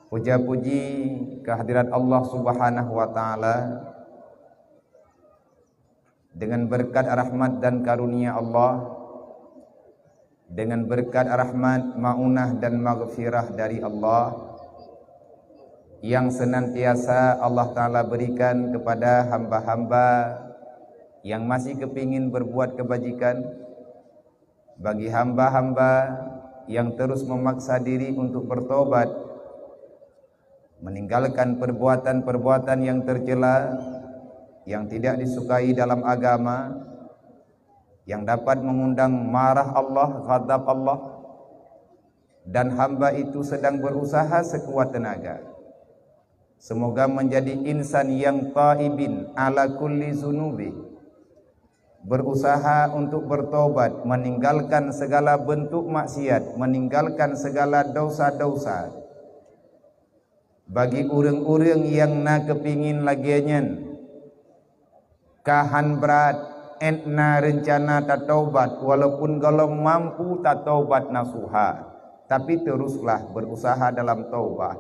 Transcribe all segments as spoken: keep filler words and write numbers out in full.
Puja-puji kehadirat Allah Subhanahu wa Ta'ala, dengan berkat rahmat dan karunia Allah, dengan berkat rahmat, maunah dan maghfirah dari Allah yang senantiasa Allah Ta'ala berikan kepada hamba-hamba yang masih kepingin berbuat kebajikan, bagi hamba-hamba yang terus memaksa diri untuk bertobat, meninggalkan perbuatan-perbuatan yang tercela, yang tidak disukai dalam agama, yang dapat mengundang marah Allah, ghadab Allah, dan hamba itu sedang berusaha sekuat tenaga. Semoga menjadi insan yang taibin ala kulli zunubi, berusaha untuk bertobat, meninggalkan segala bentuk maksiat, meninggalkan segala dosa-dosa. Bagi ureuëng-ureuëng nyang na keupingin lagée nyan, ka han brat, ék na reuncana tataubat, walaupun gohlom mampu tataubat nasuha, tapi teruslah berusaha dalam taubat.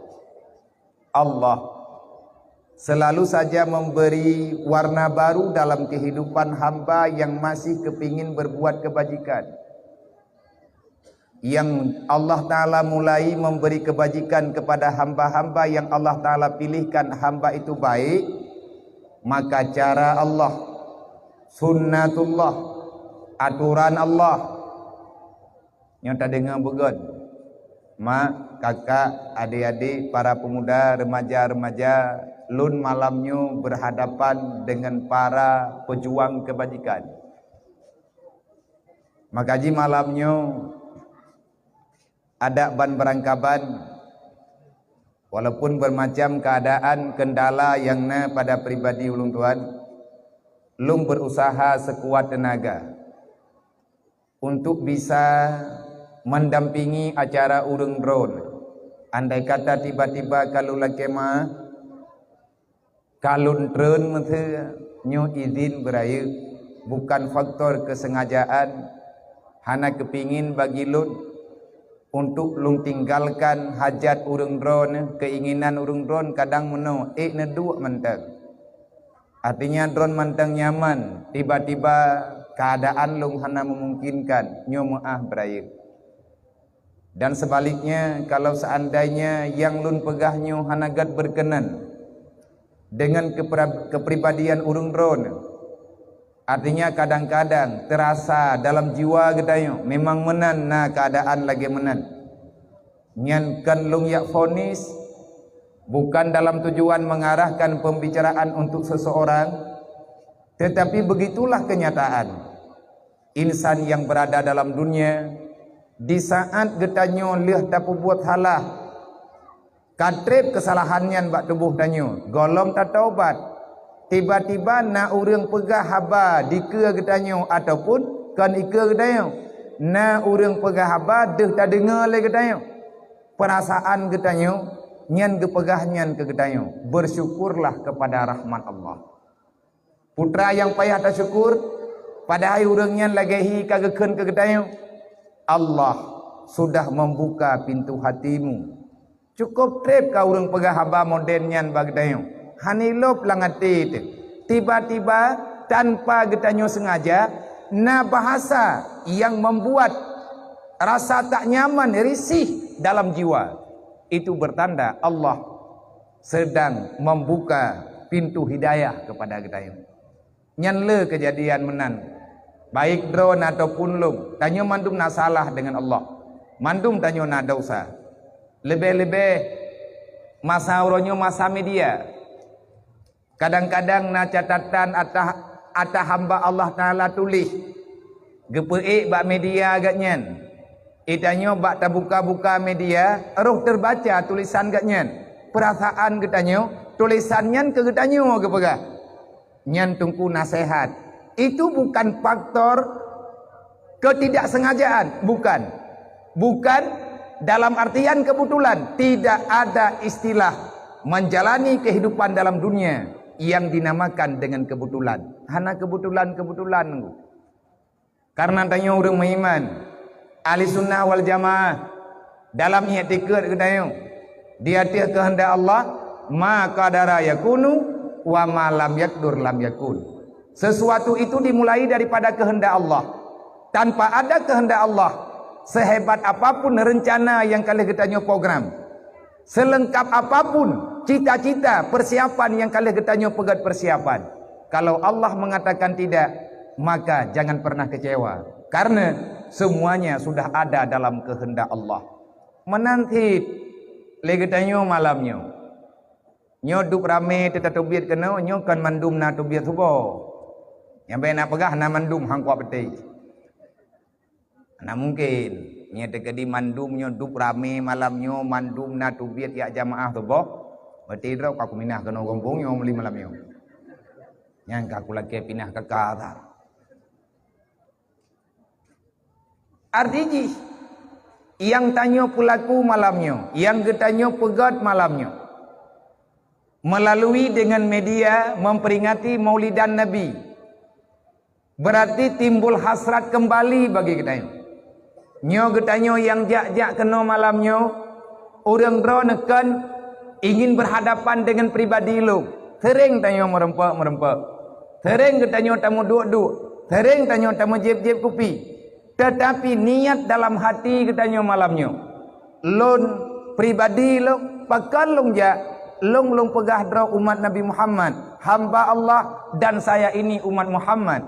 Allah selalu saja memberi warna baru dalam kehidupan hamba yang masih kepingin berbuat kebajikan. Yang Allah Ta'ala mulai memberi kebajikan kepada hamba-hamba yang Allah Ta'ala pilihkan hamba itu baik, maka cara Allah, sunnatullah, aturan Allah, nyoe tadeungoe beugét. Mak, kakak, adik-adik, para pemuda, remaja-remaja, lôn malam nyoe berhadapan dengan para pejuang kebajikan. Maka jih malam nyoe adak ban beurangkaban, walaupun bermacam keadaan kendala nyang na pada pribadi ulôn tuan, lôn berusaha sekuat tenaga untuk bisa mendampingi acara ureuëng droeneuh. Andai kata tiba-tiba ka lôn lakée meu'ah, ka lôn treun meuteue, nyoe idhin beurayeuk, bukan faktor kesengajaan, hana keupingin bagi lôn untuk lôn tinggalkan hajat ureuëng droeneuh, keinginan ureuëng droeneuh kadang meunoe, ék neuduek mantong. Artinya droeneuh mantong nyaman, tiba-tiba keadaan lôn hana memungkinkan, nyoe meu'ah beurayeuk. Dan sebaliknya, kalau seandainya nyang lôn peugah nyoe hana gét beurkeunan dengan kepra-, kepribadian ureuëng droeneuh, artinya kadang-kadang terasa dalam jiwa geutanyoe memang meunan na keadaan lagée meunan, nyan kon lôn jak vonis, bukan dalam tujuan mengarahkan pembicaraan untuk seseorang, tetapi begitulah kenyataan. Insan nyang beurada dalam dunia, di saát geutanyoe lheueh tapeubuet salah, ka treb keusalahan nyan bak tuboh tanyoe, gohlom tataubat, tiba-tiba na ureuëng peugah haba dikeue geutanyoe ataupun kon ikeue geutanyoe, na ureuëng peugah haba deuh tadeungoe lé geutanyoe. Peurasaan geutanyoe nyan geupeugah nyan keu geutanyoe, bersyukurlah kepada rahmat Allah. Putra nyang payah tasyukur, padahai ureuëng nyan lagée hi ka geukheun keu geutanyoe, Allah sudah membuka pintu hatimu. Cukup treb ka ureuëng peugah haba modern nyan bak geutanyoe, hana ilôb lam até teuh. Tiba-tiba, tanpa geutanyoe sengaja, na bahasa nyang membuat rasa tak nyaman, risih dalam jiwa. Itu bertanda Allah sedang membuka pintu hidayah kepada geutanyoe. Nyan le keujadian meunan, baik droeneuh ataupun lôn, tanyoe mandum na salah deungon Allah. Mandum tanyoe na desya. Leubeh-leubeh masa uroe nyoe masa media. Kadang-kadang na catatan atah, atah hamba Allah Ta'ala tuléh, geupeuék bak media geuhnyan. Geutanyoe bak tabuka-buka media, roh teubaca tulisan geuhnyan. Peurasaan geutanyoe, tulisan nyan keu geutanyoe geupeugah. Nyan teungku naseuhat. Itu bukan faktor ketidaksengajaan, bukan. Bukan dalam artian kebetulan. Tidak ada istilah menjalani kehidupan dalam dunia yang dinamakan dengan kebetulan. Hana kebetulan-kebetulan. Karena tanyoe ureuëng meuiman, ahli sunnah wal jamaah, dalam iktikad geutanyoe, Di ateueh keuheundak Allah, ma qadara yakunu, wa ma lam yaqdur lam yakun. Sesuatu itu dimulai daripada keuheundak Allah. Tanpa ada keuheundak Allah, sehebat apapun rencana nyang ka lheueh geutanyoe program, seleungkap apapun cita-cita, persiapan nyang ka lheueh geutanyoe peugét persiapan, kalau Allah mengatakan tidak, maka jangan pernah kecewa. Karena semuanya sudah ada dalam kehendak Allah. Meunan cit lé geutanyoe malam nyoe. Nyoe dub ramé teutateubiet keunoe, nyoe kon mandum na teubiet suboh. Nyang bèk na peugah na mandum hangkwa peuté. Hana mungken. Nyoe teukeudi mandum nyoe dub ramé malam nyoe, mandum na teubiet jak jamaah suboh. Berarti droe ka kuminah keunoe gampông nyoe meuli malam nyoe. Nyang ka kulakée pinah kaka that. Arti jih, nyang tanyoe peulaku malam nyoe, nyang geutanyoe peugét malam nyoe, melalui dengan media memperingati Maulidan Nabi, berarti timbul hasrat kembali bagi geutanyoe. Nyoe geutanyoe nyang jak-jak keunoe malam nyoe, ureuëng droeneuh kon ingin berhadapan dengan pribadi lôn. Sering tanyoe meureumpok-meureumpok. Sering geutanyoe tameuduek-duek. Sering tanyoe tameujieb-jieb kupi. Tetapi niat dalam hati geutanyoe malam nyoe, lôn pribadi lôn, pakon lôn jak, lôn, lôn peugah droe umat Nabi Muhammad, hamba Allah, dan saya ini umat Muhammad.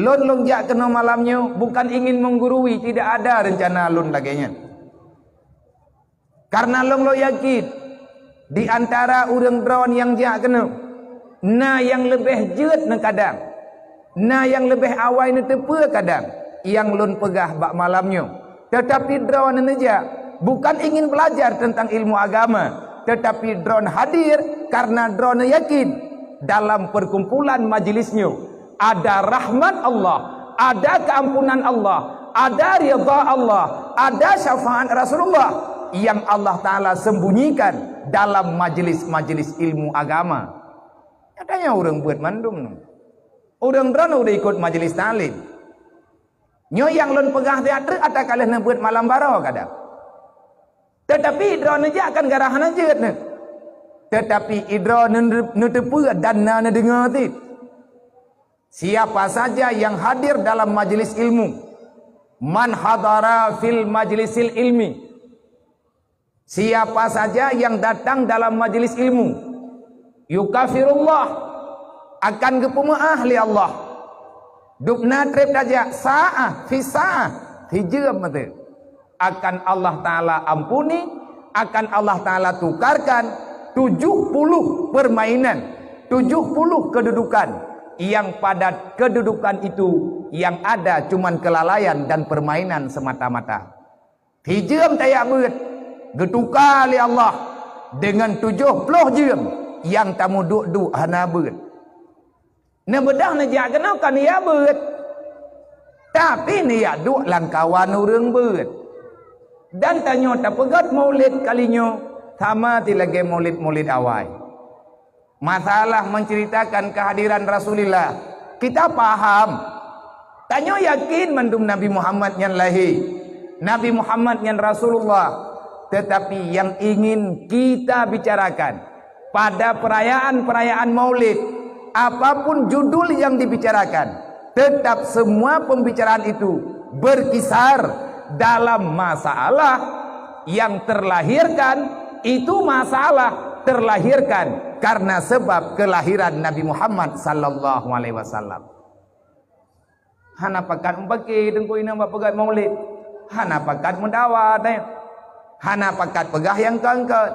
Lôn, lôn jak keunoe malam nyoe bukan ingin menggurui, tidak ada rencana lôn lagée nyan. Karena lôn, lôn yakin, di antara ureuëng droeneuh nyang jak keunoe, na nyang leubeh jeuet neukadang, na nyang leubeh awai neuteupeue kadang nyang lôn peugah bak malam nyoe. Tetapi droeneuh neujak bukan ingin belajar tentang ilmu agama, tetapi droeneuh hadir karena droeneuh yakin dalam perkumpulan majelis nyoe ada rahmat Allah, ada keampunan Allah, ada ridha Allah, ada syafaat Rasulullah yang Allah Ta'ala sembunyikan dalam majelis-majelis ilmu agama. Nyatanya ureuëng beuet mandum nyoe. Ureuëng droeneuh udah ikut majelis taklim. Nyoe nyang lôn peugah siat treuk ata ka lheueh neubeuet malam baroe kadang. Tetapi droeneuh jak kan gara hana jeuet neuh. Tetapi droeneuh neuteupeue dan na neudeungoe cit. Siapa saja yang hadir dalam majelis ilmu, man hadara fil majlisil ilmi, siapa saja yang datang dalam majelis ilmu, yukafirullah, akan geupeumaáh lé Allah. Dubna treb tajak saah fi saah, hijeuem mata. Akan Allah Ta'ala ampuni, akan Allah Ta'ala tukarkan tujuh puluh permainan, tujuh puluh kedudukan yang pada kedudukan itu yang ada cuman kelalaian dan permainan semata-mata. Hijeuem tajak beuet, geutuka lé Allah dengan tujoh ploh jeuem nyang tameuduek-duek hana beuet. Neubeudoh neujak keunoe kon neujak beuet, tapi neujak duek lam kawan ureuëng beuet. Dan tanyoe tapeugét maulid kali nyoe sama ti lagée maulid-maulid awai. Masalah menceritakan kehadiran Rasulullah, kita paham. Tanyoe yakin mandum Nabi Muhammad nyan lahé, Nabi Muhammad nyan Rasulullah. Tetapi yang ingin kita bicarakan, pada perayaan-perayaan maulid, apapun judul yang dibicarakan, tetap semua pembicaraan itu berkisar dalam masalah yang terlahirkan, itu masalah terlahirkan karena sebab kelahiran Nabi Muhammad sallallahu alaihi wasallam. Hana pakat meupaké teungku inong bak peugét maulid. Hana pakat meudawa teuh. Hana pakat peugah nyang kon-kon.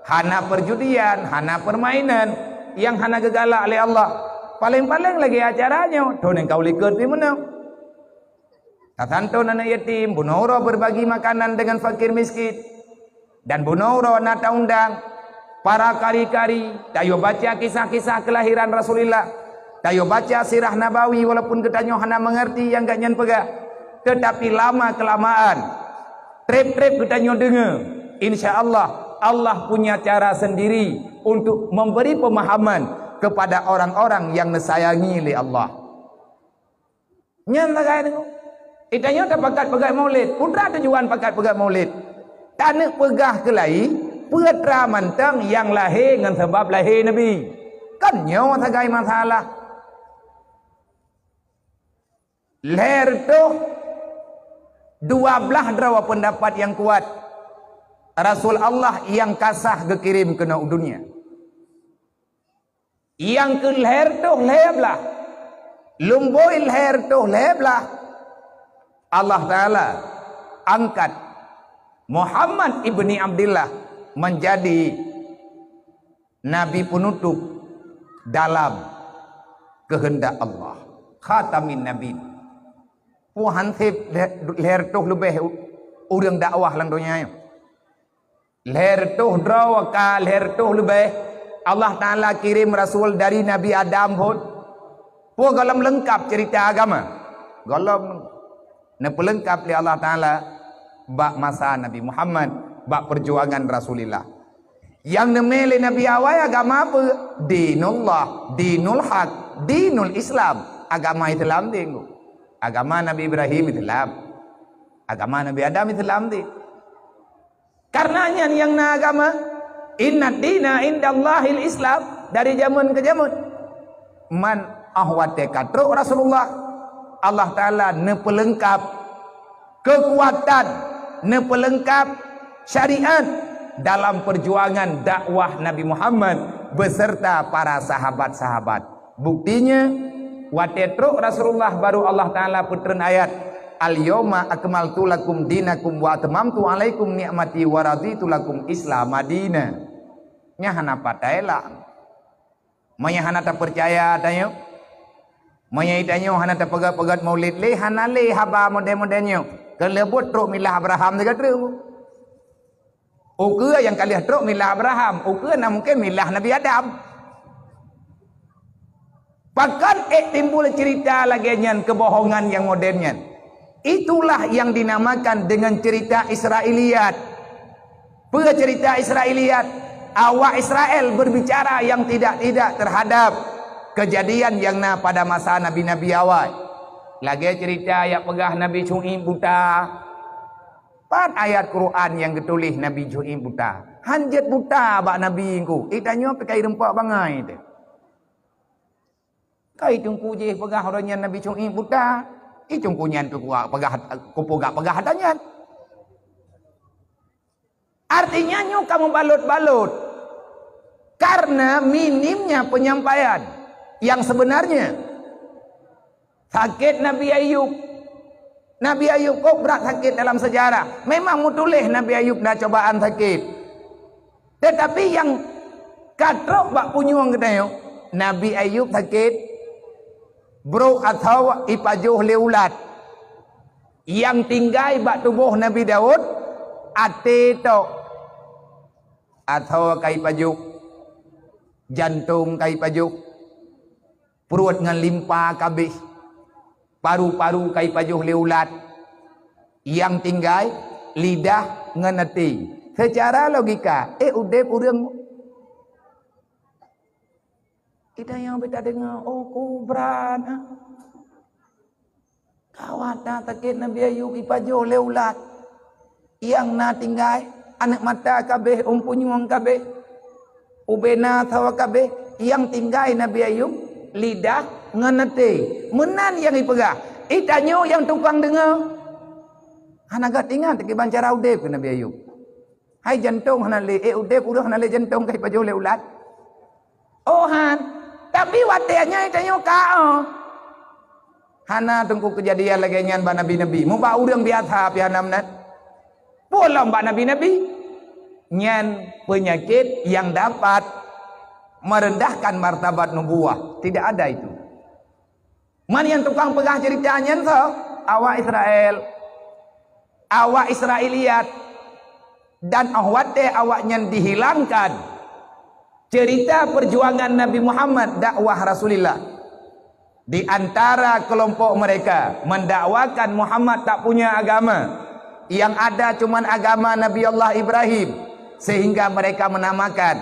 Hana perjudian, hana permainan nyang hana geugalak lé Allah. Paléng-paléng lagée acara nyoe, thôn nyang ka u likot pih meunoe. Tasanton aneuk yatim, bunoe uroe berbagi makanan dengan fakir miskin. Dan bunoe uroe na taundang para kari-kari, tayue baca kisah-kisah kelahiran Rasulullah, tayue baca sirah Nabawi walaupun geutanyoe hana mengerti nyang gobnyan peugah, tetapi lama-kelamaan, treb-treb geutanyoe deungoe, insya Allah, Allah punya cara sendiri untuk memberi pemahaman kepada orang-orang yang neusayangi lé Allah. Nyan sagai deungoe. Geutanyoe tapakat peugét maulid. Peue teuma tujuan pakat peugét maulid? Taneuk peugah keu laén, Peue atra mantong nyang lahé ngon sabab lahé Nabi? Kan nyoe sagai masalah. Lhèe reutôh dua blaih droe peundapat nyang kuat, Rasul Allah nyang ka sah geukirém keunoe u dunia. Nyang keu lhèe reutôh lhèe blaih, lumbôi lhèe reutôh lhèe blaih, Allah Taala angkat Muhammad ibni Abdillah menjadi nabi peunutôp dalam keuheundak Allah, khatamin nabi. Peue han sép lhèe reutôh leubeh ureuëng dakwah lam donya nyoe. Lhèe reutôh droe ka lhèe reutôh leubeh Allah Taala kirém rasul dari Nabi Adam phon. Peue gohlom leungkap ceurita agama? Gohlom. Neupeuleungkap lé Allah Taala bak masa Nabi Muhammad, bak peujuangan Rasulillah. Nyang neumé lé Nabi awai agama peue? Dinullah, dinul haq, dinul Islam. Agama Islam deh. Agama Nabi Ibrahim Islam. Agama Nabi Adam Islam deh. Karena nyan nyang na agama. Inna dina indallahil Islam. Dari zaman ke zaman. Man, ah watée ka trok Rasulullah, Allah Taala neupeuleungkap keukuatan, neupeuleungkap syariat dalam peujuangan dakwah Nabi Muhammad beserta para sahabat-sahabat. Buktinya, watée trok Rasulullah baru Allah Taala peutreun ayat, "Al-yauma akmaltu lakum dinakum wa atmamtu alaikum ni'mati wa raditu lakum Islama dina." Nyan hana patai lah. Meunyoe hana tapeucaya tanyoe, meunyoe tanyoe hana tapeugét-peugét maulid lé, hana lé haba model-model nyoe. Keuleubot trok milah Abraham sigoe treuk. Ukeue nyang ka lheueh trok milah Abraham, ukeue na mungken milah Nabi Adam. Pakon ék timbul ceurita lagée nyan keubohongan nyang model nyan? Itulah yang dinamakan dengan cerita Israiliyat. Peue cerita Israiliyat? Awak Israel berbicara yang tidak-tidak terhadap kejadian yang na pada masa nabi-nabi awai. Lagée cerita nyang peugah Nabi Syu'aib buta. Pat ayat Quran nyang geutuléh Nabi Syu'aib buta? Han jeuet buta bak Nabi engku. Itanyoe pih kai rumpok bangai teuh. Kai teungku jih peugah uroe nyan Nabi Syu'aib buta. I teungku nyan pih kuat peugah, kupeugah peugah ata nyan. Artinya nyoe ka meubalot-balot. Karena minimnya penyampaian yang sebenarnya. Sakét Nabi Ayub. Nabi Ayub kok brat sakét dalam sejarah. Memang meutuléh Nabi Ayub na cobaan sakét. Teutapi nyang ka trok bak punyueng geutanyoe, Nabi Ayub sakét brok atawa ipajoh lé ulat. Nyang tinggai bak tuboh Nabi Daud, até tok atawa ka ipajoh, jantong ka ipajoh. Pruet ngon limpa ka abéh, paru-paru ka ipajoh lé ulat. Nyang tinggai lidah ngon até. Seucara logika, éh udeb ureuëng? Kita nyang bita deungoe, oh kubrat. Kawat that sakét Nabi Ayub ipajoh lé ulat. Nyang na tinggai, aneuk mata kabéh, ôn punyueng kabéh, ubena sawa kabéh, nyang tinggai Nabi Ayub, lidah ngon até. Meunan nyang ipeugah. Itanyoe nyang tukang deungoe. Hana gét ingat kiban cara udeb keu Nabi Ayub. Hai jantong hana lé, éh udeb ureuëng hana lé jantong ka ipajoh lé ulat. Oh han. Tapi watée nyan tanyoe ka oh. Hana teungku keujadian lagée nyan bak nabi-nabi. Mubak ureuëng biasa pih hana meunan. Peue lom bak nabi-nabi. Nyan penyakit yang dapat merendahkan martabat nubuah. Tidak ada itu. Man nyang tukang peugah cerita nyan soe? Awak Israel. Awak Israiliyat. Dan óh watée awaknyan dihilangkan cerita perjuangan Nabi Muhammad, dakwah Rasulullah, di antara kelompok mereka mendakwakan Muhammad tak punya agama, yang ada cuman agama Nabi Allah Ibrahim, sehingga mereka menamakan,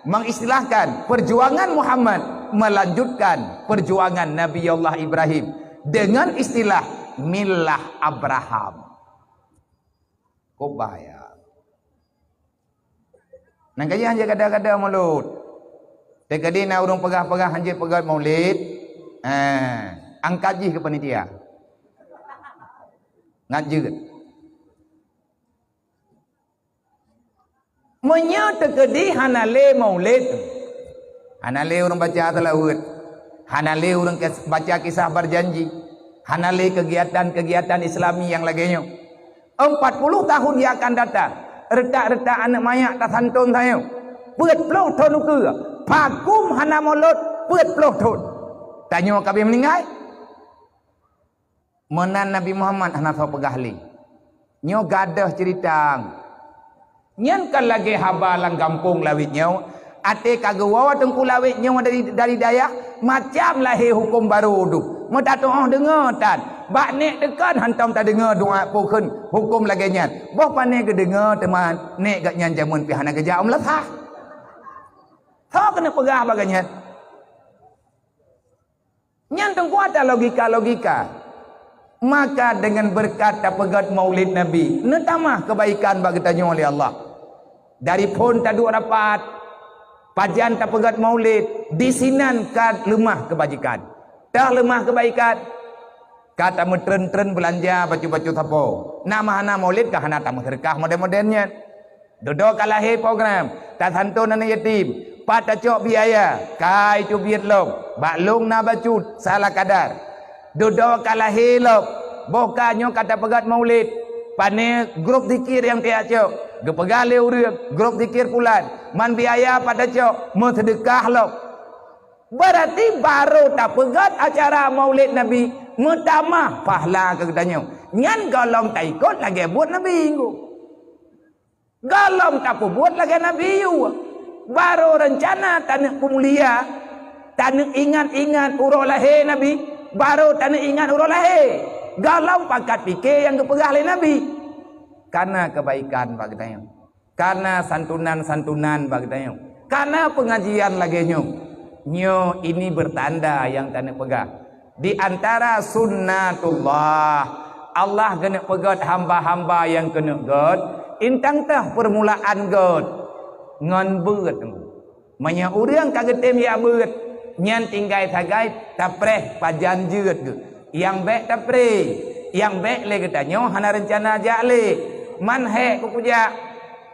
mengistilahkan perjuangan Muhammad melanjutkan perjuangan Nabi Allah Ibrahim dengan istilah millah Abraham. Kok bahaya. Nyang ka jih hanjeuet kada-kada mulod. Teukeudi na ureuëng peugah-peugah hanjeuet peugét maulid, ha, angkat jih keu panitia. Ngat jeuet. Meunyoe teukeudi hana lé maulid, hana lé ureuëng baca seulaweuet, hana lé ureuëng kes-, baca kisah berjanji, hana lé kegiatan-kegiatan Islami nyang lagée nyoe, empat puluh tahun yang akan datang, retak-retak aneuëk manyak tasanton tanyoe, peuet ploh thon ukeue, pakon hana mulod peuet ploh thon. Tanyoe ka abéh meuninggai. Meunan Nabi Muhammad hana soe peugah lé. Nyoe gadôh ceurita. Nyan ka lagée haba lam gampông Lawét nyoe, até ka geuwoe Teungku Lawét nyoe dari, dari dayah, macam lahé huköm barô dum. Meutatuoh deungoe tan, bak nek teukan hantom tadeungoe doa peue kheun huköm lagée nyan. Boh pané geudeungoe teuma nek gobnyan jameun pih hana geujak u meulasah. Soe keuneuk peugah bak gobnyan? Nyan teungku ata logika-logika. Maka dengan berkat tapeugét maulid Nabi, neutamah keubaikan bak geutanyoe lé Allah. Dari phon taduek rapat, pajan tapeugét maulid, disinan ka leumah keubaikan. Toh leumah keubaikan, ka tameutreun-treun beulanja bacut-bacut sapo. Na meuhana maulid ka hana tameuseudeukah model-model nyan. Dudoe ka lahé program, tasanton aneuëk yatim, pat tacok biaya, kai teubiet lom, bak lôn na bacut, salah kadar. Dudoe ka lahé lom, boh ka nyoe ka tapeugét maulid, pané grup zikir nyang tajak cok, geupeugah lé ureuëng, grup zikir pulan, man biaya pat tacok, meuseudeukah lom. Beurati barô tapeugét acara maulid Nabi, meutamah pahala keu geutanyoe. Nyan gohlom taikot lagée buet Nabi. Gohlom tapeubuet lagée Nabi Ayub. Barô reuncana taneuk peumulia, taneuk ingat-ingat uroe lahé Nabi, barô taneuk ingat uroe lahé. Gohlom pakat pike nyang geupeugah lé Nabi. Kana keubaikan bak geutanyoe. Kana santunan-santunan bak geutanyoe. Kana peungajian lagée nyoe. Nyoe ini beurtanda nyang taneuk peugah. Di antara sunnatullah, Allah geuneuk peugét hamba-hamba nyang keuneuk gét, intang teuh peurmulaan gét ngon beuet. Meunyoe ureuëng ka geutem jak beuet, nyan tinggai sagai tapreh pajan jeuet geuh. Nyang bék tapreh, nyang bék lé geutanyoe hana reuncana jak lé. Man hék keu kujak,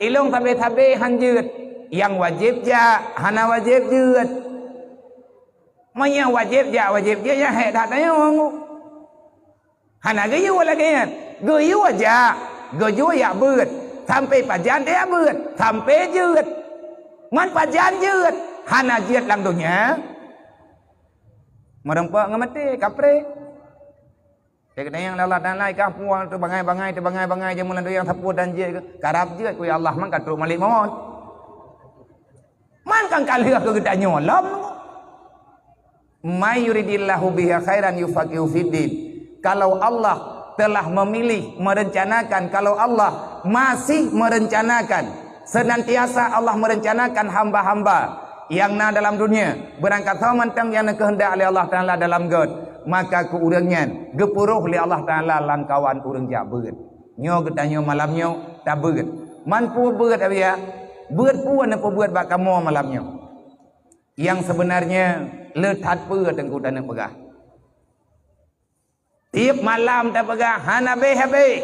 ilong sabe-sabe han jeuet, nyang wajéb jak hana wajéb jeuet. Meunyoe wajéb jak wajéb jeuet, nyan hék that tanyoe. Hana geuyue lagée nyan. Geuyue jak, geuyue jak beuet. Sampai pajan teuh jak beuet, sampai jeuet. Man pajan jeuet, hana jeuet lam donya, meureumpok ngon maté, kapreh. Teukeudang Allah Taala ikah puang teubangai-bangai, teubangai-bangai, jameun lam donya sapeue dan jeuet, karab jeuet keu Allah man ka trok malik mawöt. Man kan ka lheueh keu geutanyoe lom. "May yuridillahu bihi khairan yufaqihu fiddin." Kalau Allah telah memilih, merencanakan, kalau Allah masih merencanakan, senantiasa Allah merencanakan hamba-hamba nyang na dalam dunia, beurangkat soe mantong nyang na keuheundak lé Allah Taala dalam gét, maka keu ureuëng nyan geupeurôh lé Allah Taala lam kawan ureuëng jak beuet. Nyoe geutanyoe malam nyoe tabeuet. Man peue beuet, abiya? Beuet peue na peubuet bak kamoe malam nyoe? Nyang sebenarnya le that peue teungku taneuk peugah. Tieb malam tapeugah hana béh-habéh.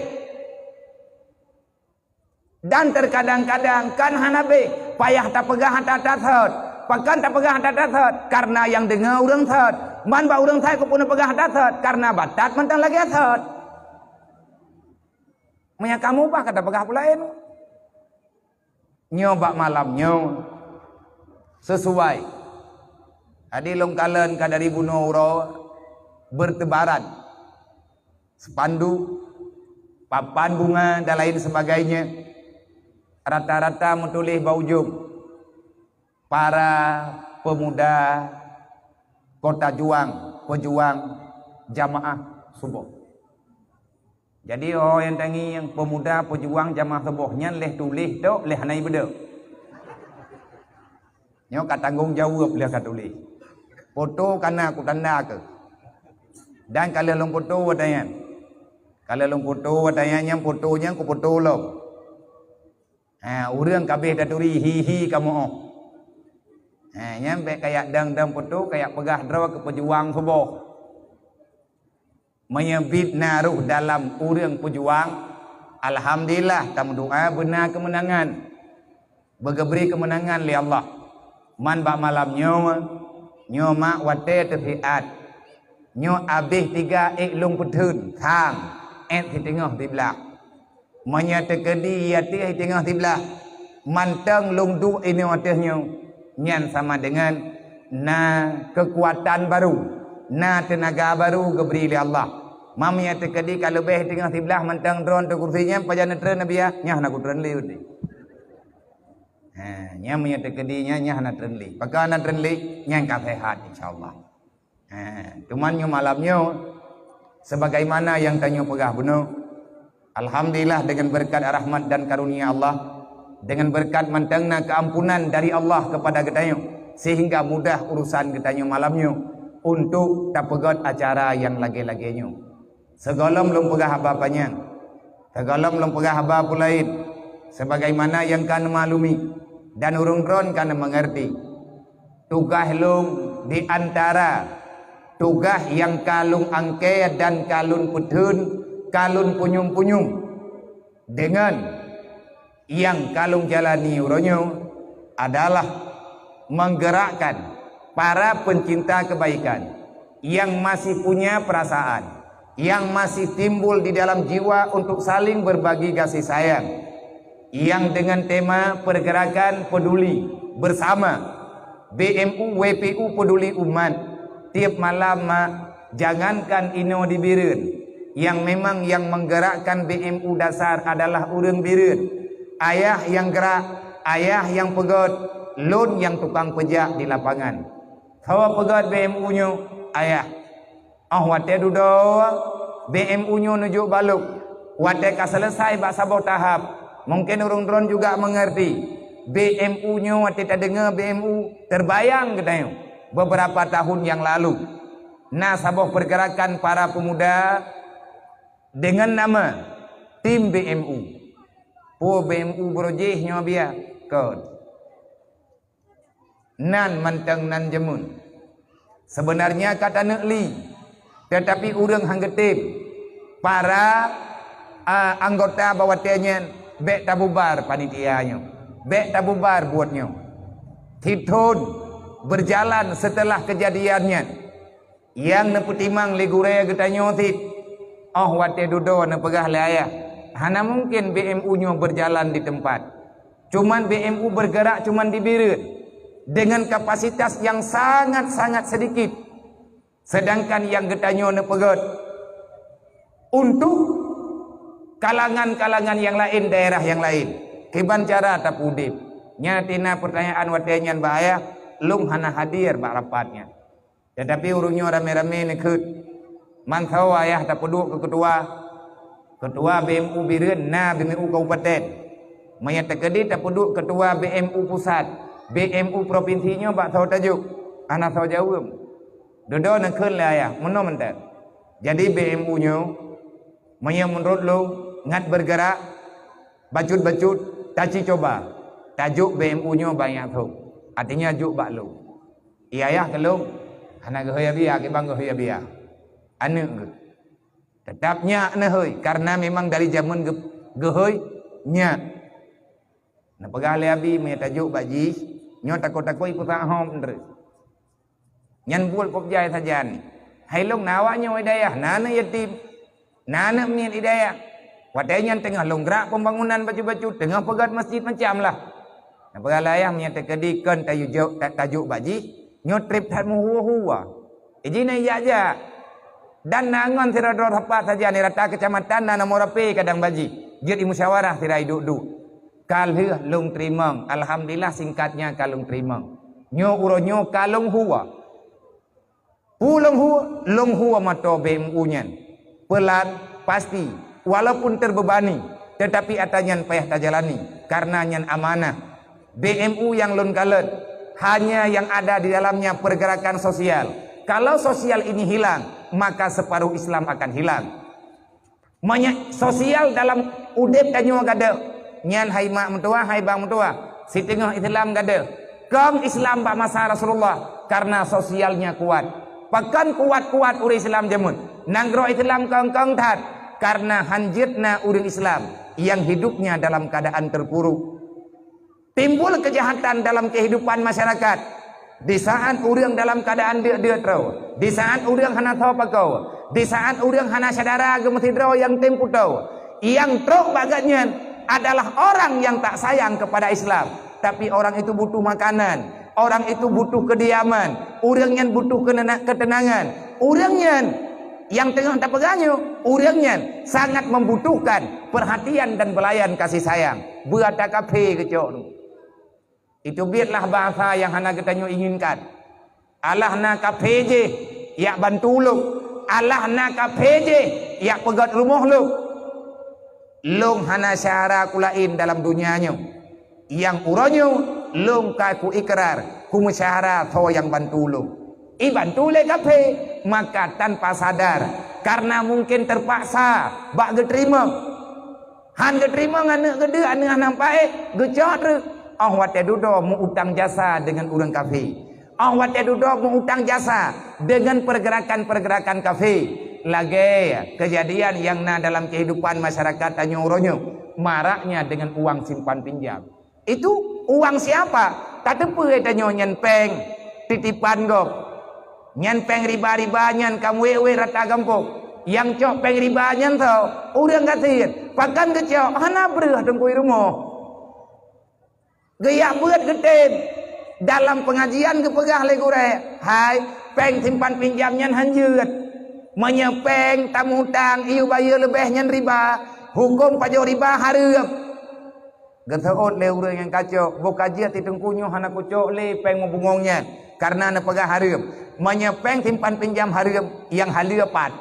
Dan terkadang-kadang kan hana béh, payah tapeugah ata that sot. Pakon tapeugah ata that sot? Karena nyang deungoe ureuëng sot. Man bak ureuëng sot keupeue neupeugah ata sot? Karena batat mantong lagée sot. Meunyoe kamoe bah ka tapeugah peue laén. Nyoe bak malam nyoe sesuai. Adi lôn kalon ka dari bunoe uroe bertebaran spanduk, papan bunga dan lain sebagainya. Rata-rata meutuléh bak ujong, "Para pemuda Kota Juang, pejuang jamaah suboh." Jadi, oh, nyang tangieng pemuda pejuang jamaah suboh nyan leh tuléh tok, leh hana ibeudôh. Nyoe ka tanggong jaweueb leh ka tuléh. Foto kana kutanda keuh. Dan ka lheueh lôn foto watée nyan. Ka lheueh lôn foto watée nyan, nyang foto nyan kufoto lom. Ha, ureuëng ka abéh taturi hi-hi kamoe. Ha, nyan bék kayak dang-dang peutu, kayak peugah droe keu peujuang suboh. Meunyoe bit na roh dalam ureuëng peujuang, alhamdulillah, tameudoa beuna keumeunangan. Beugeubri keumeunangan lé Allah. Man bak malam nyoe, nyoe mak watée teusiat. Nyoe abéh tiga ék lôn peutheun, sang, ék siteungoh siblaih. Meunyoe teukeudi ateueh teungoh siblaih, mantong lôn duek inoe ateueh nyoe, nyan sama deungon na keukuatan baru, na teunaga baru geubri lé Allah. Meunyoe teukeudi ka leubeh teungoh siblaih mantong droen teuh kursi nyan, pajan neutreun Nabi, nyan hana kutreun lé udeh. Ha, nyan meunyoe teukeudi nyan, nyan hana treun lé. Pakon hana treun lé? Nyan ka sehat, insya Allah. Ha, teuma nyoe malam nyoe, sebagaimana nyang tanyoe peugah bunoe, alhamdulillah, dengan berkat rahmat dan karunia Allah, dengan berkat mantong na keampunan dari Allah kepada geutanyoe, sehingga mudah urusan geutanyoe malam nyoe untuk tapeugét acara nyang lagée-lagée nyoe. Sigohlom lôn peugah haba panyang, sigohlom lôn peugah haba peulaén, sebagaimana nyang ka neumaklumi dan ureuëng droen ka neumeungeurti. Tugaih lôn di antara tugaih nyang ka lôn angkée dan ka lôn peutheun, ka lôn punyueng-punyueng deungon nyang ka lôn jalani uroe nyoe adalah menggerakkan para pencinta kebaikan yang masih punya perasaan, yang masih timbul di dalam jiwa untuk saling berbagi kasih sayang, yang dengan tema pergerakan peduli bersama, B M U W P U peduli umat, tiep malam mak, jangankan inoe di Bireuen, nyang memang nyang menggerakkan B M U dasar adalah ureuëng Bireuen. Ayah nyang gerak, ayah nyang peugét, lôn nyang tukang peujak di lapangan. Soe peugét B M U nyoe? Ayah. Óh watée dudoe, B M U nyoe neujok bak lôn. Watée ka seuleusai bak saboh tahap, mungken ureuëng droen juga meungeurti. B M U nyoe watée tadeungoe B M U, teubayang geutanyoe, beberapa tahun nyang lalu, na saboh pergerakan para pemuda deungon nama Tim B M U. Peue B M U beurojéh nyoe biya? Kon. Nan mantong nan jameun. Seubeunarnya ka taneuk li, teutapi ureuëng han geutem. Para, a, anggota bak watée nyan bék tabubar panitia nyoe, bék tabubar buet nyoe. Sithon beujalan seuteulah keujadian nyan, nyang neupeutimang lé gurée geutanyoe cit, óh watée dudoe neupeugah lé ayah, hana mungken B M U nyoe beujalan di teumpat. Cuman B M U beugerak cuman di Bireuen, deungon kapasitas nyang sangat-sangat seudikit. Seudangkan nyang geutanyoe neupeugét untuk kalangan-kalangan nyang laén, daerah nyang laén, kiban cara tapeudeb. Nyan tina peutanyaan watée nyan bak ayah, lôn hana hadir bak rapat nyan. Teutapi ureuëng nyoe ramé-ramé neukheun. Man saboh ayah tapeuduek keu keutua, keutua B M U Bireuen na B M U kabupaten. Meunyoe teukeudi tapeuduek keutua B M U pusat, B M U propinsi nyoe bak saboh tajok, hana saboh jaweueb. Dudoe neukheun lé ayah, meunoe mantong. Jadi B M U nyoe, meunyoe meunurot lôn, ngat beugerak, bacut-bacut, taci cuba, tajok B M U nyoe bak nyang thon. Artinya jok bak lôn. Ié ayah keu lôn, hana geuhôi Abiya, kiban geuhôi Abiya. Aneuëk geuh. Teutap nyak neuhôi, kareuna memang dari jameun geu-, geuhôi nyak. Neupeugah lé Abi, meunyoe tajok bak jih, nyoe takot-takot ipeusahob ndreuh. Nyan buet kop jai sajan. Hai lôn na awak nyoe hidayah, na aneuëk yatim. Na aneuëk miet hidayah. Watée nyan teungoh lôn grak pembangunan bacut-bacut, teungoh peugét masjid macam lah. Neupeugah lé ayah meunyoe teukeudi kon tayue jok, ta-, tajok bak jih, nyoe treb that meuhue-hue. Iji na ijak-jak. Dan na ngon sidroe-droe sapat saja di rata keucamatan na nomor H P kadang bak jih. Jeuet imusyawarah sira iduek-duek. Ka lheueh lôn teurimong, alhamdulillah singkatnya ka lôn teurimong. Nyoe uroe nyoe ka lôn hue. Peue lôn hue? Lôn hue moto B M U nyan. Pelan, pasti, walaupun terbebani, tetapi atra nyan payah tajalani, karena nyan amanah. B M U nyang lôn kalon, hanya yang ada di dalamnya pergerakan sosial. Kalau sosial ini hilang, maka separuh Islam akan hilang. Meunyoe sosial dalam udeb tanyoe gadôh, Nyan hai mak meutuwah, hai bang meutuwah, siteungoh Islam gadôh. Kong Islam bak masa Rasulullah karena sosialnya kuat. Pakon kuat-kuat ureuëng Islam jameun. Nanggroe Islam kong-kong that karena hanjeuet na ureuëng Islam yang hidupnya dalam keadaan terpuruk. Timbul kejahatan dalam kehidupan masyarakat. Di saat ureuëng dalam keadaan deuk-deuk troe, di saat ureuëng hana tho pakoe, di saat ureuëng hana syedara geumeusidroe nyang tem putôh, nyang trok bak gobnyan adalah orang yang tak sayang kepada Islam, tapi orang itu butuh makanan, orang itu butuh kediaman, ureuëng nyan butuh kenena-, ketenangan, ureuëng nyan nyang teungoh tapeugah nyoe, ureuëng nyan sangat membutuhkan perhatian dan belayan kasih sayang. Beurata kafé geucok tu. Itu biet lah bahasa nyang hana geutanyoe inginkan. Alah na kafé jih, jak bantu lôn. Alah na kafé jih, jak peugét rumoh lôn. Lôn hana syedara ku laén dalam donya nyoe. Nyang uroe nyoe lôn ka ku ikrar, ku meusyedara soe nyang bantu lôn. Ibantu lé kafé, maka tanpa sadar, karena mungkin terpaksa bak geuteurimong. Han geuteurimong aneuëk geudeuk, aneuëk hana paéh, geucok treuk. Óh watée dudoe meu-utang jasa deungon ureuëng kafé. Óh watée dudoe meu-utang jasa deungon pergerakan-pergerakan kafé. Lagée keujadian nyang na dalam kehidupan masyarakat tanyoe uroe nyoe, maraknya dengan uang simpan pinjam. Itu uang siapa? Tateupeue tanyoe nyan péng titipan gob. Nyan péng riba-riba nyan ka muwét-wét rata gampông. Nyang cok péng riba nyan soe? Ureuëng gasien. Pakon geucok? Hana breueh teungku i rumoh. Geujak beuet geutem. Dalam pengajian geupeugah lé gurée, "Hai, péng simpan pinjam nyan hanjeuet. Meunyoe péng tamutang iyue bayeue leubeh nyan riba, huköm pajoh riba hareuem." Geuseuôt lé ureuëng nyang kacok, "Boh ka jeuet si teungku nyoe hana kucok lé péng meubungong nyan, kareuna neupeugah hareuem. Meunyoe péng simpan pinjam hareuem, nyang haleue pat?"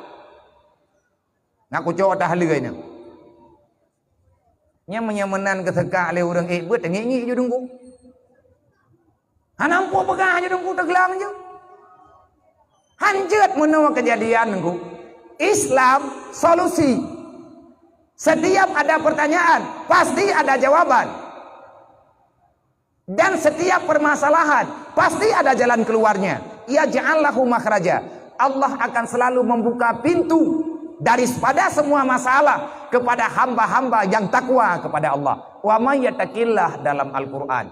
Nak kucok ata haleue nyan. Nyan meunyoe meunan geuseukak lé ureuëng ék beuet, teungiek-ngiek ju deungku. Hana muphom peugah ju deungku teuglang ju. Hanjeuet meunoe keujadian deungku. Islam solusi. Setiap ada pertanyaan, pasti ada jawaban. Dan setiap permasalahan pasti ada jalan keluarnya. Yaj'al lahu makhraja. Allah akan selalu membuka pintu daripada semua masalah kepada hamba-hamba yang takwa kepada Allah. Wa may yattaqillah dalam Al-Quran.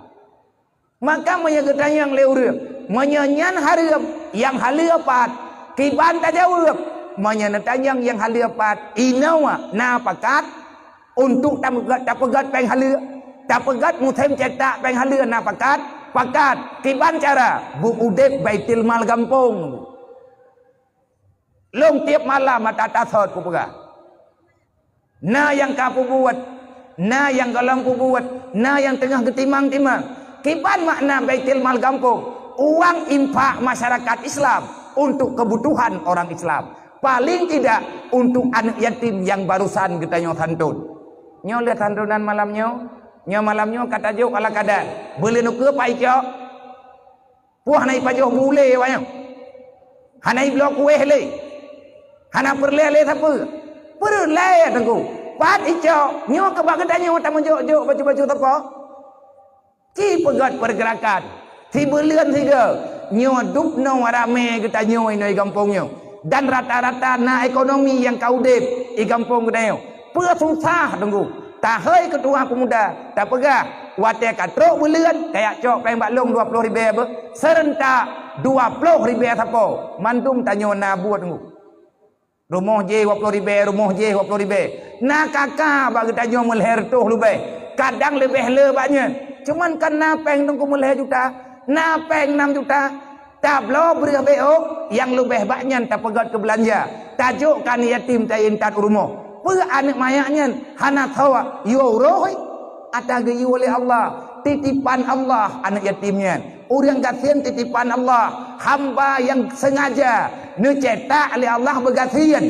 Maka meunyoe geutanyong lé ureuëng, meunyoe nyan hareuem, nyang haleue pat, kiban tajaweueb? Meunyoe neutanyong nyang haleue pat, inoe na pakat? Untuk tapeugét, tapeugét péng haleue, tapeugét musém cetak péng haleue na pakat? Pakat. Kiban cara? Beu udeb baitul mal gampông. Lôn tieb malam ata tasot kupeugah. Na nyang ka peubuet, na nyang gohlom peubuet, na nyang teungoh geutimang-timang. Kiban makna baitul mal gampông? Uang infak masyarakat Islam untuk kebutuhan orang Islam. Paling tidak untuk aneuëk yatim nyang barusan geutanyoe santôn. Nyoe lheueh santonan malam nyoe. Nyoe malam nyoe ka tajok ala kada. Beuleuen ukeue pai cok. Poh hana ipajoh bu lé awaknyan. Hana ibloe kuéh lé. Hana peureulée lé sapeue. Peureulée teungku. Pat icok. Nyoe keu bak geutanyoe tameujok-jok bacut-bacut sapo. Ci peugét peurgeurakan, sibeuleuen sigoe, nyoe dubnoe ramé geutanyoe inoe i gampông nyoe, dan rata-rata na ekonomi nyang ka udeb i gampông geutanyoe. Peue susah teungku, tahôi keutuha peumuda tapeugah, watée ka trok buleuen kajak cok péng bak lôn dua ploh ribée beuh, seurentak dua ploh ribée sapo, mandum tanyoe na buet teungku. Rumoh jih dua ploh ribée, rumoh jih dua ploh ribée. Na kaka bak geutanyoe meulhée reutôh leubeh, kadang leubeh le bak nyan. Cuman kan na péng teungku meulhée juta, na péng nam juta. Tabloe breueh B O nyang leubeh bak nyan tapeugét keu beulanja, tajok keu aneuëk yatim taintat u rumoh. Peue aneuëk manyak nyan hana tho yue uroe? Ata geuyue lé Allah, titipan Allah aneuëk yatim nyan. Ureuëng gasien titipan Allah, hamba nyang sengaja neucetak lé Allah beugasien.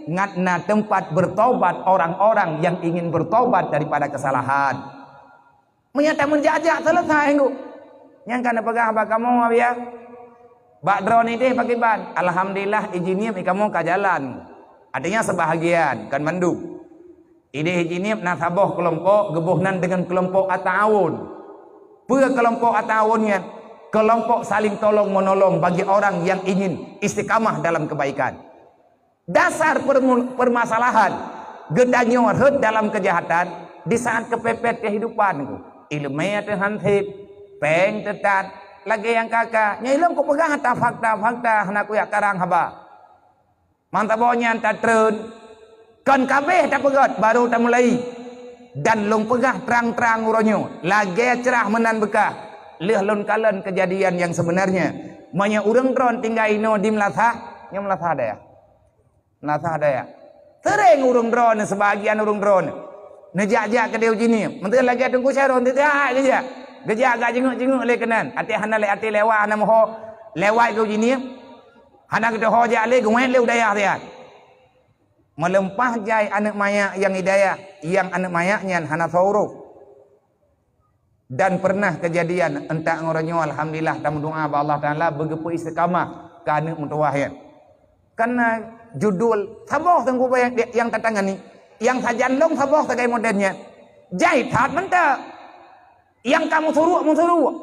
Ngat na teumpat bertobat orang-orang yang ingin bertobat daripada kesalahan. Meunyoe tameujak-jak, selesai nggu. Nyang ka neupeugah bak kamoe, Abiya. Bak droeneuh ideh pakriban? Alhamdulillah, ijinieb ikamoe ka jalan. Artinya sebahagian, kon mandum. Idéh Haji Nieb na saboh keulompok geuboh nan deungon keulompok At-Ta'awun. Peue keulompok At-Ta'awun nyan? Keulompok saling tolong-menolong bagi orang yang ingin istiqamah dalam kebaikan. Dasar permu-, permasalahan geutanyoe rhot dalam keujahatan di saat keupepet keuhidupan. Iéleumé teuh han sép, péng teuh that, lagée nyang ka-ka. Nyan ilôn kupeugah ata fakta-fakta, hana kuyak karang haba. Mantabo nyan tatreun, kon ka abéh tapeugét, baru tamulai. Dan lôn peugah trang-trang uroe nyoe, lagée crah meunan beukah, lheueh lôn kalon keujadian nyang seubeunarnya. Meunyoe ureuëng droen tinggai inoe di meulasah, nyoe meulasah dayah. Meulasah dayah. Seuréng ureuëng droen, seubagian ureuëng droen neujak-jak keudéh Haji Nieb. Meuteun lagée Teungku Syaron, teuka geujak. Geujak gak jingeuek-jingeuek lé keunan. Até hana lé até lewat, hana meuho lewat keu Haji Nieb. Hana geuteuho jak lé, geuwét lé u dayah siat. Meuleumpah jai aneuëk manyak nyang di dayah, nyang aneuëk manyak nyan hana soe uroe. Dan pernah keujadian, entak ngon uroe nyoe, alhamdulillah, tameudoá bak Allah Taala, beugeupeu istiqamah keu aneuëk meutuwah nyan. Karena judul saboh teungku nyang, nyang tatangani, nyang sajan lôn saboh sagai model nyan. Jai that mantap. Nyang ka meusuruk-meusuruk.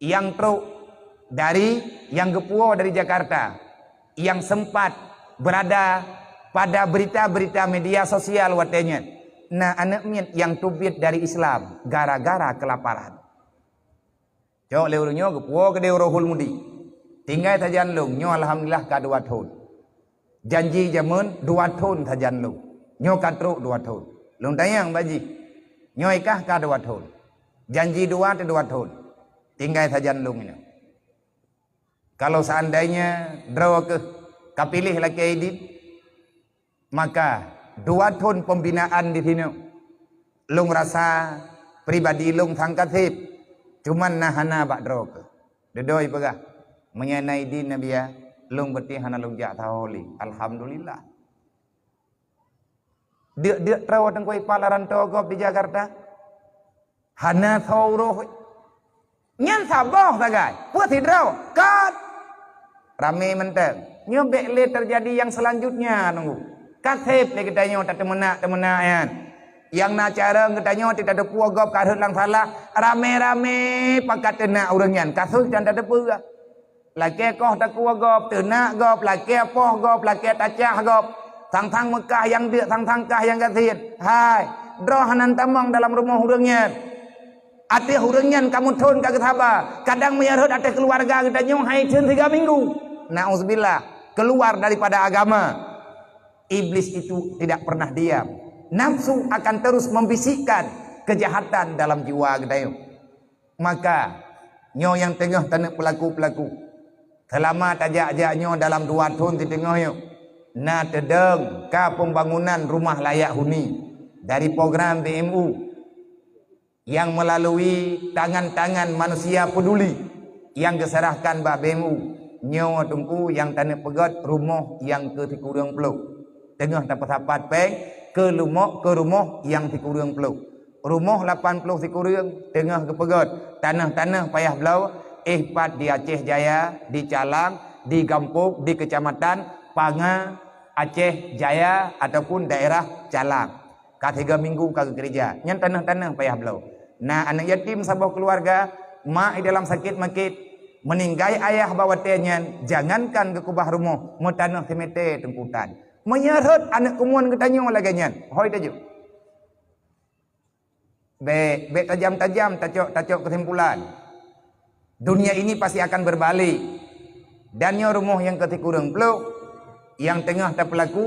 Nyang trok dari, nyang geupuwoe dari Jakarta, nyang sempat berada pada berita-berita media sosial watée nyan, na aneuëk miet nyang teubiet dari Islam gara-gara keulaparan. Cok lé ureuëng nyoe geupuwoe keudéh Rohul Mudi. Tinggai sajan lôn, nyoe alhamdulillah ka dua thon. Janji jameun dua thon sajan lôn. Nyoe ka trok dua thon. Lôn tanyong bak jih, nyoe kah ka dua thon. Janji dua teuh dua thon. Tinggai sajan lôn inoe. Kalau seandainya droe keuh ka piléh lakée idin, maka dua thon pembinaan di sinoe. Lôn rasa pribadi lôn sangka sép, cuman na hana bak droe keuh. Dudoe peugah, meunyoe na idin Nabi ya, lôn beutih hana lôn jak saho lé. Alhamdulillah. Deuk-deuk troe Teungku Ipal Aranto gob di Jakarta. Hana soe uroe. Nyan saboh sagai. Peue sidroe? Kon. Ramé mantong. Nyoe bék lé teujadi nyang seulanjutnya, nunggu. Ka sép lé geutanyoe tateumeunak-teumeunak nyan. Nyang na carông geutanyoe teutateupeue gob ka rhot lam salah, ramé-ramé pakat teunak ureuëng nyan. Kasus nyan tateupeue. Lakée koh takue gob, teunak gob, lakée poh gob, lakée tacah gob. Sang-sang meukah nyang deuk, sang-sang kah nyang gasien. Hai, droe hana tamong dalam rumoh ureuëng nyan. Ateueh ureuëng nyan kamoe thon ka geusaba. Kadang meunyoe rhot ateueh keuluwarga geutanyoe hai thon siga minggu. Nauzubillah, keluar daripada agama. Iblis itu tidak pernah diam. Nafsu akan terus membisikkan kejahatan dalam jiwa geutanyoe. Maka, nyoe nyang teungoh taneuk peulaku-peulaku. Seulama tajak-jak nyoe dalam dua thon siteungoh nyoe, na teudong ka pembangunan rumah layak huni dari program B M U nyang meulalu tangan-tangan manusia peduli nyang geuseurahkan bak B M U. Nyoe teungku nyang taneuk peugét rumoh nyang keu sikureueng ploh. Teungoh tapeusapat péng, keu lumok keu rumoh nyang sikureueng ploh. Rumoh lapan ploh sikureueng teungoh geupeugét, tanoh-tanoh payah bloe, éh pat di Aceh Jaya, di Calang, di gampông, di keucamatan Panga, Aceh Jaya ataupun daerah Calang. Ka tiga minggu ka geukeureuja, nyan tanoh-tanoh payah bloe. Na aneuëk yatim saboh keuluwarga, mak i dalam sakét makét, meuninggai ayah bak watée nyan, jangankan geukeubah rumoh, meutanoh simete teungku tan. Meunyoe rhot aneuëk keumuen geutanyoe lagée nyan, hôi tajok. Bék, bék tajam-tajam tacok, tacok keusimpulan. Dunia ini pasti akan berbalik. Dan nyoe rumoh nyang keu sikureueng ploh, nyang teungoh tapeulaku,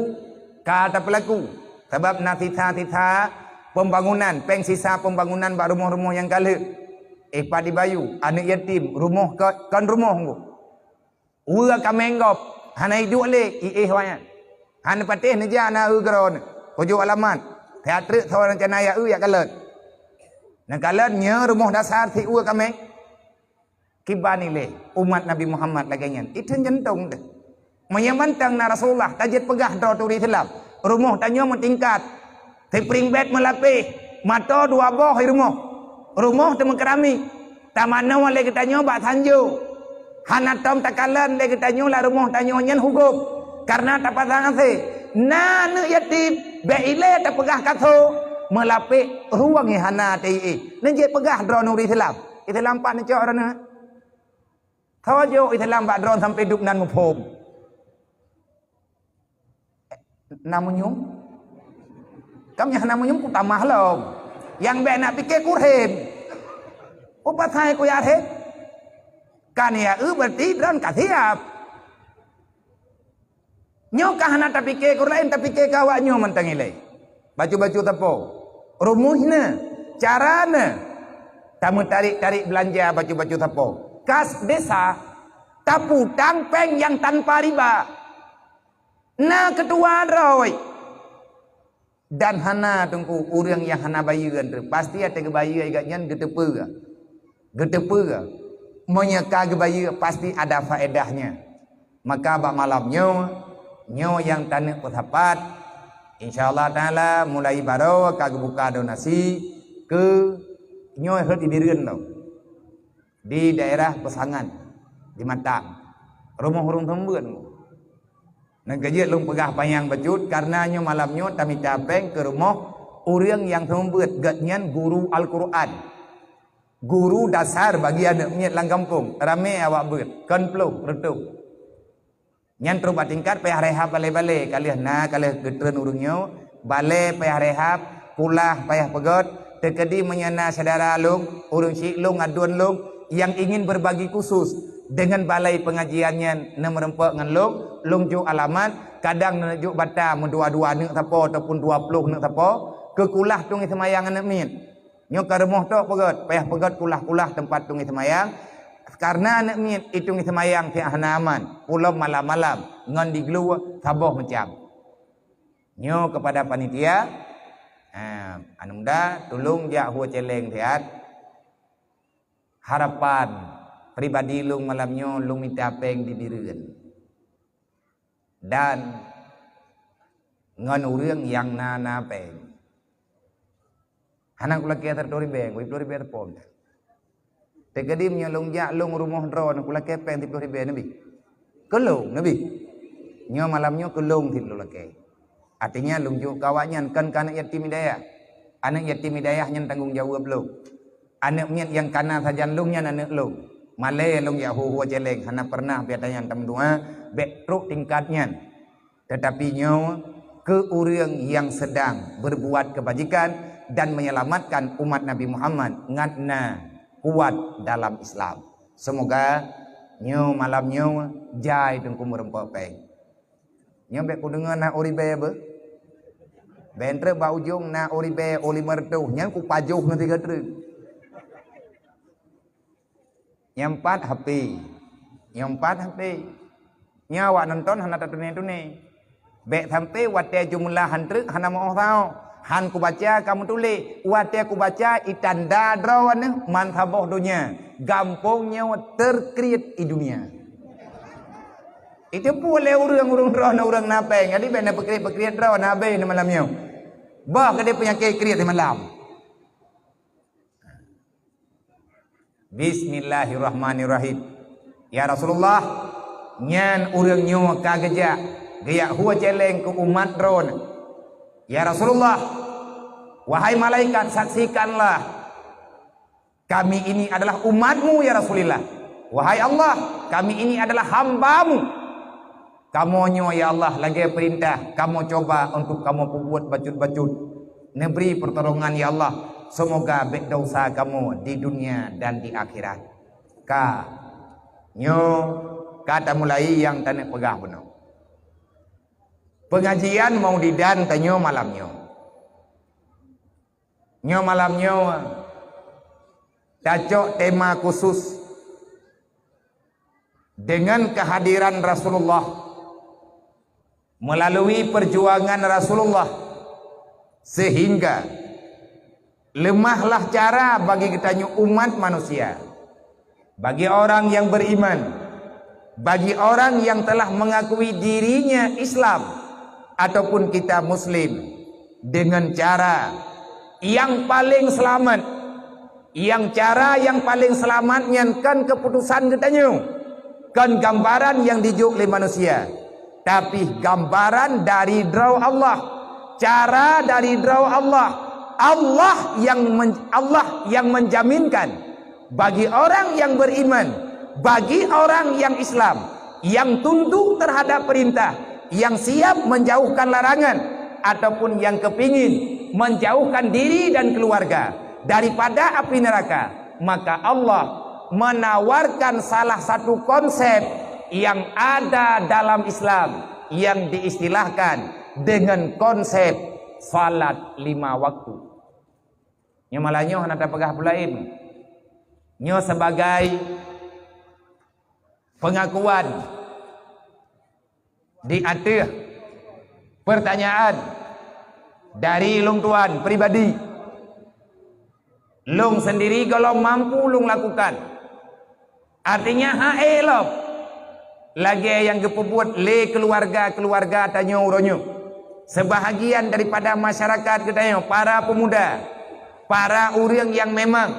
ka tapeulaku. Sabab na sisa-sisa pembangunan, péng sisa pembangunan bak rumoh-rumoh nyang ka lheueh. Éh pat di Bayu, aneuëk yatim, rumoh kon, kon rumoh ngku. Uwe kaméng gob, hana iduek lé, iéh awaknyan. Hana patéh neujak na eu keudroe, kujok alamat. Siat treuk soe rencana jak eu jak kalon. Neukalon nyoe rumoh dasar si uwe kaméng. Kiban ilée umat Nabi Muhammad lagée nyan, itheun jantong teuh. Meunyoe mantong na Rasulullah, tajeuet peugah droe turi Islam, rumoh tanyoe meutingkat. Sipring bét meulapéh, mato dua boh i rumoh. Rumoh teumeukeurami. Tamanoe lé geutanyoe bak sanjo. Hana tom takalon lé geutanyoe lam rumoh tanyoe nyan hugom. Kareuna tapasang asé. Na aneuëk yatim, Bék ilée tapeugah ka tho, meulapék ruweueng hana teuié. Neujeuet peugah droeneuh ureuëng Islam. Islam pat neucok droeneuh. Tho jok Islam bak droeneuh sampai dub nan muphom. Na munyum? Kam nyang na munyum kutamah lom. Nyang bék nak pike kurhem. Upasai ku yarheb. Kan ya eu berarti droen ka siap. Nyoe ka hana tapike keu ureuëng laén, tapike keu awak nyoe mantong ilée. Bacut-bacut sapo? Rumoh na, cara na. Tameutarék-tarék beulanja bacut-bacut sapo? Kas desa, taputang péng nyang tanpa riba. Na keutua droe. Dan hana teungku ureuëng nyang hana bayeue, pasti até geubayeue gobnyan geuteupeue. Geuteupeue. Meunyoe ka geubayeue pasti ada faedahnya. Maka bak malam nyoe, nyoe nyang taneuk peusapat, insya Allah taala mulai baroe ka geubuka donasi keu nyoe rhot di Bireuen lom. Di daerah Peusangan, di Matang. Rumoh ureuëng seumeubeuet. Nyang keujeuet lôn peugah panyang bacut, karena nyoe malam nyoe tamita péng keu rumoh ureuëng nyang seumeubeuet, gobnyan guru Al-Qur'an. Guru dasar bagi aneuëk miet lam gampông, ramé awak beuet, kon ploh reutôh. Nyan trok bak tingkat payah rehab balée-balée, ka lheueh na, ka lheueh geutreun ureuëng nyoe, balée payah rehab, kulah payah peugét, teukeudi meunyoe na syedara lôn, ureuëng syiek lôn, aduen lôn, nyang ingin berbagi khusus dengan balai pengajian nyan, neumeureumpok ngon lôn, lôn jok alamat, kadang neujok bata meudua-dua aneuëk sapo ataupun dua ploh aneuëk sapo, keu kulah tueng seumayang aneuëk miet. Nyoe ka rumoh tok peugét, payah peugét kulah-kulah teumpat tueng seumayang, karena aneuëk miet i tueng seumayang siat hana aman, pulom malam-malam ngon diglu saboh macam. Nyoe keupada panitia, ha, aneuk muda, tulông jak hue céléng siat. Harapan pribadi lông malam nyoe, lông mita péng di Bireuen. Dan ngon ureuëng nyang na-na péng. Hana kulakée seratus ribée, dua puluh ribée teupông. Teukeudi meunyoe lông jak lông rumoh droeneuh kulakée péng siplôh ribée neubi. Keu lông neubi. Nyoe malam nyoe keu lông cit lôn lakée. Artinya lông jok keu awaknyan kon keu aneuëk yatim hidayah. Aneuëk yatim hidayah nyan tanggông jaweueb lông. Aneuëk miet nyang kana sajan lông nyan aneuëk lông. Malée lông jak hue-hue céléng, hana peureunah pih ata nyan tameudoá, bék trok tingkat nyan. Teutapi nyoe keu ureuëng nyang seudang beurbuat keubajikan dan meunyeulamatkan umat Nabi Muhammad ngat na kuat dalam Islam. Seumoga nyoe malam nyoe jai teungku meureumpok péng. Nyoe bék kudeungoe na uribée beuh. Bék treuk bak ujong na uribée u limong reutôh, nyan kupajoh ngon sigoe treuk. Nyang pat H P. Nyang pat H P. Nyoe awak nonton hana tatuné-tuné. Bék sampai watée jumeulah han treuk hana meuoh saôh. Han kubaca ka meutuléh. Watée kubaca i tanda droeneuh man saboh donya. Gampông nyoe teukriet i dunia. Itu pun lé ureuëng-ureuëng droeneuh ureuëng na péng. Jadi bék na peukriet-peukriet droeneuh habéh malam nyoe. Bah keudeh peunyakét kriet malam. Bismillahirrahmanirrahim. Ya Rasulullah, nyan ureuëng nyoe ka geujak, geujak hue céléng keu umat droeneuh. Ya Rasulullah, wahai malaikat, saksikanlah, kami ini adalah umatmu, ya Rasulillah. Wahai Allah, kami ini adalah hambamu. Kamoe nyoe, ya Allah, lagée peurintah, kamoe cuba untuk kamoe peubuet bacut-bacut. Neubri peurtolongan, ya Allah, seumoga bék desya kamoe di dunia dan di akhirat. Ka. Nyoe ka tamulai nyang taneuk peugah bunoe. Peungajian Maulidan tanyoe malam nyoe. Nyoe malam nyoe tacok tema khusus dengan kehadiran Rasulullah, melalui perjuangan Rasulullah, sehingga leumahlah cara bagi geutanyoe umat manusia, bagi orang yang beriman, bagi orang yang telah mengakui dirinya Islam ataupun kita Muslim, dengan cara yang paling selamat, yang cara yang paling selamat nyan kon keuputusan geutanyoe, kon gambaran nyang dijok lé manusia, tapi gambaran dari droe Allah. Cara dari droe Allah. Allah yang men-, Allah yang menjaminkan bagi orang yang beriman, bagi orang yang Islam, yang tunduk terhadap perintah, yang siap menjauhkan larangan, ataupun yang kepingin menjauhkan diri dan keluarga daripada api neraka, maka Allah menawarkan salah satu konsep yang ada dalam Islam yang diistilahkan dengan konsep salat lima waktu. Nyoe malam nyoe hana tapeugah peue laén. Nyoe sebagai pengakuan di ateueh pertanyaan dari lôn tuan pribadi. Lôn sendiri gohlom mampu lôn lakukan. Artinya, hana ék lom lagée nyang geupeubuet lé keuluwarga-keuluwarga tanyoe uroe nyoe. Sebahagian daripada masyarakat geutanyoe, para pemuda, para ureuëng nyang memang,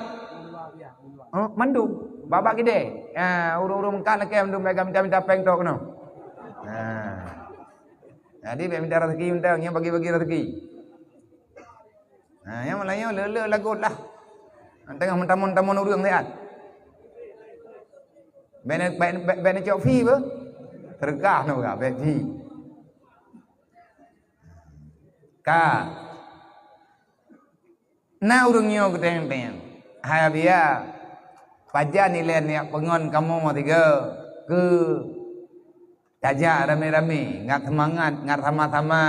oh, mandum, babah gede. Ha, ureuëng-ureuëng meukat lakée mandum, mega minta-minta péng tok keunoe. Ha. Jadi, bék minta rezeki, minta nyang bagi-bagi rezeki. Ha, nyang meulayeue le-le lagot lah. Teungoh meutamon-tamon ureuëng siat. Bék na, bék, bék, bék na cok fi beuh. Teureugah na beuh, bék fi. Ka. Na ureuëng nyoe geutanyong-tanyong, "Hai Abiya, pajan ilée neujak peungon kamoe tiga keu tajak ramé-ramé, ngat seumangat, ngat sama-sama,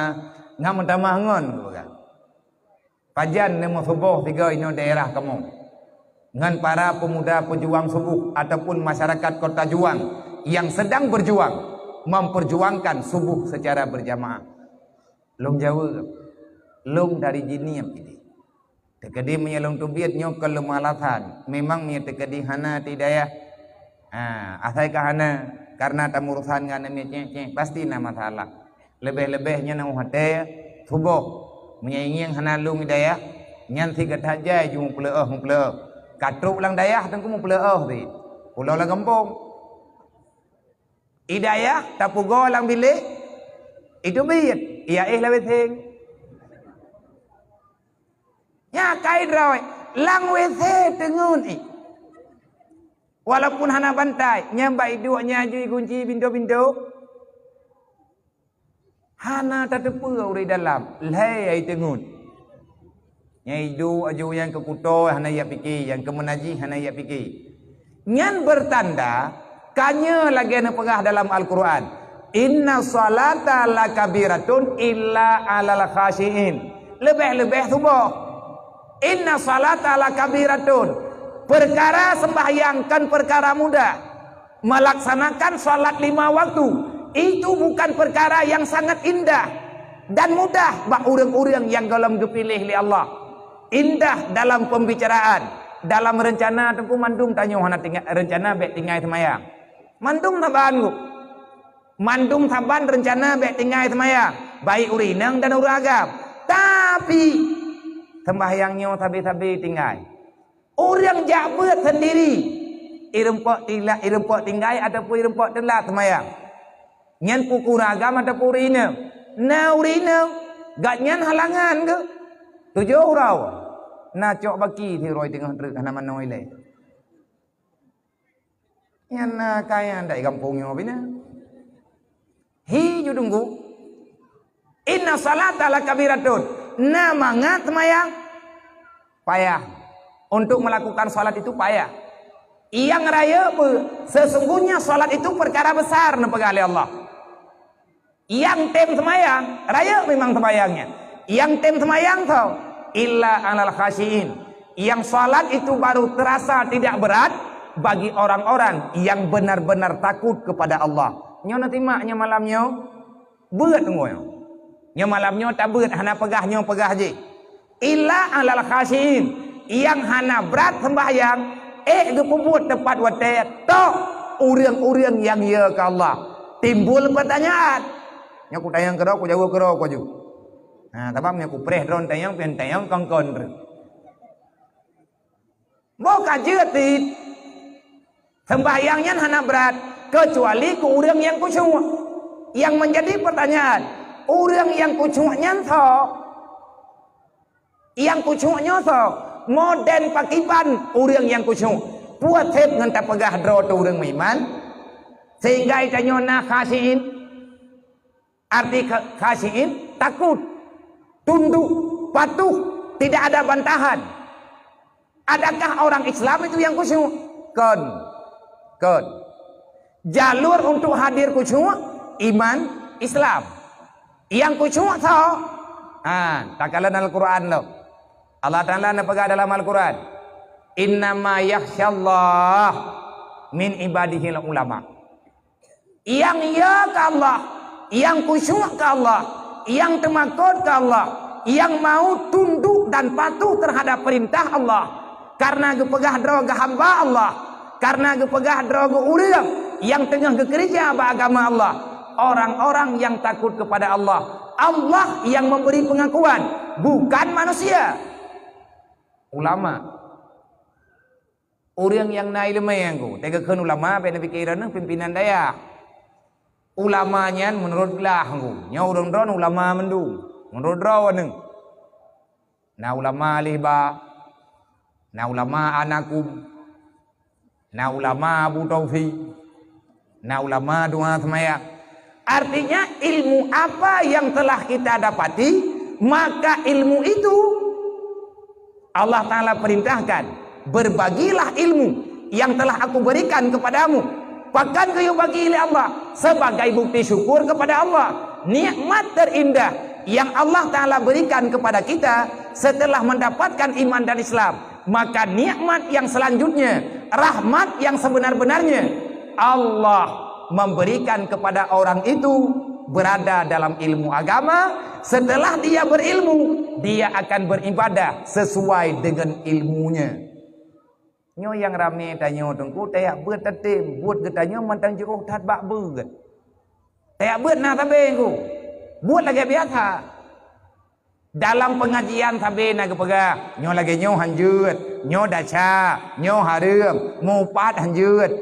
ngat meutamah ngon?" geupeugah. "Pajan neumeusuboh tiga inoe daerah kamoe ngon para pemuda pejuang suboh ataupun masyarakat Kota Juang yang sedang berjuang memperjuangkan suboh secara berjamaah?" Lôn jaweueb, "Lôn dari Jeunieb." Teukeudi meunyoe lôn teubiet nyoe kon lôn meulasan, memang meunyoe teukeudi hana teuhidayah, ha, asai ka hana, kareuna tameurusan ngon aneuk miet cék-cék, pasti na masalah. Leubeh-leubeh nyan na watée suboh, meunyoe ingieng hana lôn hidayah, nyan sigat that jai ju mupeuleueh-mupeuleueh. Ka trok lam dayah teungku mupeuleueh sit, pulo lam gampông. Hidayah tapeugoe lam bilék, itu biet, ya éh lawét seng. Nya kai droe, lam W C teungeut éh. Walaupun hana bantai, nyan bak iduek nyan ju igunci pintoe-pintoe. Hana tateupeue ureuëng dalam, lhée ai teungeut. Nyang iduek aju nyang keu kuto hana jak pike, nyang keu meunajih hana jak pike. Nyan beutanda, ka nyoe lagée neupeugah dalam Al-Qur'an, "Inna salata lakabiratun illa alal khasyiin." Leubeh-leubeh suboh. "Inna salata lakabiratun." Peukara seumbahyang kon peukara mudah. Melaksanakan salat lima waktu, itu bukan perkara yang sangat indah dan mudah bak ureuëng-ureuëng nyang gohlom geupiléh lé Allah. Indah dalam pembicaraan, dalam rencana teungku mandum tanyoe hana tinggai, rencana bék tinggai seumayang. Mandum saban ku. Mandum saban rencana bék tinggai seumayang, baik ureuëng inong dan ureuëng agam. Tapi, seumbahyang nyoe sabe-sabe tinggai. Ureuëng jak beuet sendiri, ireumpok tila-, ireumpok tinggai ataupun ireumpok teulat seumayang. Nyan pukon ureuëng agam ataupun ureuëng inong. Na ureuëng inong, gobnyan halangan geuh. Tujoh uroe. Na cok baki sidroe teungoh treuk hana manoe ilée. Nyan na kaya ndak gampông nyoe bina. Hi ju tunggu. Inna salata lakabiratun. Na mangat seumayang payah. Untuk melakukan salat itu payah. Nyang rayeuk beuh, sesungguhnya salat itu perkara besar neupeugah lé Allah. Nyang tem seumayang, rayeuk memang seumayang nyan. Nyang tem seumayang soe? Illa alal khasyiin. Nyang salat itu baru terasa tidak berat bagi orang-orang yang benar-benar takut kepada Allah. Nyoe neusimak nyoe malam nyoe, beuet ngon nyoe. Nyoe malam nyoe tabeuet hana peugah nyoe peugah jih. Illa alal khasyiin, nyang hana brat seumbahyang, ék geupeubuet teupat watée tok ureuëng-ureuëng nyang ye keu Allah. Timbul peutanyaan. Nyoe kutanyong keudroe, kujaweueb keudroe ku aju. Nah, sabab nyoe kupreh droe tanyong, pian tanyong kongkon. Boh ka jeuet cit. Seumbahyang nyan hana brat, keucuali keu ureuëng nyang khusyuk. Nyang meunjadi peutanyaan, ureuëng nyang khusyuk nyan soe? Nyang khusyuk nyoe soe? Modern pakriban ureuëng nyang khusyuk? Peue seb ngon tapeugah droe teuh ureuëng meuiman? Sehingga tanyoe na khasyiin. Arti kha-, khasyiin, takut, tunduk, patuh, tidak ada bantahan. Adakah orang Islam itu yang khusyuk? Kon. Kon. Jalur untuk hadir khusyuk, iman, Islam. Yang khusyuk soe? Ha, takalon Al-Quran lo. Allah Ta'ala neupeugah dalam Al-Quran, "Innama yakhsyallaha min ibadihil ulama." Nyang ya keu Allah, nyang khusyuk keu Allah, nyang teumakot keu Allah, nyang mau tunduk dan patuh terhadap perintah Allah, karena geupeugah droe geuhamba Allah, karena geupeugah droe geu ureuëng nyang teungoh geukeureuja bak agama Allah, orang-orang yang takut kepada Allah. Allah yang memberi pengakuan, bukan manusia. Ulama. Ureuëng nyang na iéleumé nyan ku, teuka kheun ulama, bék neupike droeneuh pimpinan dayah. Ulama nyan meunurot glah nyan ku, nyoe ureuëng droeneuh ulama mandum, meunurot droeneuh. Na ulama Alih Ba, na ulama Anakum, na ulama Abu Taufi, na ulama doa seumayang. Artinya, ilmu apa yang telah kita dapati, maka ilmu itu Allah Ta'ala perintahkan, "Berbagilah ilmu yang telah Aku berikan kepadamu." Pakon geuyue bagi lé Allah? Sebagai bukti syukur kepada Allah. Nikmat terindah yang Allah Ta'ala berikan kepada kita setelah mendapatkan iman dan Islam. Maka nikmat yang selanjutnya, rahmat yang sebenar-benarnya, Allah memberikan kepada orang itu berada dalam ilmu agama. Setelah dia berilmu, dia akan beribadah sesuai dengan ilmunya. Nyoe nyang ramé tanyoe teungku, tajak beuet tatem, buet geutanyoe mantong jiôh that bak beuet. Tajak beuet na sabe ku. Buet lagée biasa. Dalam pengajian sabe na geupeugah, nyoe lagée nyoe hanjeuet, nyoe desya, nyoe hareuem, meuupat hanjeuet.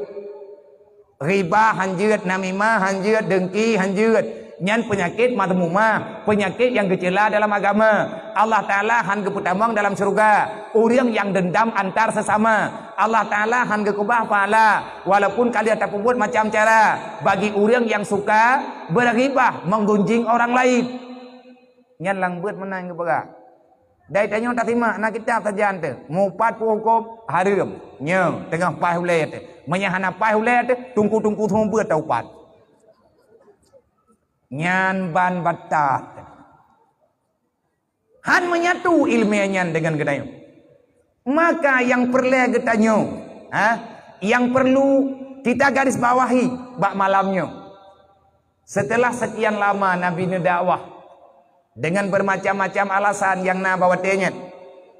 Ribah hanjeuet, namimah hanjeuet, dengki hanjeuet. Nyan peunyakét madhmumah, peunyakét nyang geucela dalam agama. Allah Ta'ala hán geupeutamong dalam syeuruga ureuëng nyang dendam antar sesama. Allah Ta'ala hán geukeubah pahala, walaupun ka lheueh tapeubuet macam cara bagi ureuëng nyang suka beuribah, menggunjing orang lain. Nyan lam beuet meunan geupeugah. Dai tanyoe tasimak na kitab sajan teuh, meuupat peue hukôm hareuem. Nyoe teungoh paih ulée teuh. Meunyo hana paih ulée teuh, tungku-tungku seumeubeuet taupat. Nyan ban batat. Hán menyatu iéleumé nyan deungon geutanyoe. Maka nyang peureulée geutanyoe, ha, nyang perlu kita garis bawahi bak malam nyoe. Setelah sekian lama Nabi neudakwah dengan bermacam-macam alasan nyang na bak watée nyan,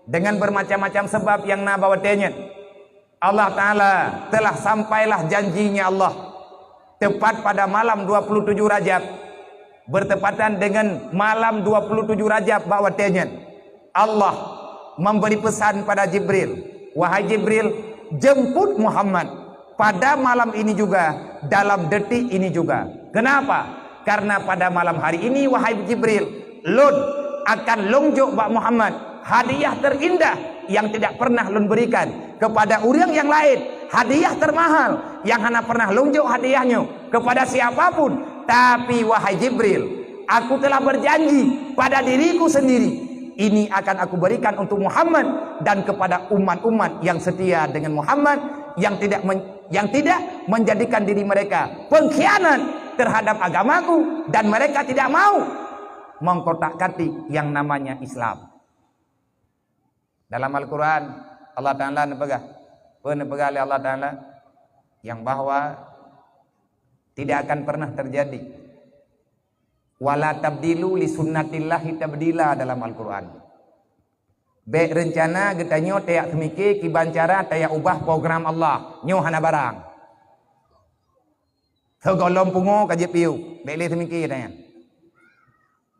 dengan bermacam-macam sebab nyang na bak watée nyan, Allah Ta'ala telah sampailah janji-Nya Allah. Tepat pada malam dua puluh tujuh Rajab, bertepatan dengan malam dua puluh tujuh Rajab bak watée nyan, Allah memberi pesan pada Jibril, "Wahai Jibril, jemput Muhammad pada malam ini juga, dalam detik ini juga." Kenapa? Karena pada malam hari ini, wahai Jibril, lôn akan lôn jok bak Muhammad hadiah terindah yang tidak pernah lôn berikan kepada ureuëng nyang laén, hadiah termahal yang hana pernah lôn jok hadiah nyoe kepada siapa pun. Tapi, wahai Jibril, aku telah berjanji pada diriku sendiri, ini akan aku berikan untuk Muhammad dan kepada umat-umat yang setia dengan Muhammad, yang tidak men-, yang tidak menjadikan diri mereka pengkhianat terhadap agamaku, dan mereka tidak mau mengkotak-katik yang namanya Islam. Dalam Al-Quran, Allah Ta'ala neupeugah, peue neupeugah lé Allah Ta'ala, yang bahwa tidak akan pernah terjadi. "Wala tabdilu li sunnatillahi tabdila" dalam Al-Quran. Bék reuncana geutanyoe tajak seumike kiban cara tajak ubah program Allah. Nyoe hana barang. Sigohlom pungo ka jeuet piôh, bék lé seumike tanyan.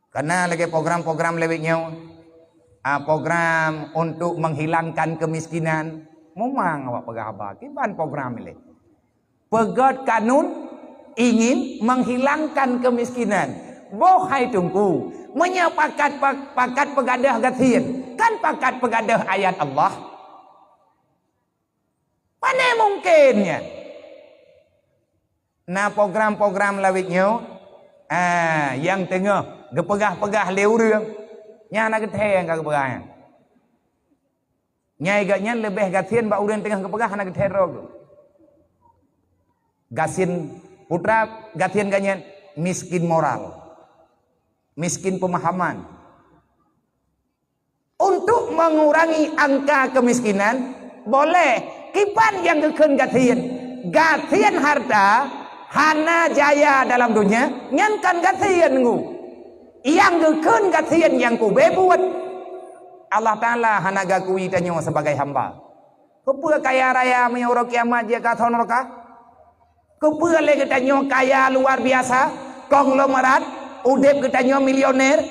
Kana lagée program-program lewat nyoe, ah, program untuk menghilangkan kemiskinan, memang awak peugah haba, kiban program ilée. Peugét kanun ingin menghilangkan kemiskinan. Boh hai Teungku, meunyoe pakat, pakat peugadôh gasien, Kan pakat peugadôh ayat Allah? Pane mungken nyan? Na program-program lawét nyoe, ah, nyang teungoh geupeugah-peugah lé ureuëng, nyan hana geuthée nyang ka geupeugah nyan. Nyai geuh nyan leubeh gasien bak ureuëng teungoh geupeugah hana geuthée droe geuh. Gasien putra, gasien geuh nyan miskin moral, miskin pemahaman. Untuk mengurangi angka kemiskinan, boleh. Kiban nyang geukheun gasien? Gasien harta, hana jaya dalam donya, nyan kon gasien ngu. Nyang geukheun gasien nyang kube buet. Allah Taala hana gakui tanyoe sebagai hamba. Keupeue kaya raya meunyoe uroe kiamat jeuet ka thon rokah? Keupeue lé geutanyoe kaya luar biasa, konglomerat, udeb geutanyoe milioner,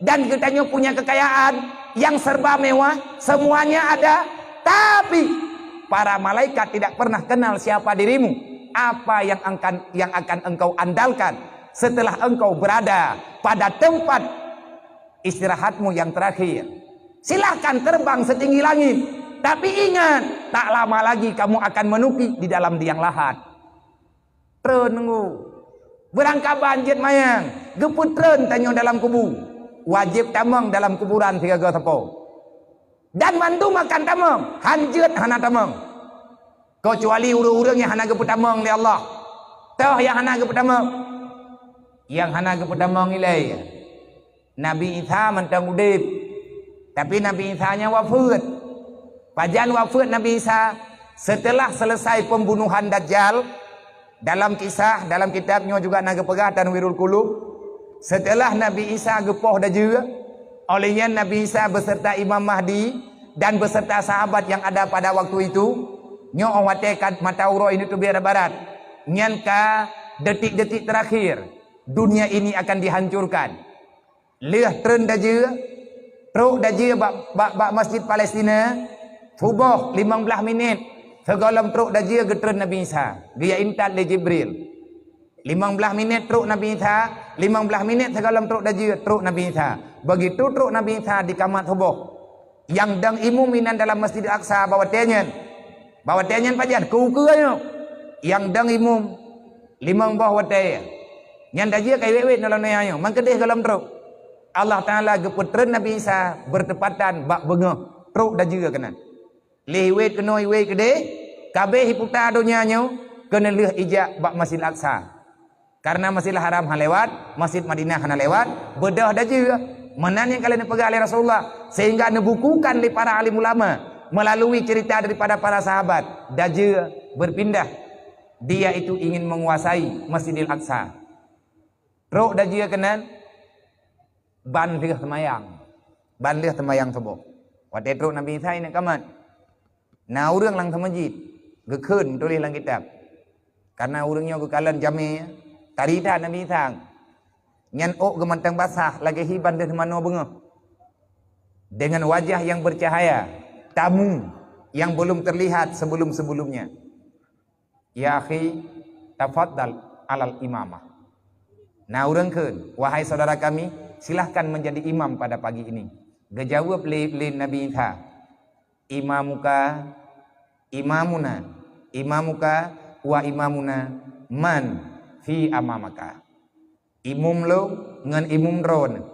dan geutanyoe punya kekayaan yang serba mewah, semuanya ada, tapi para malaikat tidak pernah kenal siapa dirimu, apa yang akan, yang akan engkau andalkan setelah engkau berada pada tempat istirahatmu yang terakhir. Silahkan terbang setinggi langit, tapi ingat, tak lama lagi kamu akan menuki di dalam liang lahat. Treun nunggu. Beurangkaban jeuet manyang, geupeutreun tanyoe dalam kubu. Wajéb tamong dalam kuburan sigoe-goe sapo. Dan mandum akan tamong, hanjeuet hana tamong. Keucuali ureuëng-ureuëng nyang hana geupeutamong lé Allah. Toh nyang hana geupeutamong? Nyang hana geupeutamong ilée Nabi Isa mantong udeb, tapi Nabi Isa nyan wafeuet. Pajan wafeuet Nabi Isa? Seuteulah selesai pembunuhan Dajjal. Dalam kisah, dalam kitab nyoe juga na geupeugah Tanwirul Qulub, seuteulah Nabi Isa geupoh dajeue, óh lheueh nyan Nabi Isa beserta Imam Mahdi dan beserta sahabat yang ada pada waktu itu, nyoe óh watée ka mata uroe ini teubiet barat, nyan ka detik-detik terakhir dunia ini akan dihancurkan. Lheueh treun dajeue, trok dajeue bak, bak, bak Masjid Palestina, suboh limong blaih minét, sigohlom trok dajeue geutreun Nabi Isa, geujak intat lé Jibril. Limong blaih minét trok Nabi Isa, limong blaih minét sigohlom trok dajeue, trok Nabi Isa. Begitu trok Nabi Isa di kamat suboh. Nyang dong imum inan dalam Masjidil Aqsa bak watée nyan. Bak watée nyan pajan, keu ukeue nyoe. Nyang dong imum limong boh watée. Nyan dajeue ka iwet-wet nolong nyoe, mangkeudeh gohlom trok. Allah Taala geupeutreun Nabi Isa beurtepatan bak beungoh, trok dajeue keunan. Lheueh iwet keunoe iwet keudeh, kabeh iputa donya nyoe keuneulheueh ijak bak Masjidil Aqsa. Karena Masjidil Haram hana lewat, Masjid Madinah hana lewat, beudôh dajeue. Meunan nyang ka lheueh neupeugah lé Rasulullah, sehingga neubukukan lé para alim ulama melalui cerita daripada para sahabat, dajeue berpindah, dia itu ingin menguasai Masjidil Aqsa. Trok dajeue keunan, ban lheueh seumayang. Ban lheueh seumayang suboh. Watée trok Nabi Isa inan kamat, na ureuëng lam masjid geukheun tuléh lam kitab. Karena ureuëng nyoe geukalon jamé, tari that Nabi Isa. Nyan ôk geumantong basah lagée hi ban lheueh manoe beungoh. Dengan wajah yang bercahaya, tamu yang belum terlihat sebelum-sebelumnya. "Ya akhi, tafaddal alal imamah." Na ureuëng kheun, "Wahai saudara kami, silahkan menjadi imam pada pagi ini." Geujaweueb lé, lé Nabi Isa, "Imamuka, imamuna, imamuka wa imamuna man fi amamaka." Imum lôn ngon imum droeneuh,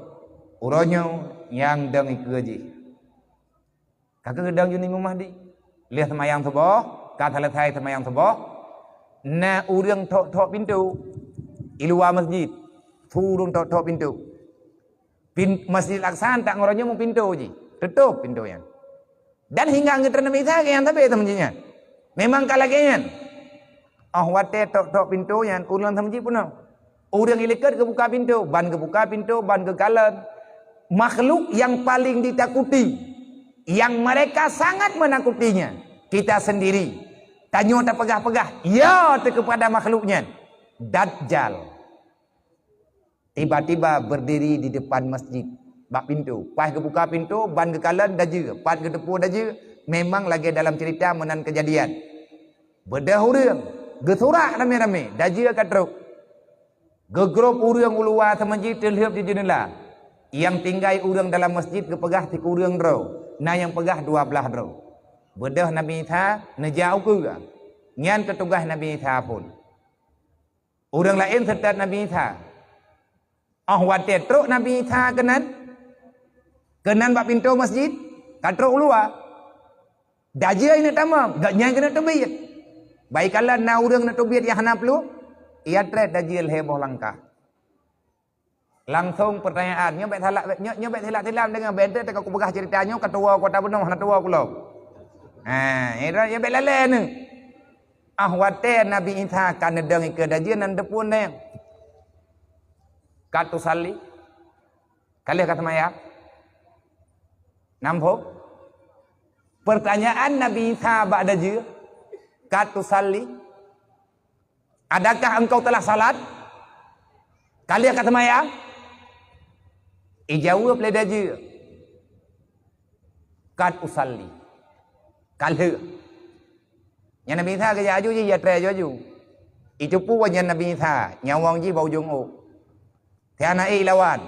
uroe nyoe nyang dong ikeue jih. Ka keuh dong jeuet Imam Mahdi. Lheueh seumayang suboh, ka seuleusoe seumayang suboh, na ureuëng thok-thok pintoe i luwa masjid. Su ureuëng thok-thok pintoe. Pin-, Masjid Aqsa nyan uroe nyoe mupintoe jih, teutôp pintoe nyan. Dan hingga geutreun Nabi Isa nyang sabe teuma jih nyan. Memang ka lagée nyan. Óh watée thok-thok pintoe nyan, ureuëng lam masjid peunoh. Ureuëng ilikot geubuka pintoe, ban geubuka pintoe, ban geukalon. Makhluk yang paling ditakuti, yang mereka sangat menakutinya, kita sendiri. Tanyoe tapeugah-peugah, ya, teu keupada makhluk nyan. Dajjal. Tiba-tiba berdiri di depan masjid, bak pintoe. Pas geubuka pintoe, ban geukalon dajeue, pat geuteupeue dajeue, memang lagée dalam cerita meunan keujadian. Beudôh ureuëng, geusurak ramé-ramé, dajeue ka trok. Geugrôp ureuëng u luwa teuma jih teulheueb di jeunela. Nyang tinggai ureuëng dalam masjid geupeugah sikureueng droe, na nyang peugah dua blaih droe. Beudôh Nabi Isa neujak ukeue, nyan keu tugaih Nabi Isa phon. Ureuëng laén seutôt Nabi Isa. Óh watée trok Nabi Isa keunan, keunan bak pintoe masjid, ka trok u luwa. Dajjal neuk tamong, gobnyan keuneuk teubiet. Bak ikalon na ureuëng neuk teubiet nyang hana pluek, ia treb Dajjal lhée boh langkah. Langsong peurtanyaan, nyoe bék salah, nyoe, nyoe bék silap-silap deungoe, bék teuka kupeugah ceurita nyoe ka tuwoe kota bunoe, hana tuwoe kulom. Ha, nyoe bék lalée neuh. Óh watée Nabi Isa ka neudong ikeue Dajjal nan teupeue nyan. Ka tusalli? Ka lheueh ka seumayang? Namphok? Peurtanyaan Nabi Isa bak Dajjal, "Ka tusalli? Adakah engkau telah salat? Ka lheueh ka seumayang?" Ijaweueb lé Dajjal, "Qad usalli." Ka lheueh. Nyan Nabi Isa geujak aju jih, ya treb aju-aju. Iteupeue nyan Nabi Isa, nyawöng jih bak ujong ôk. Tiana ék lawan.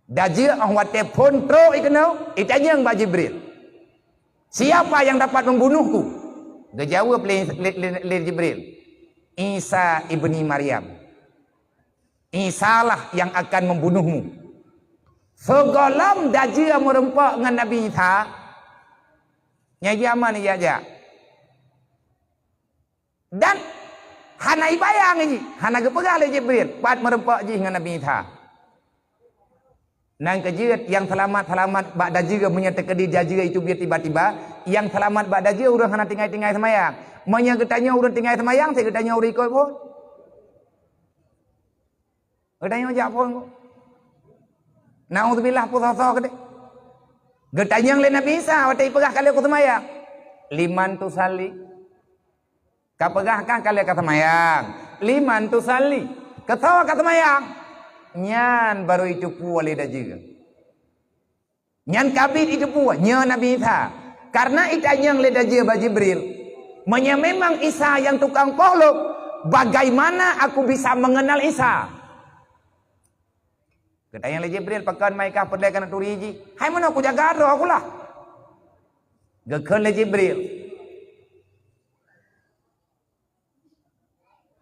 Dajjal óh watée phon trok ikeue nyoe, itanyong bak Jibril, "Siapa yang dapat membunuhku?" Geujaweueb lé, lé, lé, lé Jibril, "Isa ibni Maryam. Isalah yang akan membunuhmu." Sigohlom Dajjal meureumpok ngon Nabi Isa, nyan jih aman ijak-jak. Dan hana ibayang jih, hana geupeugah lé Jibril pat meureumpok jih ngon Nabi Isa. Nan keujeuet nyang seulamat-seulamat bak Dajjal, meunyoe teukeudi Dajjal itu biet tiba-tiba, nyang seulamat bak Dajjal ureuëng hana tinggai-tinggai seumayang. Meunyoe geutanyoe ureuëng tinggai seumayang, sit geutanyoe ureuëng ikot phon. Geutanyoe jak phon. Naudzubillah, peue soe-soe keudeh. Geutanyong lé Nabi Isa watée ipeugah ka lheueh kuseumayang, "Liman tusalli?" Ka peugah kah ka lheueh ka seumayang. "Liman tusalli?" Keu soe ka seumayang? Nyan baru iteupeue lé Dajjal. Nyan ka biet iteupeue, nyoe Nabi Isa. Karena itanyong lé Dajjal bak Jibril, "Meunyoe memang Isa nyang tukang poh lom, bagaimana aku bisa mengenal Isa?" Geutanyong lé Jibril, "Pakon ma ikah peureulée keuneuk turi jih?" "Hai meunoe kujaga droe kulah." Geukheun lé Jibril,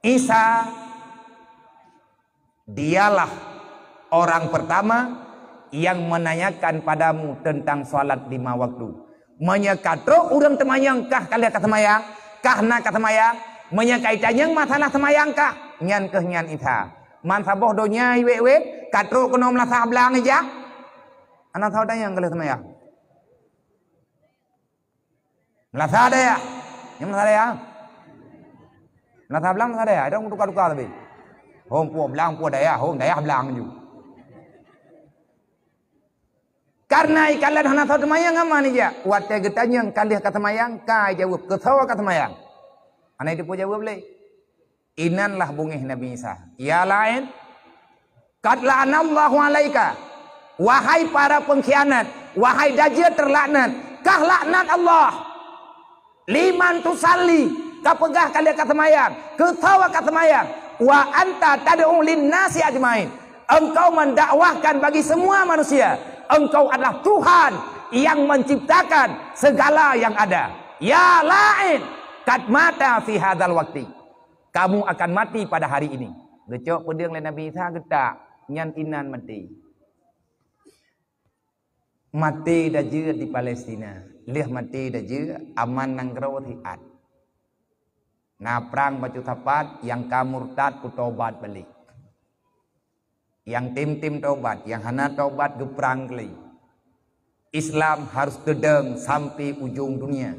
"Isa, dialah orang pertama yang menanyakan padamu tentang salat lima waktu. Meunyoe ka trok ureuëng teumanyong kah ka lheueh ka seumayang, kah na ka seumayang, meunyoe ka itanyong masalah seumayang kah, nyan kheueh nyan Isa. Man saboh donya iwet-wet, ka trok keunoe meulasah blang ijak, hana soe tanyong ka lheueh seumayang." Meulasah dayah. Nyan meulasah dayah. Meulasah blang, meulasah dayah. Dong tuka-tuka leubeh. Hom puwoe blang, puwoe dayah, hom dayah blang ju. Karena ikalon hana soe teumayang, aman ijak. Watée geutanyong ka lheueh ka seumayang, ka ijaweueb, "Keu soe ka seumayang?" Hana iteupeue jaweueb lé. Inan lah beungéh Nabi Isa. "Ya la'in, qad la'anallahu 'alaika. Wahai para pengkhianat, wahai Dajjal terlaknat, kah laknat Allah. Liman tusalli, ka peugah ka lheueh ka seumayang, keu soe ka seumayang, wa anta tad'u lin-nasi ajmain. Engkau mendakwahkan bagi semua manusia. Engkau adalah Tuhan yang menciptakan segala yang ada. Ya la'in, qad mata fi hadzal waqti. Kamu akan mati pada hari ini." Geucok peudeueng lé Nabi Isa geutak, nyan inan maté. Maté Dajjal di Palestina. Lheueh maté Dajjal, aman nanggroe siat. Na prang bacut sapat, nyang ka murtad peutobat balek. Nyang tem-tem tobat, nyang hana tobat geuprang keulai. Islam harus teudong sampai ujong dunia.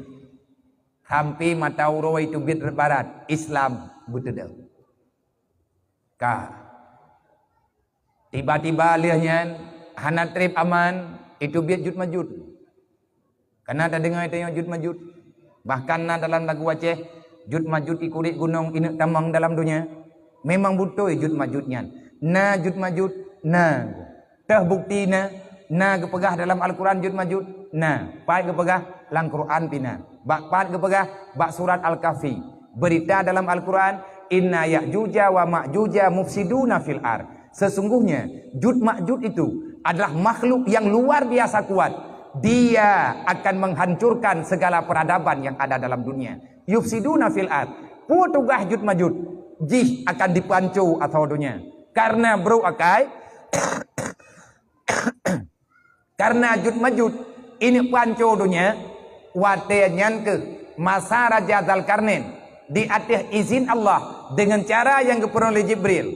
Sampai mata uroe teubiet barat, Islam beuteudong. Ka. Tiba-tiba lheueh nyan, hana treb aman, teubiet Jut Majut. Kana tadeungoe tanyoe Jut Majut? Bahkan na dalam lagu Aceh, Jut Majut ikuriek gunong ineuk tamong dalam donya. Memang beutôi Jut Majut nyan. Na Jut Majut, na. Teuh bukti na, na geupeugah dalam Al-Quran Jut Majut, na. Pat geupeugah lam Quran pih na. Bak pat geupeugah bak surat Al-Kahfi. Beurita dalam Al-Quran, "Inna Ya'juja wa Ma'juja mufsiduna fil ard." Sesungguhnya, Jud Majud itu adalah makhluk yang luar biasa kuat. Dia akan menghancurkan segala peradaban yang ada dalam dunia. Yufsiduna fil ard. Peue tugaih Jud Majud? Jih akan dipanco atau dunia. Karena bro akai, karena Jud Majud ini panco dunia, watée nyan keuh masa Raja Dzalkarnain di ateueh izin Allah dengan cara yang geupeurunoe lé Jibril.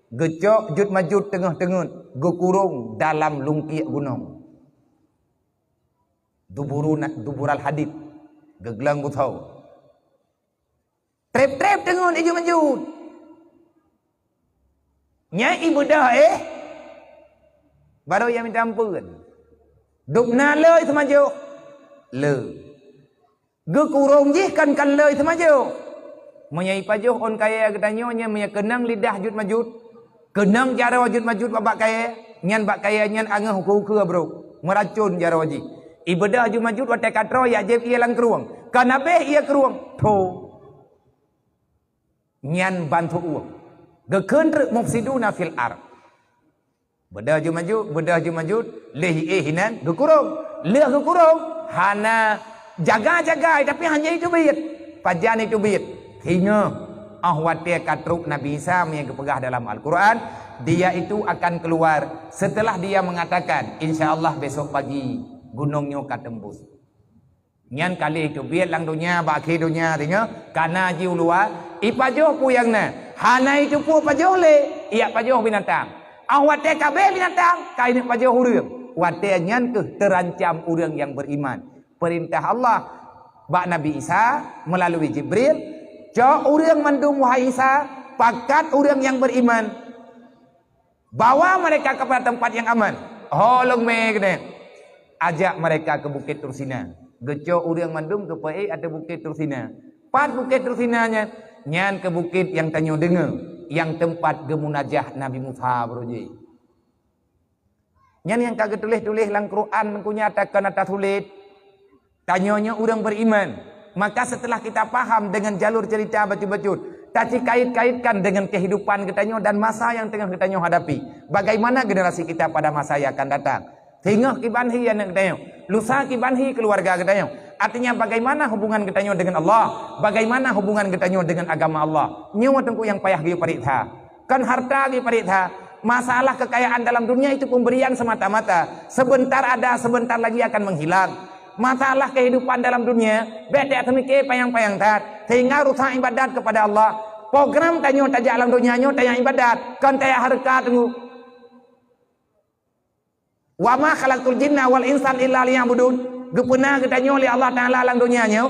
Geucok Jud Majud teungoh-teungeut, geukurong dalam lungkiek gunong. Duburuna, dubural hadid, geugleueng butho. Treb-treb teungeut i Jud Majud. Nyan ibeudôh éh, barô ia minta ampeuen. Dubna le seumajoh. Le. Geukurong jih kan, kan le seumajoh. Meunyoe ipajoh ôn kayée geutanyoe nyan, meunyoe keunong lidah Jud Majud, keunong jaroe Jud Majud bak, bak kayée, nyan bak kayée nyan angeuh ukeue-ukeue brok, meuracon jaroe jih. Ibeudôh Jud Majud watée ka troe, ijak jieb ié lam krueng. Ka na abéh ié krueng, tho. Nyan bantuk ueng. Geukheun treuk mufsiduna fil ard. Beudôh Jud Majud, beudôh Jud Majud, lheueh ié inan geukurong. Lheueh geukurong, hana jaga-jaga, tapi hana iteubiet. Pajan iteubiet? Singoh, óh watée ka trok Nabi Isa, meunyoe geupeugah dalam Al-Quran, dia itu akan keluar setelah dia mengatakan, "Insya Allah besok pagi gunong nyoe ka tembus." Nyan ka lheueh iteubiet lam donya, bak akhé donya singoh, ka na jiôh luwa, ipajoh peue nyang na. Hana iteupeue pajoh lé, ijak pajoh binatang. Óh watée ka abéh binatang, ka ineuk pajoh ureuëng. Watée nyan keuh teurancam ureuëng nyang beriman. Peurintah Allah bak Nabi Isa meulalui Jibril, "Cok ureuëng mandum, wahai Isa, pakat ureuëng nyang beriman." Bawa mereka kepada tempat yang aman. Ho lôn mé keudeh. Ajak mereka ke Bukit Tursina. Geucok ureuëng mandum geupeuék ateueh Bukit Tursina. Pat Bukit Tursina nyan? Nyan keuh bukét nyang tanyoe deungoe, nyang teumpat geumunajah Nabi Musa baroe jih. Nyan nyang ka geutuléh-tuléh lam Quran, meunyoe takon atra sulet. Tanyoe nyoe ureuëng beriman, maka setelah kita paham dengan jalur cerita bacut-bacut, tacikait-kaitkan dengan kehidupan geutanyoe dan masa nyang teungoh geutanyoe hadapi. Bagaimana generasi kita pada masa yang akan datang? Singoh kiban hi aneuëk geutanyoe, lusa kiban hi keuluwarga geutanyoe. Artinya, bagaimana hubungan geutanyoe dengan Allah? Bagaimana hubungan geutanyoe dengan agama Allah? Nyoe teungku nyang payah geupareksa. Kon harta geupareksa. Masalah kekayaan dalam dunia itu pemberian semata-mata. Sebentar ada, sebentar lagi akan menghilang. Masalah kehidupan dalam dunia, bék tateumike panyang-panyang that, sehingga rusak ibadat kepada Allah. Program tanyoe tajak lam donya nyoe tajak ibadat, kon tajak hareuta teungku. "Wa ma khalaqtul jinna wal insan illa liya'budun." Geupeuna geutanyoe lé Allah Taala lam donya nyoe.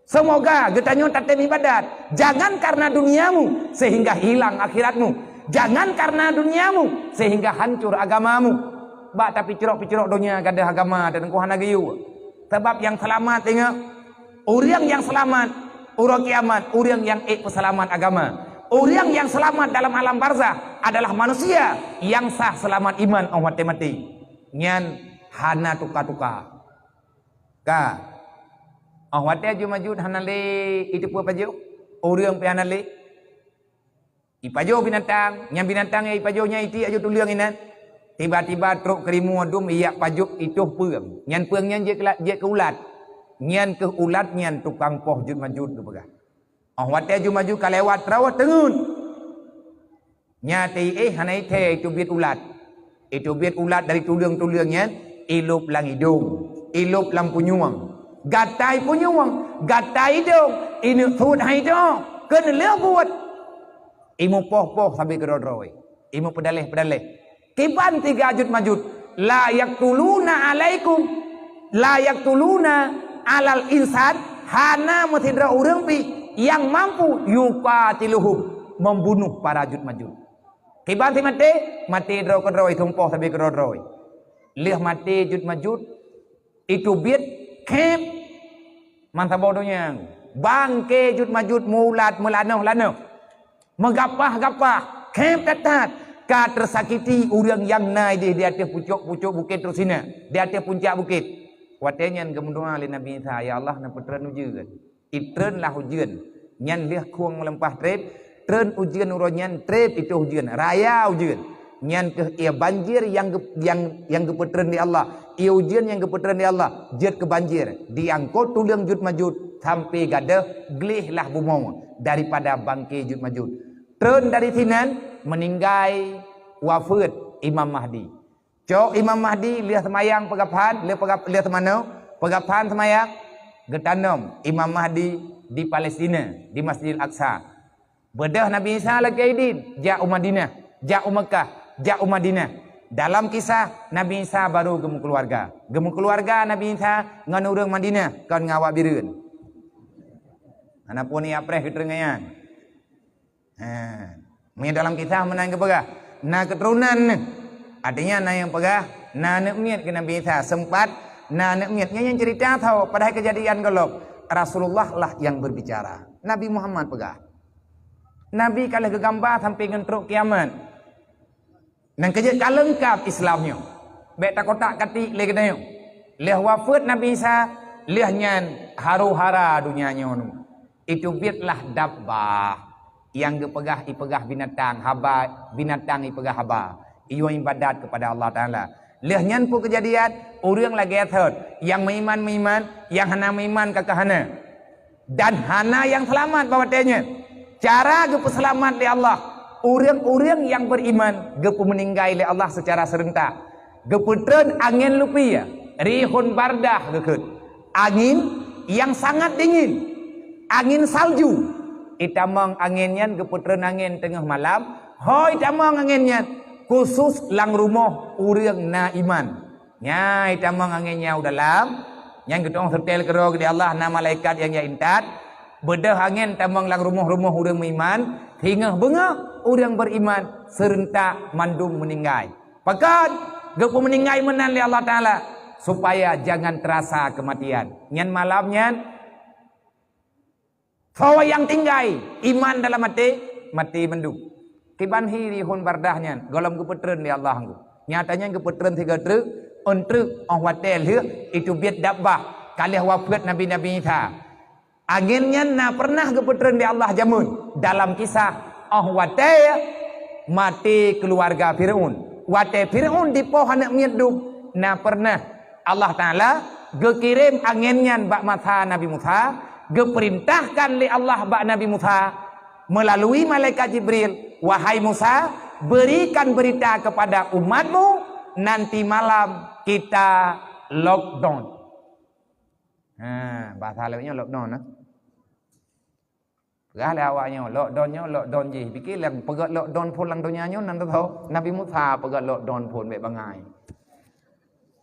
Semoga geutanyoe tatem ibadat. Jangan karena duniamu sehingga hilang akhiratmu. Jangan karena duniamu sehingga hancur agamamu. Bak tapicrok-picrok donya gadôh agama dan hana geuyue. Sabab nyang seulamat ingat, ureuëng nyang seulamat uroe kiamat, ureuëng nyang ék peuseulamat agama. Ureuëng nyang seulamat dalam alam barzakh adalah manusia nyang sah seulamat iman óh watée maté. Nyan hana tuka-tuka. Ka. Óh watée Jud Majud hana lé, iteupeue pajoh? Ureuëng pih hana lé. Ipajoh binatang, nyang binatang nyang ipajoh nyan itiek aju tuleueng inan. Tiba-tiba trok keurimong dum ijak pajoh itoh peueng. Nyan peueng nyan jeuet keu la-, jeuet keu ulat. Nyan keuh ulat nyan tukang poh Jud Majud geupeugah. Óh watée Jud Majud ka lewat, teurawot teungeut. Nyan teuh éh hana ithée iteubiet ulat. Iteubiet ulat dari tuleueng-tuleueng nyan, ilôb lam idông, ilôb lam punyueng. Gatai punyueng, gatai idông, ineuk sot hai idông, keuneulheueh buet. Imupoh-poh sabe keudroe-droe. Imupeudaléh-peudaléh. Kiban tiga Jud Majud, "La yaqtuluna alaikum, la yaqtuluna alal insan," hana meusidroe ureuëng pih nyang mampu, "yuqatiluhum," membunuh para Jud Majud. Kiban si maté, maté droe keudroe, itumpôh sabe keudroe-droe. Lheueh maté Jud Majud, iteubiet khép meusaboh donya. Bangke Jud Majud meuulat meulanoh-lanoh. Meugapah-gapah, khép that-that, ka teusakiti ureuëng nyang na idéh di ateueh pucok-pucok Bukét Tursina, di ateueh puncak bukét. Watée nyan geumeudoá lé Nabi Isa, "Ya Allah, neupeutreun ujeuen." Itreun lah ujeuen. Nyan lheueh khueng meulimpah treb, Treun ujeuen uroe nyan, treb itôh ujeuen, raya ujeuen. Nyan kheueh ie banjir nyang geu-, nyang, nyang geupeutreun lé Allah. Ie ujeuen nyang geupeutreun lé Allah jeuet keu banjir, diangkot tuleueng Juj Majuj sampoe gadôh gleh lah bumoe daripada bangke Juj Majuj. Treun dari sinan, meuninggai, wafeuet Imam Mahdi. Cok Imam Mahdi, lheueh seumayang peugaphan, lheueh peugap-, lheueh seumanoe, peugaphan seumayang, geutanom Imam Mahdi di Palestina, di Masjidil Aqsa. Beudôh Nabi Isa lakée idin, jak u Madinah, jak u Meukah, jak u Madinah. Dalam kisah, Nabi Isa baru geumeukeuluwarga. Geumeukeuluwarga Nabi Isa ngon ureuëng Madinah, kon ngon awak Bireuen. Hana pun ia preh keuteungayan. Ha. Meunyoe dalam kisah meunan geupeugah, na keuturonan neuh. Artinya na nyang peugah, na aneuëk miet keu Nabi Isa. Sempat na aneuëk miet. Nyan nyang cerita tho, padahai keujadian gohlom. Rasulullah lah nyang berbicara. Nabi Muhammad peugah. Nabi ka lheueh geugamba sampai ngon trok kiamat. Nyang keujeuet ka leungkap Islam nyoe. Bék takotak katik lé geutanyoe. Lheueh wafeuet Nabi Isa, lheueh nyan haru-hara donya nyoe. Iteubiet lah dabbah nyang geupeugah, ipeugah binatang, haba, binatang ipeugah haba. Iyue ibadat keupada Allah Taala. Lheueh nyan peue keujadian? Ureuëng lagée thot, nyang meuiman meuiman, nyang hana meuiman ka keuh hana. Dan hana nyang seulamat bak watée nyan. Cara geupeuseulamat lé Allah, ureuëng-ureuëng nyang beriman geupeumeuninggai lé Allah seucara seurentak. Geupeutreun angén lupie, rihun bardah geukheun. Angén nyang sangat dingin, angén salju. Itamong angén nyan geupeutreun angén teungoh malam, ho itamong angén nyan khusos lam rumoh ureuëng na iman. Nyan itamong angén nyan u dalam, nyan geutueng seutel keudroe di Allah, na malaikat nyang jak intat. Beudôh angén tamong lam rumoh-rumoh ureuëng meuiman, singoh beungoh ureuëng beriman, seurentak mandum meuninggai. Pakon? Geupeumeuninggai meunan lé Allah Taala, supaya jangan terasa kematian. Nyan malam nyan, soe nyang tinggai iman dalam até, maté mandum. Kiban hi rihun bardah nyan, gohlom geupeutreun lé Allah ngku. Nyata nyan geupeutreun sigoe treuk, ôn treuk, óh watée lheueh iteubiet dabbah, ka lheueh wafeuet Nabi-Nabi Isa. Angén nyan na peureunah geupeutreun lé Allah jameun. Dalam kisah, óh watée maté keuluwarga Fir'aun. Watée Fir'aun dipoh aneuëk miet dum, na peureunah Allah Taala geukirém angén nyan bak masa Nabi Musa, geupeurintahkan lé Allah bak Nabi Musa meulalui malaikat Jibril, "Wahai Musa, berikan berita kepada umatmu, nanti malam kita lockdown." Ha, bahasa lewat nyoe lockdown, nah. Peugah lé awak nyoe, lockdown nyoe, lockdown jih. Pike lé peugét lockdown phon lam donya nyoe nan teuthô. Nabi Musa peugét lockdown phon bék bangai.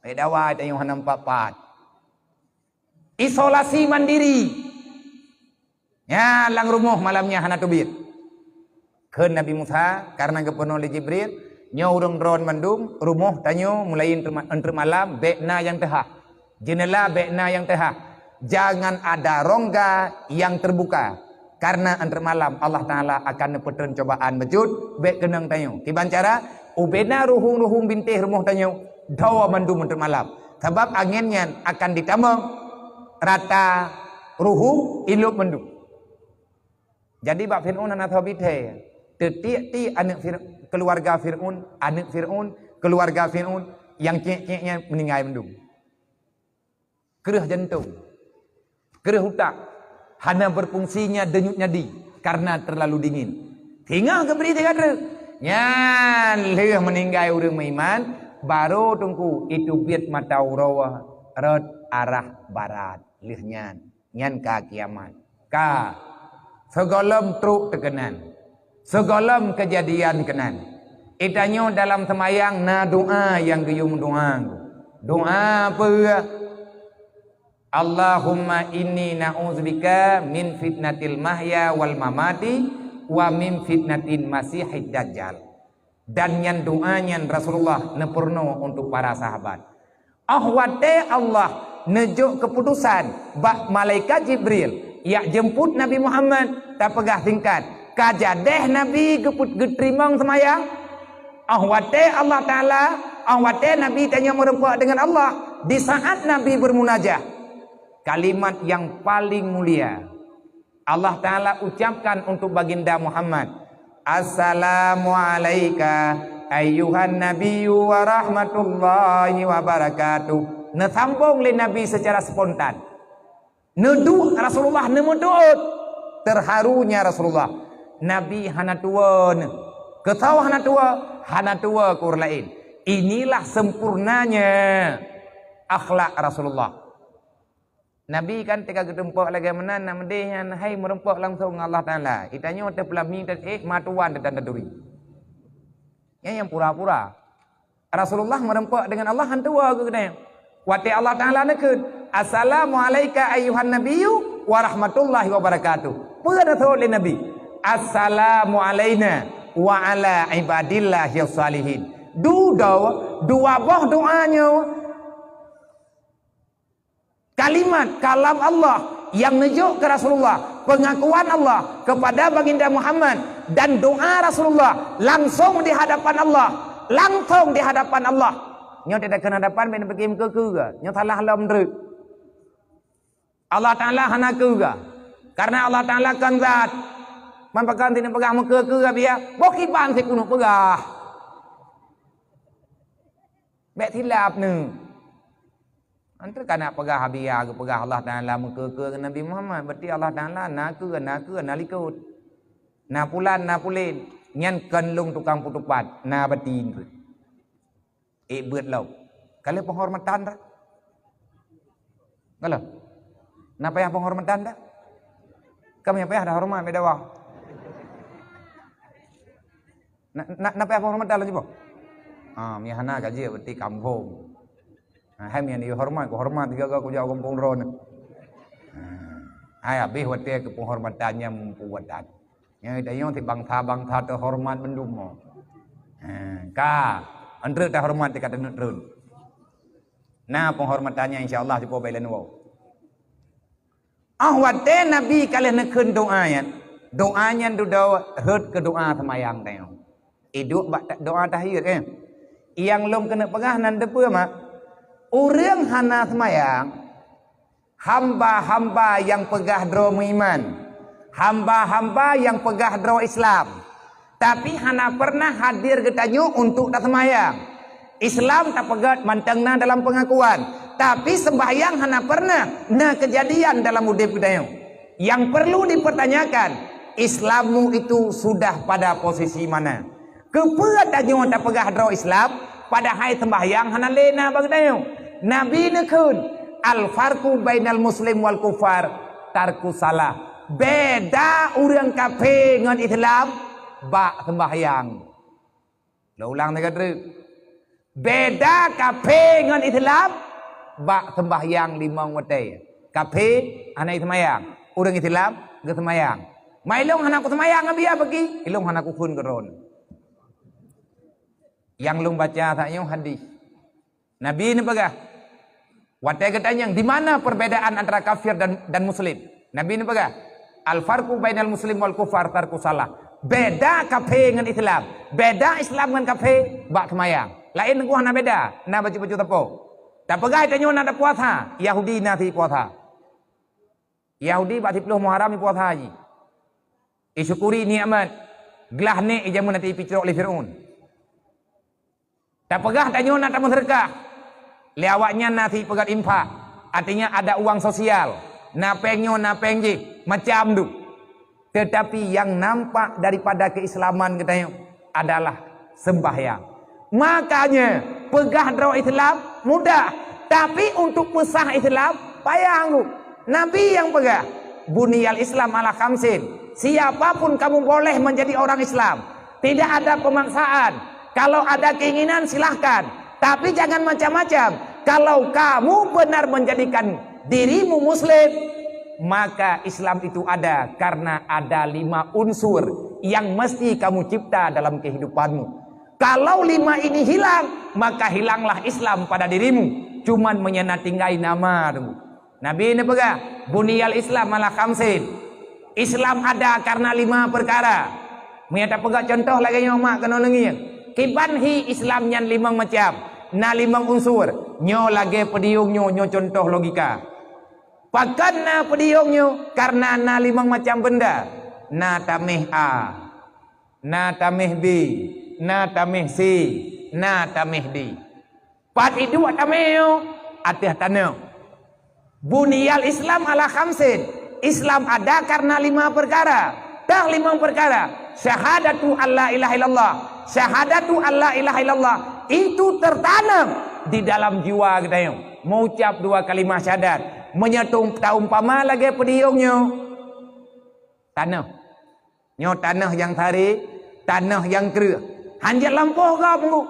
Bék dawa tanyoe hana pat-pat. Isolasi mandiri. Nyan lam rumoh malam nyan hana teubiet. Kheun Nabi Musa, karena geupeurunoe lé Jibril, nyoe ureuëng droen mandum, rumoh tanyoe mulai eunteuk ma-, eunteuk malam bék na nyang teuhah. Jeunela bék na nyang teuhah. Jangan ada rongga yang terbuka, karena eunteuk malam Allah Taala akan neupeutrön cobaan bacut bék keunong tanyoe. Kiban cara, ubena ruhueng-ruhueng bintéh rumoh tanyoe, dawa mandum eunteuk malam. Sabab angén nyan akan ditamong rata ruhueng ilop mandum. Jadi bak Fir'aun hana sabe thée. Teutiek-tiek aneuëk Fir-, keuluwarga Fir'aun, aneuëk Fir'aun, keuluwarga Fir'aun, nyang ciek-ciek nyan meuninggai mandum. Kreueh jantong, kreueh utak, hana berfungsinya denyut nyadi karena terlalu dingin. Singoh geubri sigoe treuk. Nyan lheueh meuninggai ureuëng meuiman, barô teungku iteubiet mata uroe rot arah barat. Lheueh nyan, nyan ka kiamat. Ka, sigohlom trok teukeunan, sigohlom keujadian keunan. Geutanyoe dalam seumayang na doa nyang geuyue meudoa. Doa peue? "Allahumma inni na'udzubika min fitnatil mahya wal mamati wa min fitnatin masihid dajjal." Dan nyan doa nyan Rasulullah neupeurunoe untuk para sahabat. Óh watée Allah neujok keuputosan bak malaikat Jibril jak jeumput Nabi Muhammad, tapeugah singkat, ka jadeh Nabi geupeu-, geuteurimong seumayang. Óh watée Allah Taala, óh watée Nabi tanyoe meurumpok deungon Allah, di saat Nabi beurmunajah, kalimat nyang paleng mulia, Allah Ta'ala ucapkan untuk Baginda Muhammad, "Assalamu alaika ayyuhan nabiyyu wa rahmatullahi wa barakatuh." Neusambong lé Nabi secara spontan. Neuduek Rasulullah, neumeuduek. Terharunya Rasulullah. Nabi hana tuwoe neuh. Keu soe hana tuwoe? Hana tuwoe keu ureuëng laén. Inilah sempurnanya akhlak Rasulullah. Nabi kan teuka geutumpok lagée meunan, nak meudeh nyan hai meurumpok langsong ngon Allah Ta'ala. Geutanyoe teupeulami dan ék matuan dan taturi. Nyan nyang pura-pura. Rasulullah meurumpok dengan Allah han tuwoe geuh geutanyoe. Watée Allah Ta'ala neukheun, "Assalamu alaika ayyuhan nabiyyu wa rahmatullahi wa barakatuh." Peue neuseuôt lé Nabi? "Assalamu alaina wa ala ibadillahi shalihin." Dudoe, dua boh doa nyoe. Kalimat kalam Allah nyang neujok keu Rasulullah, pengakuan Allah kepada Baginda Muhammad, dan doa Rasulullah langsung di hadapan Allah, langsung di hadapan Allah. Nyoe tidak kena hadapan, ben pergi meukeue-keue, nyoe salah lom treuk. Allah Ta'ala hana keue, karena Allah Ta'ala kan zat. Man pakon sini peugah meukeue-keue biya, boh kiban si kunuk peugah. Bék silap neu. Antre kana peugah biya geupeugah Allah Ta'ala meukeue-keue ngon Nabi Muhammad, berarti Allah Ta'ala na keue, na keue, na likot. Na pulan, na pulen, nyan kon lôn tukang putupat, na batin. Ék beuet lom. Ka lheueh penghormatan dah. Ka lheueh. Na payah penghormatan dah. Ka payah dah hormat beda wah. Na, na, na payah penghormatan lom jiboh. Ah, meuhana gaji berarti kampung. Ha, hai meunan dihoreumat, kuhoreumat tiga-tiga kujak u gampông droeneuh. Ha, hai habéh watée keu peunghormatan nyang meupuwatan. Nyang tanyoe si bansa-bansa teuhoreumat mandum. Ha, ka, antre teuhoreumat teuka teuneuk treun. Na peunghormatan nyan insya Allah sipoh bak ileuen woe. Óh watée Nabi ka lheueh neukheun doa nyan, doa nyan dudoe rhot keu doa seumayang tanyoe. Iduek bak ta-, doa tahiyat, eh. Nyang lôn keuneuk peugah nan teupeue mak? Ureuëng hana seumayang, hamba-hamba nyang peugah droe meuiman, hamba-hamba nyang peugah droe Islam, tapi hana pernah hadir geutanyoe untuk taseumayang. Islam tapeugét mantong na dalam peungakuan, tapi seumbahyang hana pernah na keujadian dalam udeb geutanyoe. Yang perlu dipertanyakan, Islammu itu sudah pada posisi mana? Keupeue tanyoe tapeugah droe Islam, padahai seumbahyang hana lé na bak geutanyoe? Nabi neukheun, "Al-farqu bainal muslim wal kufar tarkus shalah." Beda ureuëng kafé ngon Islam bak seumbahyang. Lôn ulang lagée treuk. Beda kafé ngon Islam bak seumbahyang limong watée. Kafé hana seumayang, ureuëng Islam geuseumayang. Mai lôn hana kuseumayang ngon biya bagi, ilôn hana kukheun keu droeneuh. Nyang lôn baca saat nyoe hadis. Nabi neupeugah, watée geutanyong, "Di mana perbedaan antara kafir dan, dan muslim?" Nabi neupeugah, "Al-farqu bainal muslim wal kufar tarkus shalah." Beda kafé ngon Islam, beda Islam ngon kafé bak seumayang. Laén teungku hana beda, na bacut-bacut sapo. Tapeugah tanyoe na tapuasa, Yahudi na si puasa. Yahudi bak siplôh Muharram ipuasa jih. Isyukuri nikmat, glah nék ijameun até ipicok lé Fir'aun. Tapeugah tanyoe na tameuseudeukah, lé awaknyan na sipeugét infak, artinya ada uang sosial, na péng nyoe, na péng jih, macam tu. Tetapi yang nampak daripada keislaman geutanyoe adalah sembahyang. Makanya, peugah droe Islam mudah, tapi untuk peusah Islam payah anggô. Nabi yang peugah, "Buniyal Islam ala khamsin." Siapapun kamu boleh menjadi orang Islam. Tidak ada pemaksaan. Kalau ada keinginan, silahkan. Tapi jangan macam-macam. Kalau kamu benar menjadikan dirimu muslim, maka Islam itu ada karena ada lima unsur yang mesti kamu cipta dalam kehidupanmu. Kalau lima ini hilang, maka hilanglah Islam pada dirimu. Cuman meunyo na tinggai nama tu. Nabi neupeugah, "Buniyal Islam ala khamsin." Islam ada karena lima perkara. Meunyo tapeugah contoh lagée nyoe mak keunoe leungieng. Kiban hi Islam nyan limong macam. Na limong unsur. Nyoe lagée peudiong nyoe, nyoe contoh logika. Pakon na peudiyong nyoe? Karena na limong macam benda. Na tameh A, na tameh B, na tameh C, na tameh D. Pat iduek tameh nyoe? Ateueh tanoh. Buniyal Islam ala khamsin. Islam ada karena lima perkara. Tah limong perkara. Syahadatu alla ilaha illallah. Syahadatu alla ilaha illallah. Itu tertanam di dalam jiwa geutanyoe. Meucap dua kalimah syahadat. Meunyoe taumpama lagée peudiyong nyoe, tanoh. Nyoe tanoh nyang saré, tanoh nyang kreueh. Hanjeuet lampôh gob ngu.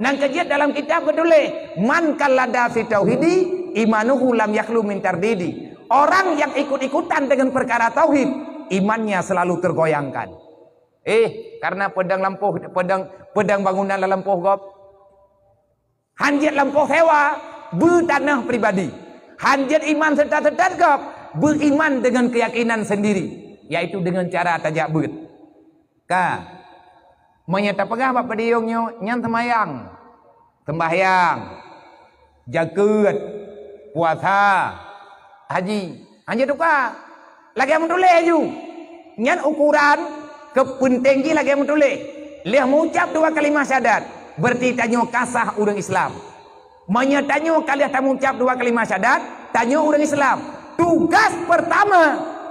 Nang keujeuet dalam kitab geutuléh, "Man qallada fi tauhidi, imanuhu lam yakhlu min tardidi." Orang yang ikut-ikutan dengan perkara tauhid, imannya selalu tergoyangkan. Eh, karena pedang lampôh, pedang, pedang bangunan lam lampôh gob. Hanjeuet lampôh sewa, beu tanoh pribadi. Hanjeuet iman seutôt-seutôt gob, beu iman dengan keyakinan sendiri, yaitu dengan cara tajak beuet. Ka, meunyoe tapeugah bak peudiyong nyoe, nyan seumayang, seumbahyang, jakeuet, puasa, haji. Hanjeuet tuka. Lagée meutuléh ju. Nyan ukuran keupeunténg jih lagée meutuléh. Lheueh meucab dua kalimah syahadat, berarti tanyoe ka sah ureuëng Islam. Meunyoe tanyoe ka lheueh tameucab dua kalimah syahadat, tanyoe ureuëng Islam. Tugas pertama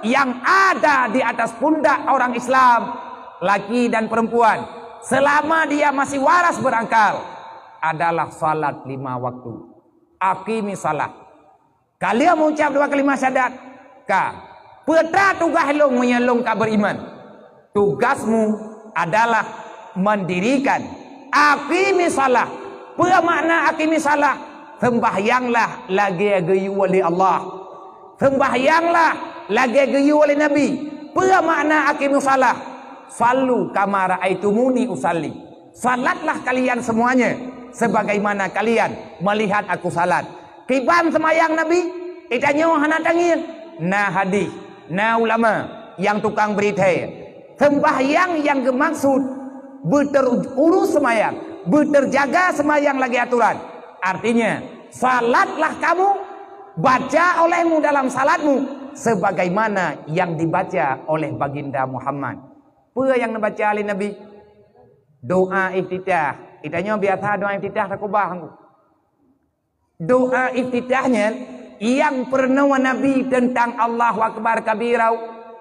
yang ada di atas pundak orang Islam, laki dan perempuan, selama dia masih waras berakal, adalah salat lima waktu. Aqimi salat. Ka lheueh meucab dua kalimah syahadat, ka. Peue teuma tugaih lôn meunyoe lôn ka beriman? Tugasmu adalah mendirikan. Aqimi salah. Peue makna aqimi salah? Sembahyanglah lagée geuyue lé Allah. Sembahyanglah lagée geuyue lé Nabi. Peue makna aqimi salah? Sallu kama raaitumuni usalli. Salatlah kalian semuanya sebagaimana kalian melihat aku salat. Kiban seumayang Nabi, geutanyoe hana tangieng. Na hadih, na ulama nyang tukang bri thée. Seumbahyang nyang geumaksud beuteururus seumayang, beuterjaga seumayang lagée atoran. Artinya, salatlah kamu, baca olehmu dalam salatmu sebagaimana yang dibaca oleh Baginda Muhammad. Peue nyang neubaca lé Nabi? Doa iftitah. Geutanyoe biasa doa iftitah takubah. Doa iftitah nyan nyang peurunoe Nabi teuntang Allahu Akbar kabira,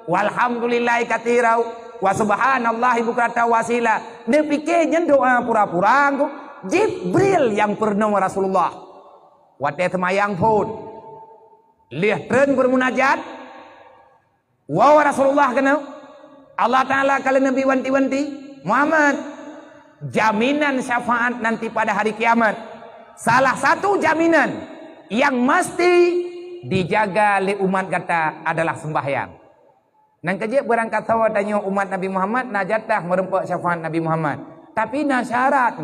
walhamdulillahi katsira, wa subhanallahi bukratan wa asila. Neupike nyan doa pura-pura ngu. Jibril nyang peurunoe Rasulullah. Watée seumayang phon, lheueh treun beumunajat, Woe Rasulullah keunoe, Allah Taala ka lheueh neubri wanti-wanti, Muhammad, jaminan syafaat nanti pada hari kiamat. Salah satu jaminan nyang meusti dijaga lé umat gata adalah seumbahyang. Nang keujeuet beurangkat sawa tanyoe umat Nabi Muhammad na jatah meureumpok syafaat Nabi Muhammad. Tapi na syarat.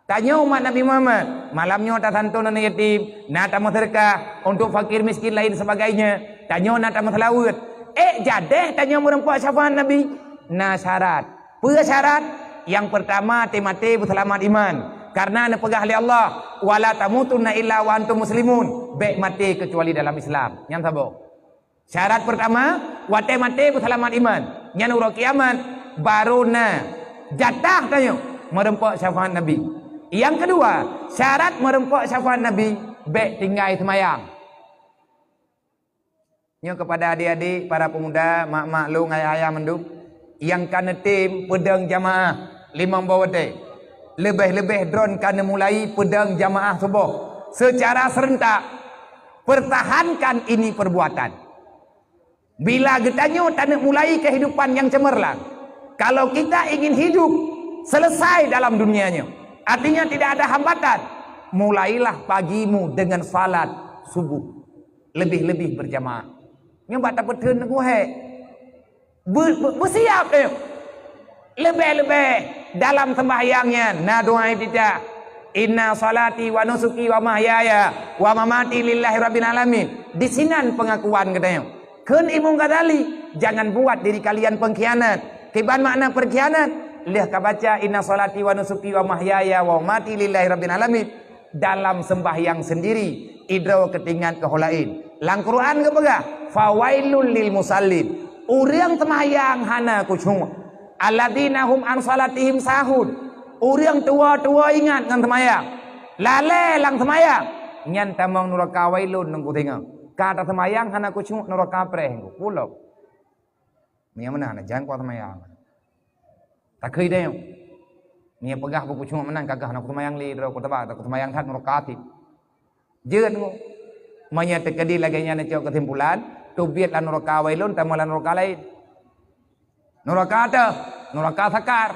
Tanyoe umat Nabi Muhammad, malam nyoe tasanton aneuk yatim, na tameuseudeukah untuk fakir miskin lain sebagainya. Tanyoe na tameuseulaweuet. Ék jadeh tanyoe meureumpok syafaat Nabi? Na syarat. Peue syarat? Nyang peurtama, até maté beuseulamat iman. Karena neupeugah lé Allah, "Wala tamutunna illa wa antum muslimun." Bék maté keucuali dalam Islam. Nyan saboh. Syarat peurtama, watée maté beuseulamat iman. Nyan uroe kiamat, barô na jatah tanyoe meureumpok syafaat Nabi. Nyang keudua, syarat meureumpok syafaat Nabi, bék tinggai seumayang. Nyoe keupada adik-adik, para peumuda, mak-mak lôn, ayah-ayah mandum, nyang ka neutem peudong jamaah limong boh watée. Leubeh-leubeh droen ka neumulai peudong jamaah suboh seucara seurentak. Pertahankan ini perbuatan. Bila geutanyoe taneuk mulai kehidupan nyang cemerlang, kalau kita ingin hidup selesai dalam dunia nyoe, artinya tidak ada hambatan, mulailah pagimu dengan salat subuh, lebih-lebih berjamaah. Nyoe bak tapeutheun teungoh hék. Be-, be-, beusiap deh. Leubeh-leubeh dalam sembahyang nyan na doa iftitah, "Inna salati wa nusuki wa mahyaya wa mamati lillahi rabbil alamin." Di sinan pengakuan geutanyoe. Kheun Imam Ghazali, "Jangan buat diri kalian pengkhianat." Kiban makna pengkhianat? Lheueh ka baca, "Inna salati wa nusuki wa mahyaya wa mamati lillahi rabbil alamin." Dalam sembahyang sendiri, idroe keu teuingat keu ho laén. Lam Quran geupeugah, "Fawailul lil musallin." Ureuëng seumayang hana khusyuk. "Alladzina hum an salatihim sahun." Ureuëng tuwoe-tuwoe ingat ngon seumayang, lalée lam seumayang, nyan tamong nuraka wailun nungku singoh. Ka taseumayang hana khusyuk, nuraka preh nungku. Pulo. Meunyoe meunan, jan kuat seumayang. Takheun deh. Meunyoe peugah bukhusyuk meunan, ka gah na kuteumanyang lé droe, kuteuba, kuteumayang that nuraka até. Jeuet ngu. Meunyoe teukeudi lagée nyan cok keusimpulan, teubiet lam nuraka wailun, tamong lam nuraka laén. Nuraka teuh, nuraka sakar.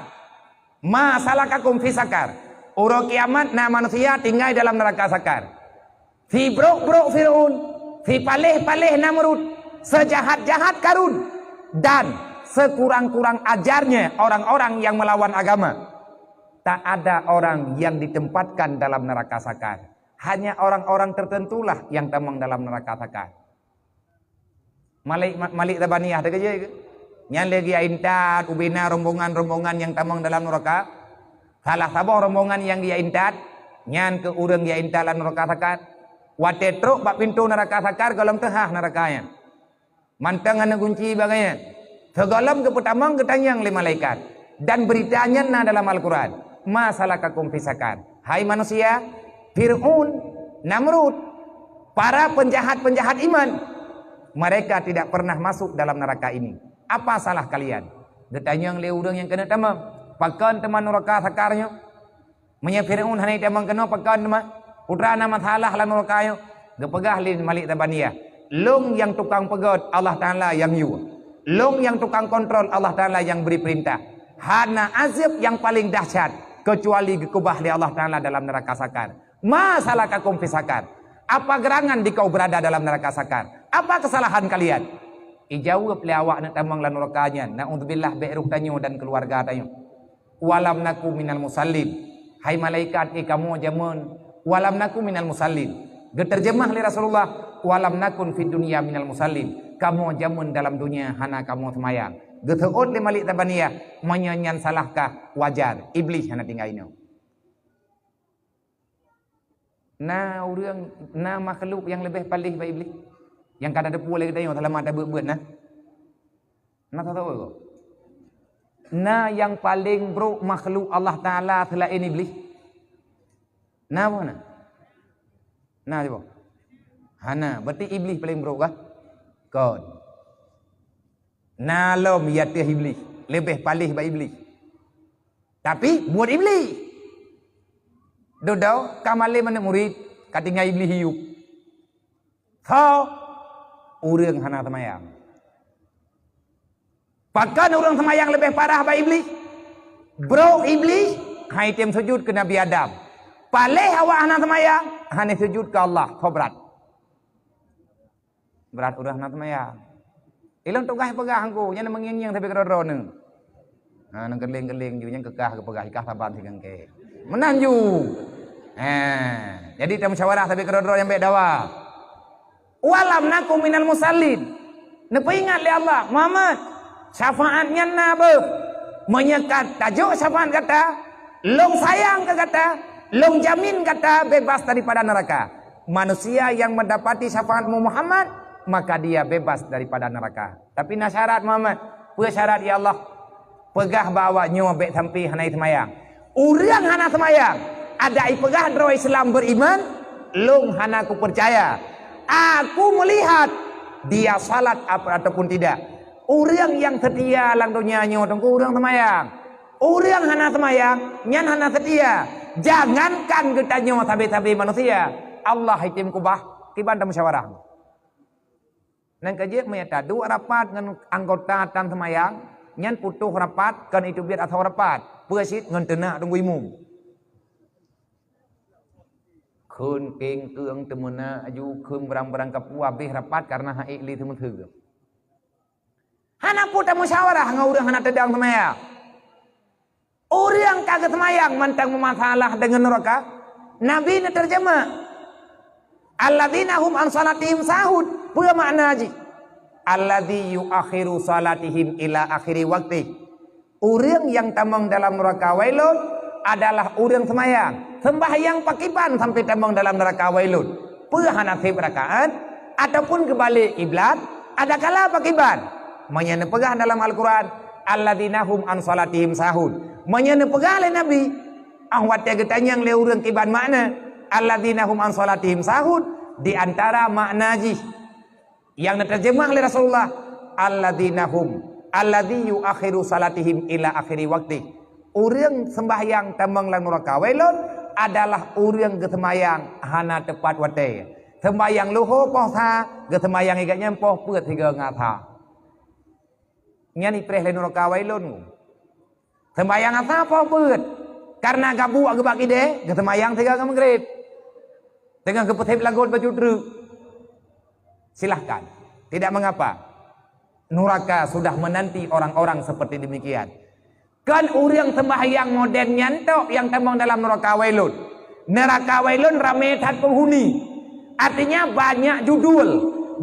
"Ma salakakum fi sakar?" Uroe kiamat na manusia tinggai dalam nuraka sakar. Sibrok-brok Fir'aun, sipaléh-paléh Namrud, seujahat-jahat Karun, dan sekurang-kurang ajarnya orang-orang yang melawan agama. Tak ada orang yang ditempatkan dalam neraka sakar. Hanya orang-orang tertentulah yang tamong dalam neraka sakar. Malik, Ma-, Malik Zabaniyah teukeujeuet keu? Nyan lé geujak intat ubena rombongan-rombongan nyang tamong dalam nuraka. Salah saboh rombongan nyang geujak intat, nyan keuh ureuëng geujak intat lam nuraka sakar. Watée trok bak pintoe nuraka sakar, gohlom teuhah nuraka nyan. Mantong hana gunci bak gobnyan. Sigohlom geupeutamong geutanyong lé malaikat. Dan beurita nyan na dalam Al-Quran, "Ma salakakum fi sakar?" Hai manusia, Fir'aun, Namrud, para penjahat-penjahat iman, mereka tidak pernah masuk dalam neraka ini. Apa salah kalian? Geutanyong lé ureuëng nyang keuneuk tamong, pakon teuma nuraka sakar nyoe? Meunyoe Fir'aun hana jitamong keunoe, pakon teuma? Putra na masalah lam nuraka nyoe? Geupeugah lé Malik Zabaniyah, "Lôn nyang tukang peugét, Allah Taala nyang yue. Lôn nyang tukang kontrol, Allah Taala nyang bri peurintah. Hana azeueb nyang paleng dahsyat keucuali geukeubah lé Allah Taala dalam nuraka sakar." "Ma salakakum fi sakar?" Apa gerangan dikau berada dalam neraka sakar? Apa kesalahan kalian? Ijaweueb lé awak neuk tamong lam nuraka nyan, "Naudzubillah, bék roh tanyoe dan keuluwarga tanyoe." "Walam naku minal musallin." Hai malaikat, eh kamoe jameun, "Walam naku minal musallin." Geuteurjeumah lé Rasulullah, "Walam nakun fid dunya minal musallin." Kamoe jameun dalam dunia hana kamoe seumayang. Geuseuôt lé Malik Zabaniyah, meunyoe nyan salahkah, wajar, Iblih hana tinggai inoe. Na ureuëng, na makhluk nyang leubeh paléh bak Iblih? Nyang ka tateupeue lé geutanyoe seulama tabeuet-beuet na? Na tateupeue? Na nyang paleng brok makhluk Allah Taala seulaén Iblih? Na boh na? Na boh? Hana. Berarti Iblih paleng brok kah? Kon. Na lom di ateueh Iblih, leubeh paléh bak Iblih. Tapi buet Iblih. Dudoe ka malém aneuëk murit, ka tinggai Iblih iyup. Soe? Ureuëng hana seumayang. Pakon ureuëng seumayang leubeh parah bak Iblih? Brok Iblih, han jitem sujut keu Nabi Adam. Paléh awak hana seumayang, hana sujut keu Allah. Soe brat? Brat ureuëng hana seumayang. Ilôn tugaih peugah angku, nyan meungieng-ngieng sabe keudroe-droe neu. Ha, nang keuleng-keuleng ju, nyan keukah geupeugah, ikah saban sikangke. Meunan ju. Ha, jadi tamusyawarah sabe keudroe-droe nyang bék dawa. "Walam naku minal musallin." Neupeuingat lé Allah, "Muhammad, syafaat nyan na beuh. Meunyoe ka tajok syafaat gata, lôn sayang keu gata, lôn jamin gata bebas daripada neraka." Manusia yang mendapati syafaatmu Muhammad, maka dia bebas daripada neraka. Tapi na syarat Muhammad. Peue syarat, ya Allah? Peugah bak awak nyoe bék sampai hana seumayang. Ureuëng hana seumayang, adak ipeugah droe Islam beriman, lôn hana kupeucaya. Aku melihat dia salat ap-, ataupun tidak. Ureuëng nyang seutia lam donya nyoe teungku ureuëng seumayang. Ureuëng hana seumayang, nyan hana seutia. Jangankan geutanyoe sabe-sabe manusia, Allah item keubah, kiban tamusyawarah. Nyan ka jeuet meunyoe taduek rapat ngon anggota tan seumayang, nyan putôh rapat kon iteubiet asoe rapat, peue cit ngon teunak teungku imum. Kheun kengkeung teumeunak aju kheun barang-barang kapeue habéh rapat kareuna han ék lé teumeuteue. Hana peue tamusyawarah ngon ureuëng hana teudong seumayang. Ureuëng ka geuseumayang mantong meumasalah deungon nuraka. Nabi neuteurjeumah, "Alladzina hum an salatihim sahun." Peue makna jih? "Alladzi yuakhiru salatihim ila akhiri waqtih." Ureuëng nyang tamong dalam nuraka wailun adalah ureuëng seumayang. Seumbahyang pakiban sampai tamong dalam nuraka wailun. Peue hana seb rakaat? Ataupun keubalek kiblat, adakala pakriban. Meunyoe neupeugah dalam Al-Quran, "Alladzina hum an shalatihim sahun." Meunyoe neupeugah lé Nabi, ah, watée geutanyong lé ureuëng kiban makna, "Alladzina hum an shalatihim sahun," di antara makna jih nyang neuteurjeumah lé Rasulullah, "Alladzina hum, alladzi yuakhiru shalatihim ila akhiri waqti." Ureuëng sembahyang tamong lam nuraka wailun adalah ureuëng geuseumayang hana teupat watée. Sembahyang luho poh sa, geuseumayang igat nyan poh peuet sigoe ngon asa. Nyan ipreh lé nuraka wailun. Sembahyang asa poh peuet, karena gabuek geubak ideh, geuseumayang sigoe ngon Maghrib. Teungoh geupeutheb lagot baju treuk. Silahkan, tidak mengapa. Nuraka sudah menanti orang-orang seperti demikian. Kan ureuëng sembahyang modern nyan tok nyang tamong dalam nuraka wailun. Nuraka wailun ramé that penghuni. Artinya banyak judul,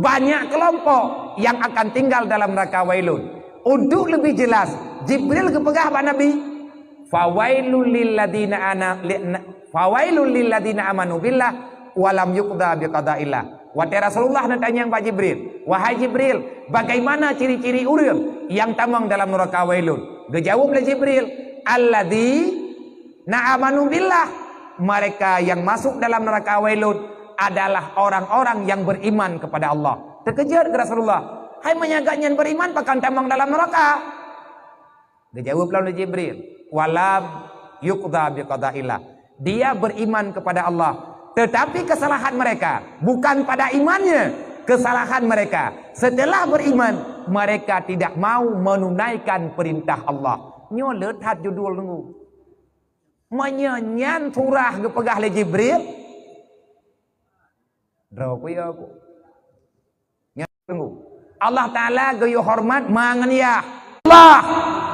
banyak kelompok yang akan tinggal dalam neraka wailun. Untuk lebih jelas, Jibril geupeugah bak Nabi, "Fawailul lilladzina ana-, li-, na-, fawailul lilladzina amanu billah wa lam yuqda biqadaillah." Watée Rasulullah neutanyong bak Jibril, "Wahai Jibril, bagaimana ciri-ciri ureuëng nyang tamong dalam nuraka wailun?" Geujaweueb lé Jibril, "Alladzina amanu billah." Mereka yang masuk dalam neraka wailun adalah orang-orang yang beriman kepada Allah. Teukeujot keu Rasulullah, "Hai meunyoe gobnyan beriman, pakon tamong dalam nuraka?" Geujaweueb lom lé Jibril, "Walam yuqda biqadaillah." Dia beriman kepada Allah, tetapi kesalahan mereka bukan pada imannya, kesalahan mereka setelah beriman, mereka tidak mau menunaikan perintah Allah. Nyoe le that judul nunggu. Meunyoe nyan surah geupeugah lé Jibril, droe ku ya ku. Nyan tunggu. Allah Taala geuyue horeumat ma ngon yah. Allah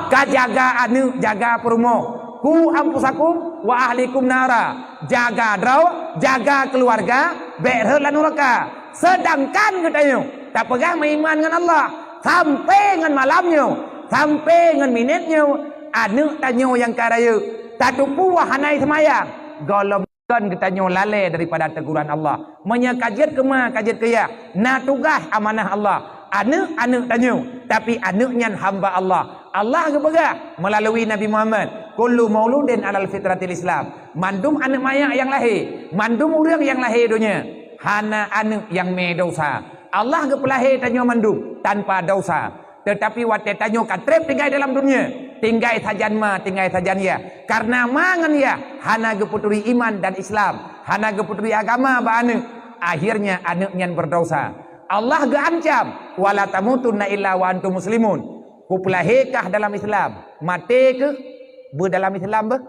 ka jaga aneuëk, jaga peurumoh. "Qu anfusakum wa ahlikum nara." Jaga droe, jaga keuluwarga, bék rhot lam nuraka. Seudangkan geutanyoe tapeugah meuiman ngon Allah, sampai ngon malam nyoe, sampai ngon minét nyoe, aneuëk tanyoe nyang ka rayeuk, tateupeue hana seumayang, gohlom kon geutanyoe lalée daripada teguran Allah. Meunyoe ka jeuet keu ma, ka jeuet keu yah, na tugaih amanah Allah. Aneuëk, aneuëk tanyoe, tapi aneuëk nyan hamba Allah. Allah geupeugah meulalu Nabi Muhammad, "Kullu mauludin alal fitratil Islam." Mandum aneuëk manyak nyang lahé, mandum ureuëng nyang lahé donya, hana aneuëk nyang mé desya. Allah geupeulahé tanyoe mandum tanpa desya. Teutapi watée tanyoe ka treb tinggai dalam dunia, tinggai sajan ma, tinggai sajan yah. Karena ma ngon yah hana geupeuturi iman dan Islam, hana geupeuturi agama bak aneuëk, akhirnya aneuëk nyan berdosa. Allah geuancam, "Wala tamutunna illa wa antum muslimun." Kupeulahé kah dalam Islam, maté keuh beu dalam Islam beuh.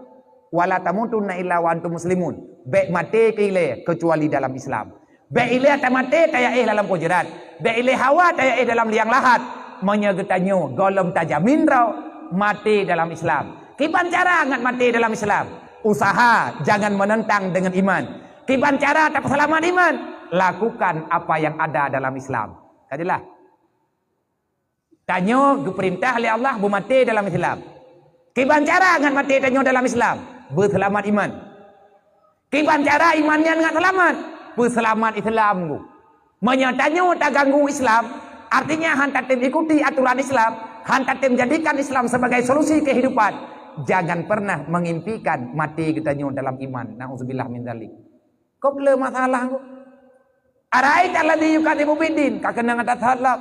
"Wala tamutunna illa wa antum muslimun." Bék maté keu ilée keucuali dalam Islam. Bék ilée tamaté tayaéh dalam pujeurat. Bék ilée hawa tayaéh dalam liang lahat. Meunyoe geutanyoe gohlom tajamin droe maté dalam Islam. Kiban cara ngat maté dalam Islam? Usaha jangan menentang dengan iman. Kiban cara tapeuseulamat iman? Lakukan apa yang ada dalam Islam. Ka jeulaih? Tanyoe geupeurintah lé Allah beumaté dalam Islam. Kiban cara ngat maté tanyoe dalam Islam? Beuseulamat iman. Kiban cara iman nyan ngat seulamat? Beuseulamat Islam ku. Meunyoe tanyoe taganggu Islam, artinya han tatem ikuti aturan Islam, han tatem jadikan Islam sebagai solusi kehidupan, jangan pernah mengimpikan maté geutanyoe dalam iman. Nauzubillah min dzalik. Kop le masalah ku. "Araita alladzi yukadzibu biddin," ka keunong ata that lom.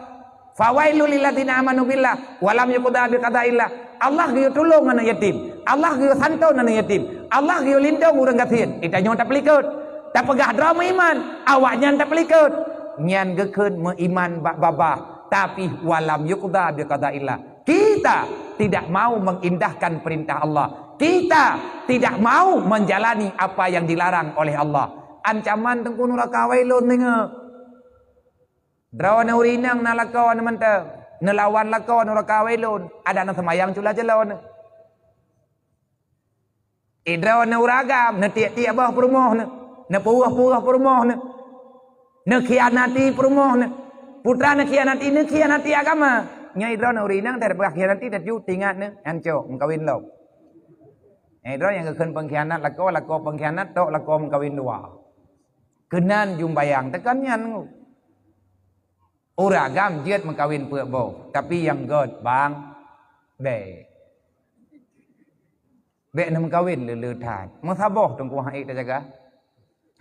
"Fawailul lilladzina amanu billah wa lam yuqda biqadaillah." Allah geuyue tulông aneuëk yatim. Allah geuyue santon aneuëk yatim. Allah geuyue lindông ureuëng gasien. Geutanyoe tapeulikot. Tapeugah droe meuiman, awaknyan tapeulikot. Nyan geukheun meuiman bak babah, tapi wa lam yuqda biqadaillah. Kita tidak mau mengindahkan perintah Allah. Kita tidak mau menjalani apa yang dilarang oleh Allah. Ancaman Teungku nuraka wailun deungoe. Droeneuh ureuëng inong na lakoe neuh mantong, neulawan lakoe nuraka wailun, adak neuseumayang cula-cula neuh. Idroeneuh ureuëng agam, neutiek-tiek boh peurumoh neuh, neupeuweuh-peuweuh peurumoh neuh, neukhianati peurumoh neuh. Putra neukhianati, neukhianati agama. Nyoe idroeneuh ureuëng inong teupeugah khianati, teuju tingat neuh, nyan cok, meukawin lom. Nyoe idroeneuh nyang geukheun pengkhianat lakoe, lakoe pengkhianat, tok lakoe meukawin dua. Keunan jumbayang teukan nyan. Ureueng agam jeuet meukawen peuet boh, tapi nyang göt bang, bèk. Bèk neumeukawen le-le that. Meusaboh teungku han ék tajaga.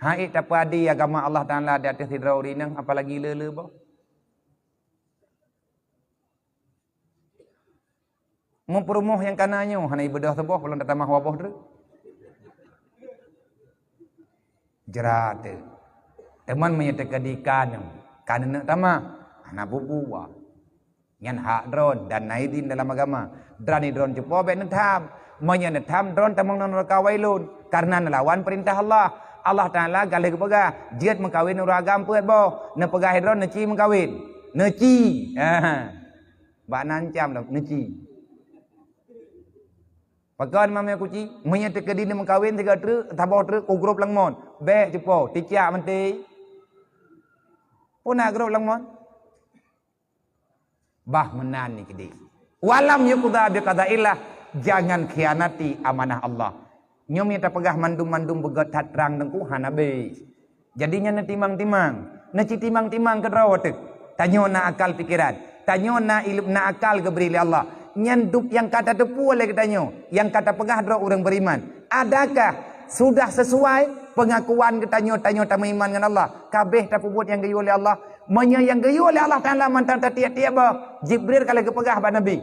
Han ék tapeuadé agama Allah Taala di ateueh sidroe ureueng inong, apalagi le-le boh. Meupeurumoh nyang kana nyoe hana ibeudôh saboh, ulôn tatamah dua boh treuk. Jrat teuh. Teuma meunyoe teukeudi ka neuh, ka neuneuk tamah, hana bubuwa. Nyan hak droen dan na idin dalam agama. Droen cupo bèk neutham. Meunyoe neutham, droen tamong ngon neuraka wailun, kareuna neulawan peurintah Allah. Allah Taala ka lheueh geupeugah, "Jeuet meukawen ureueng agam peuet boh." Neupeugah droen neuci meukawen. Neuci. Bak na ancam lom, neuci. Pakon mamé kuci? Meunyoe teukeudi neumeukawen sigoe treuk, saboh treuk, u grob lam mon. Bèk cupo, ticak meuntée. Peue na grob lam mon? Bah meunan nyan keudéh. Walam yuqda biqadaillah, jangan khianati amanah Allah. Nyoe meunyoe tapeugah mandum-mandum beugöt that trang teungku, hana bèk. Jadi nyan neutimang-timang, neuci timang-timang keudroe teuh. Tanyoe na akal pikeran, tanyoe na ilem, na akal geubri lé Allah. Nyan dub nyang ka tateupeue lé geutanyoe, nyang ka tapeugah droe ureueng beriman. Adakah sudah sesuai pengakuan geutanyoe, tanyoe tameuiman ngon Allah? Ka abéh tapeubuet nyang geuyue lé Allah? Meunyoe nyang geuyue lé Allah Taala mantong tatiep-tiep boh, Jibril ka lheueh geupeugah bak Nabi,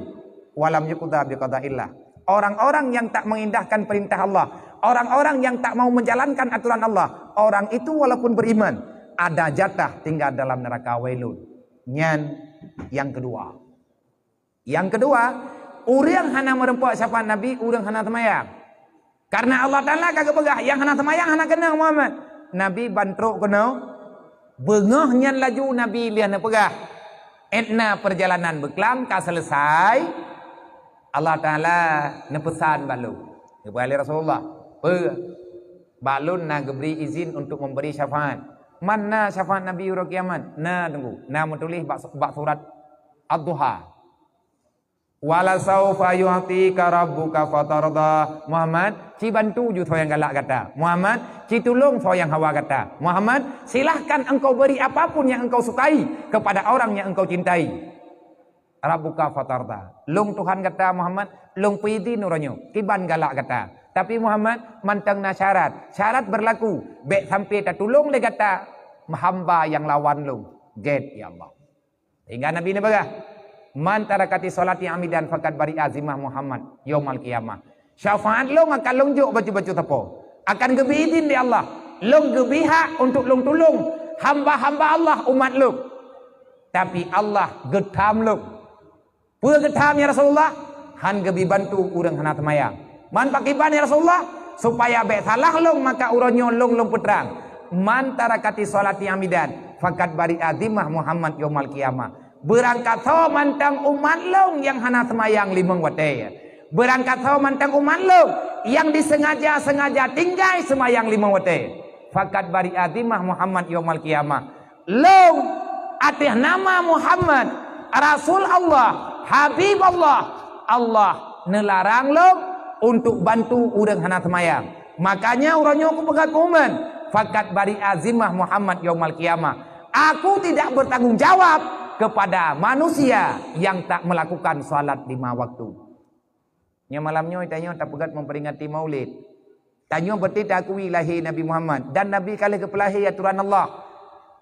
"Walam yuqda biqadaillah." Orang-orang yang tak mengindahkan perintah Allah, orang-orang yang tak mau menjalankan aturan Allah, orang itu walaupun beriman, ada jatah tinggal dalam neraka wailun. Nyan nyang keudua. Nyang keudua, ureueng hana meurumpok syafaat Nabi, ureueng hana seumayang. Kareuna Allah Taala ka geupeugah, "Nyang hana seumayang hana keunong Muhammad." Nabi ban trok keunoe, beungoh nyan laju Nabi lheueh neupeugah, "Étna peurjalanan beuklam ka seuleusai." Allah Taala neupeusan bak lôn. Geupeugah lé Rasulullah, "Peue? Bak lôn na geubri izin untuk memberi syafaat." "Man na syafaat Nabi uroe kiamat?" "Na, Teungku, na meutuléh bak, bak surat Ad-Duha." "Wala saufa yu'tika rabbuka fatarda." Muhammad, ci bantu ju soe nyang galak gata. Muhammad, ci tulông soe nyang hawa gata. Muhammad, silahkan engkau beri apapun yang engkau sukai kepada orang yang engkau cintai. "Rabbuka fatarda." Lôn Tuhan gata, Muhammad, lôn peuidin uroe nyoe, kiban galak gata. Tapi Muhammad, mantong na syarat. Syarat berlaku, bèk sampai tatulông lé gata hamba nyang lawan lôn. Gét, ya Allah. Sehingga Nabi neupeugah, "Man tarakati sholati amidan faqad bari'a zimmah Muhammad yaumal qiyamah." Syafaat lôn akan lôn jok bacut-bacut sapo. Akan geubri idin lé Allah. Lôn geubri hak untuk lôn tulông hamba-hamba Allah, umat lôn. Tapi Allah geutham lôn. Peue geutham, ya Rasulullah? Han geubri bantu ureueng hana seumayang. Man pakriban, ya Rasulullah? Supaya bèk salah lôn, maka uroe nyoe lôn, lôn peutrang. "Man tarakati sholati amidan, faqad bari'a zimmah Muhammad yaumal qiyamah." Beurangkasoe mantong umat lôn nyang hana seumayang limong watèe. Beurangkasoe mantong umat lôn nyang disengaja-sengaja tinggai seumayang limong watèe. "Faqad bari'a zimmah Muhammad yaumal qiyamah." Lôn ateueh nama Muhammad, Rasul Allah, Habib Allah, Allah neularang lôn untuk bantu ureueng hana seumayang. Makanya uroe nyoe kupeugah keu umat, "Faqad bari'a zimmah Muhammad yaumal qiyamah." Aku tidak bertanggung jawab kepada manusia yang tak melakukan salat lima waktu. Nyoe malam nyoe tanyoe tapeugöt memperingati Maulid. Tanyoe beutôi taakui lahé Nabi Muhammad dan Nabi ka lheueh geupeulahé atoran Allah.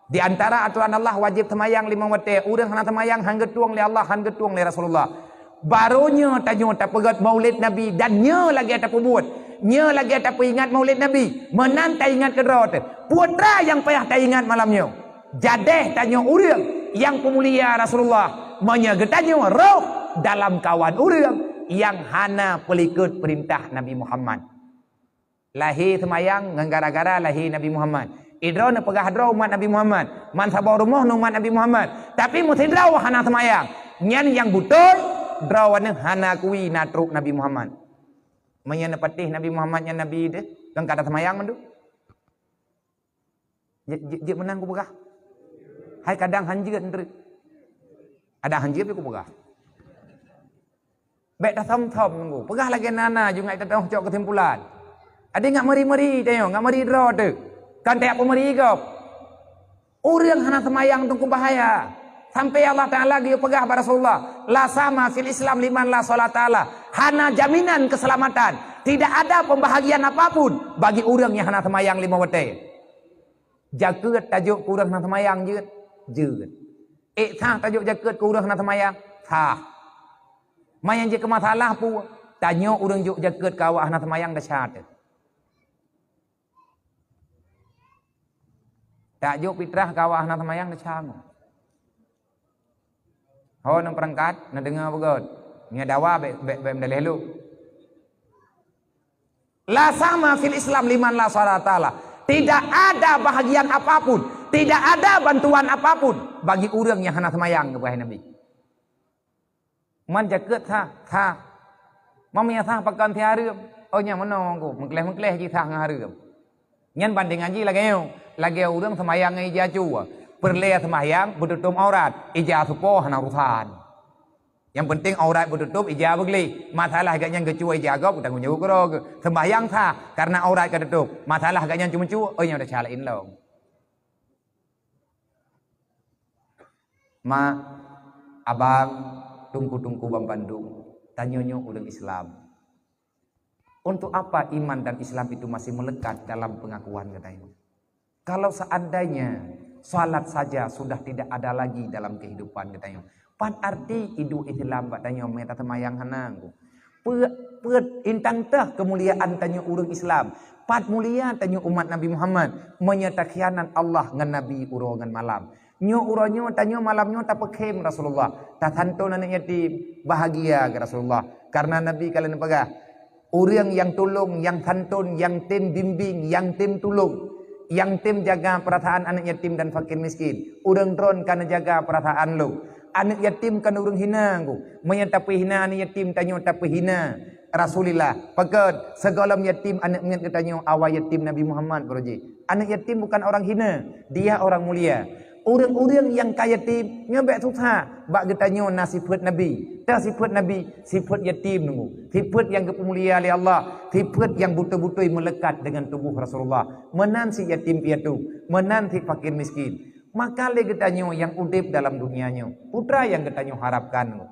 Di antara atoran Allah wajéb seumayang limong watèe, ureueng hana seumayang han geutueng lé Allah, han geutueng lé Rasulullah. Barô nyoe tanyoe tapeugöt Maulid Nabi dan nyoe lagèe tapeubuet. Nyoe lagèe tapeuingat Maulid Nabi, meunan taingat keudroe teuh. Peue teuma nyang payah taingat malam nyoe? Jadeh tanyoe ureueng nyang peumulia Rasulullah, meunyoe geutanyoe rôh dalam kawan ureueng nyang hana peulikot peurintah Nabi Muhammad. Lahé seumayang ngon gara-gara lahé Nabi Muhammad. Idroe neupeugah droe umat Nabi Muhammad, man saboh rumoh ngon umat Nabi Muhammad. Tapi meusidroe hana seumayang. Nyan nyang beutôi, droeneuh hana akui na trok Nabi Muhammad. Meunyoe neupatéh Nabi Muhammad nyan Nabi deh, kan ka taseumayang mandum. Jeuet, jeuet, jeuet meunan kupeugah. Hai kadang han jeuet treuk. Ada han jeuet pih kupeugah. Bèk tasöm-söm nunggu. Peugah lagèe na-na ju ngat teuh cok keusimpulan. Adak ngat meuri-meuri tanyoe, ngat meuri droe teuh. Kan tajak peumeuri gob. Ureueng hana seumayang teungku bahaya. Sampai Allah Taala geuyue peugah bak Rasulullah, "La sahma fil Islam liman la sholata lah." Hana jaminan keselamatan. Tidak ada pembahagian apapun bagi ureuëng nyang hana seumayang lima watée. Jakeuet tajok keu ureuëng hana seumayang jeuet? Jeuet. Ék sah tajok jakeuet keu ureuëng hana seumayang? Sah. Manyang jeuet keu masalah peue? Tanyoe ureuëng jok jakeuet keu awak hana seumayang desya teuh. Tajok fitrah keu awak hana seumayang desya ngon. Ho, neupeurangkat, neudeungoe beugöt. Nyoe dawa bék, bék, bék meudaleh lom. La sahma fil Islam liman la sholata lah. Tidak ada bahagian apapun, tidak ada bantuan apapun bagi ureuëng nyang hana seumayang, geupeugah Nabi. Man jakeuet sah, sah. Man meunyo sah pakon si hareuem? Oh, nyan meunoe ku, meukleh-meukleh jih sah ngon hareuem. Nyan bandingan jih lagée nyoe, lagée ureuëng seumayang ngon ija cue. Peureulée seumayang beututôb aurat, ija supo hana urusan. Nyang penting aurat beututôb, ija beugleh. Masalah gobnyan geucue ija gob, tanggong jaweueb keudroe geuh. Seumayang sah, kareuna aurat ka tutôb. Masalah gobnyan cuma cue, oh, nyan desya laén lom. Mak, abang, teungku-teungku banmandum, tanyoe nyoe ureuëng Islam. Untuk apa iman dan Islam itu masih melekat dalam pengakuan geutanyoe? Kalau seandainya salat saja sudah tidak ada lagi dalam kehidupan geutanyoe, pat arti idup Islam bak tanyoe meunyo taseumayang hana? Peue, peue intan teuh keumuliaan tanyoe ureuëng Islam? Pat mulia tanyoe umat Nabi Muhammad meunyo takhianat Allah ngon Nabi uroe ngon malam? Nyoe uroe nyoe, tanyoe malam nyoe tapeukhém Rasulullah, tasanton aneuëk yatim, bahagia keu Rasulullah. Kareuna Nabi ka lheueh neupeugah, "Ureuëng nyang tulông, nyang santon, nyang tem bimbing, nyang tem tulông, nyang tem jaga peurasaan aneuëk yatim dan fakir miskin, ureuëng droen ka neujaga peurasaan lôn." Aneuëk yatim kon ureuëng hina, ku. Meunyo tapeuhina aneuëk yatim, tanyoe tapeuhina Rasulullah. Pakon? Sigohlom yatim aneuëk miet geutanyoe, awai yatim Nabi Muhammad baroe jih. Aneuëk yatim bukan orang hina, dia orang mulia. Ureuëng-ureuëng nyang ka yatim, nyoe bék susah. Bak geutanyoe na sifeuet Nabi. Teuh sifeuet Nabi, sifeuet yatim nunggu. Sifeuet nyang geupeumulia lé Allah, sifeuet nyang beutôi-beutôi meulekat deungon tuboh Rasulullah. Meunan si yatim piatu, meunan si fakir miskin. Maka lé geutanyoe nyang udeb dalam dunia nyoe, peue nyang geutanyoe harapkan nunggu?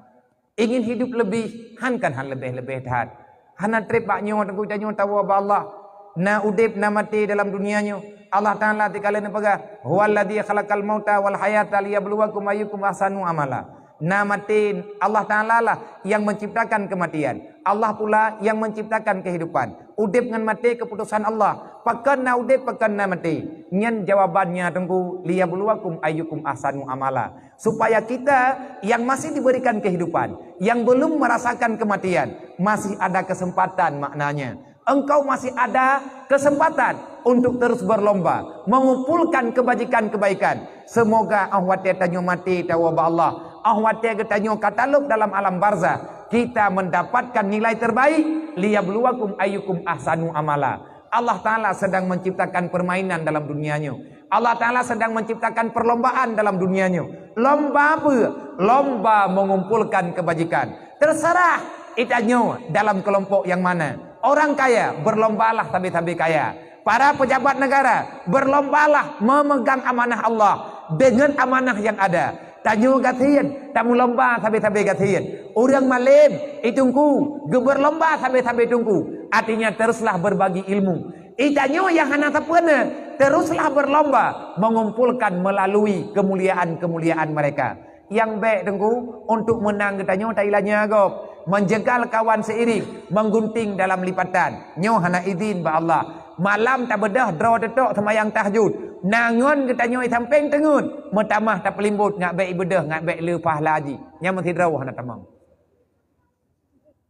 Ingin hidup leubeh, han kan han leubeh-leubeh that. Hana treb bak nyoe teungku, tanyoe tawoe bak Allah. Na udeb, na maté dalam dunia nyoe. Allah Taala teuka lheueh neupeugah, "Huwallazi khalaqal mauta wal hayata liyabluwakum ayyukum ahsanu amala." Na maté, Allah Taala lah nyang menciptakan kematian. Allah pula nyang menciptakan kehidupan. Udeb ngon maté keuputosan Allah. Pakon na udeb, pakon na maté. Nyan jawabannya teungku, "Liyabluwakum ayyukum ahsanu amala." Supaya kita yang masih diberikan kehidupan, yang belum merasakan kematian, masih ada kesempatan maknanya. Engkau masih ada kesempatan untuk terus berlomba mengumpulkan kebajikan-kebaikan. Semoga óh watée tanyoe maté tawoe bak Allah, óh watée geutanyoe ka talôb dalam alam barzah, kita mendapatkan nilai terbaik, "Liyabluwakum ayyukum ahsanu amala." Allah Taala sedang menciptakan permainan dalam dunia nyoe. Allah Taala sedang menciptakan perlombaan dalam dunia nyoe. Lomba apa? Lomba mengumpulkan kebajikan. Terserah geutanyoe dalam kelompok yang mana. Orang kaya, berlombalah sabe-sabe kaya. Para pejabat negara, berlombalah memegang amanah Allah dengan amanah yang ada. Tanyoe gasien, tameulomba sabe-sabe gasien. Ureuëng malém, i teungku, geubeurlomba sabe-sabe teungku. Artinya, teruslah berbagi ilmu. I tanyoe nyang hana sapeue na, teruslah berlomba mengumpulkan melalui kemuliaan-kemuliaan mereka. Nyang bék teungku, untuk meunang geutanyoe tailanya gob, menjegal kawan seiring, menggunting dalam lipatan. Nyoe hana izin bak Allah. Malam tabeudôh droe teutôk seumayang tahajud. Na ngon geutanyoe i sampéng teungeut, meutamah tapeulimbot ngat bék ibeudôh ngat bék le pahala jih. Nyan meusidroe hana tamong.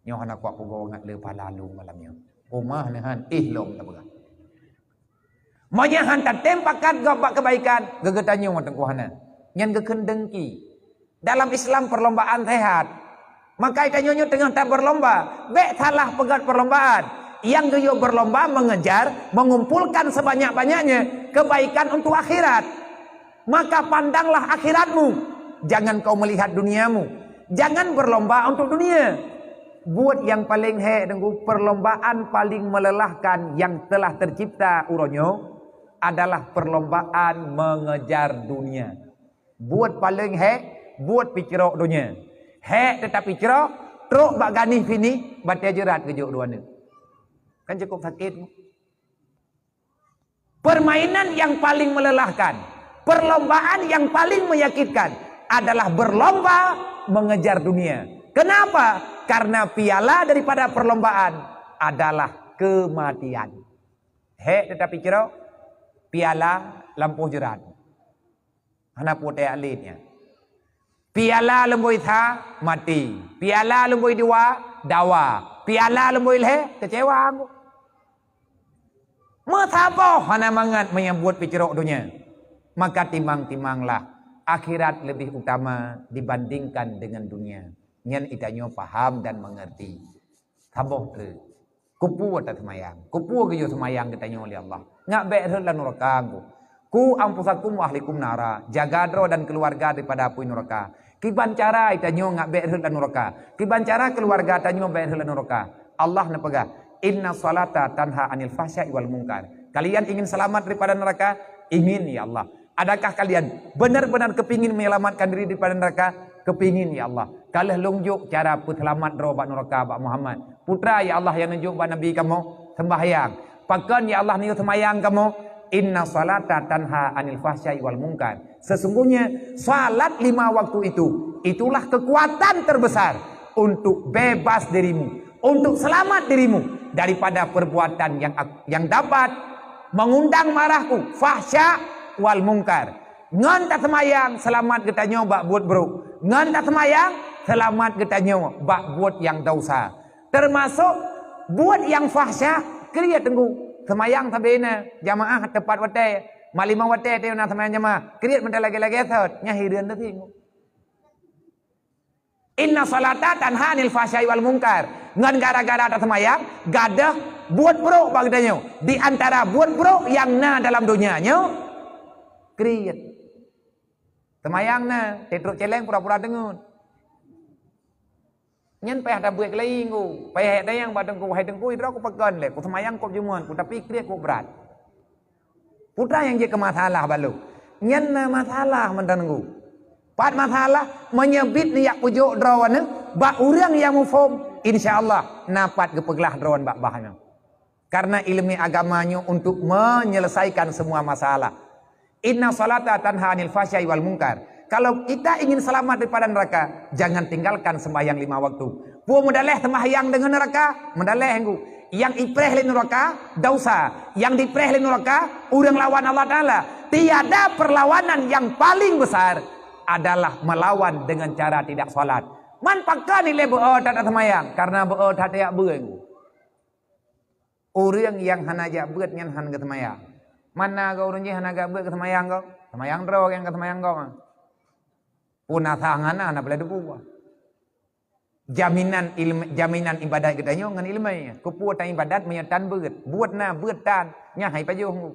Nyoe hana kuat pugoe ngat le pahala lôn malam nyoe. Umah neuhan éh lom tapeugah. Meunyoe han tatem pakat gob bak keubaikan, geutanyoe teungku hana. Nyan geukheun dengki. Dalam Islam perlombaan sehat. Maka tanyoe nyoe teungoh tabeurlomba, bék salah peugét perlombaan. Nyang geuyue beurlomba mengejar, mengumpulkan sebanyak-banyaknya kebaikan untuk akhirat. Maka pandanglah akhiratmu, jangan kau melihat duniamu. Jangan berlomba untuk dunia. Buet nyang paleng hék teungku, perlombaan paleng melelahkan nyang telah tercipta uroe nyoe adalah perlombaan mengejar dunia. Buet paleng hék, buet picrok donya. Hék teutap picrok, trok bak ganih fini, batée jeurat geujok dua neuk. Kan cukup sakét. Permainan yang paling melelahkan, perlombaan yang paling menyakitkan adalah berlomba mengejar dunia. Kenapa? Karena piala daripada perlombaan adalah kematian. Hék teutap picrok, piala lampôh jeurat. Hana peue teuyak lét nyan. Piala lumboi sa, maté. Piala lumboi dua, dawa. Piala lumboi lhée, keucewa. Meusaboh hana mangat meunyoe buet picrok donya. Maka timang-timanglah, akhirat lebih utama dibandingkan dengan dunia. Nyan geutanyoe paham dan mengerti. Saboh treuk. Keupeue taseumayang? Keupeue geuyue seumayang geutanyoe lé Allah? Nyak bék rhot lam nuraka, Teungku. "Qu anfusakum wa ahlikum nara." Jaga droe dan keuluwarga daripada apui nuraka. Kiban cara geutanyoe nyak bék rhot lam nuraka? Kiban cara keuluwarga tanyoe bék rhot lam nuraka? Allah neupeugah, "Inna salata tanha anil fahsya'i wal munkar." Kalian ingin selamat daripada neraka? Ingin, ya Allah. Adakah kalian benar-benar kepingin menyelamatkan diri daripada neraka? Kepingin, ya Allah. Ka lheueh lôn jok cara peuseulamat droe bak nuraka bak Muhammad. Peue treuk, ya Allah, nyang neujok bak Nabi kamoe? Seumbahyang. Pakon, ya Allah, neujok seumayang kamoe? "Inna salata tanha anil fahsya'i wal munkar." Sesungguhnya salat lima waktu itu, itulah kekuatan terbesar untuk bebas dirimu, untuk selamat dirimu daripada perbuatan yang ak-, yang dapat mengundang marahku, fahsya wal munkar. Ngon taseumayang seulamat geutanyoe bak buet brok. Ngon taseumayang seulamat geutanyoe bak buet nyang desya. Teumasok buet nyang fahsya, kriet, Teungku. Seumayang sabe na, jamaah teupat watée. Malimong watée teuh na seumayang jamaah. Kriet meunan lagée-lagée sot, nyan hireuen teuh, Teungku. Inna salata tanha anil fahsya'i wal munkar. Ngon gara-gara taseumayang, gadôh buet brok bak geutanyoe. Di antara buet brok nyang na dalam donya nyoe, kriet. Seumayang na, teutrok céléng pura-pura deungon. Nyan payah tabeuet keulayi, Teungku. Payah tanyong bak Teungku, "Hai Teungku, droe ku pakon lé, ku seumayang kop jeumeuen, ku tapi kriet kop brat." Peue treuk nyang jeuet keu masalah bak lôn? Nyan na masalah mantong, Teungku. Pat masalah, meunyoe biet neujak peujok droeneuh bak ureuëng nyang muphom, insya Allah na pat geupeuglah droe bak bah nyoe. Karena ilmu agama nyoe untuk menyelesaikan semua masalah. Inna salata tanha anil fahsya'i wal munkar. Kalau kita ingin selamat daripada neraka, jangan tinggalkan sembahyang lima waktu. Peue meudaléh sembahyang deungon neraka? Meudaléh, Teungku. Nyang ipreh lé neraka, desya. Nyang dipreh lé neraka, ureuëng lawan Allah Taala. Tiada perlawanan yang paling besar adalah melawan dengan cara tidak salat. Man pakon ilée beu-o that taseumayang? Karena beu-o that tajak beuet, Teungku. Ureuëng nyang hana jak beuet nyan hán geuseumayang. Mana goe ureuëng jih hana jak beuet geuseumayang goe? Seumayang droe nyang geuseumayang goe. Pun asa hana, hana peureulée teupeue. Jaminan ilm-, jaminan ibadat geutanyoe ngon iéleumé. Keupeue tan ibadat meunyoe tan beuet? Beuet na, beuet tan. Nyan hai pajoh.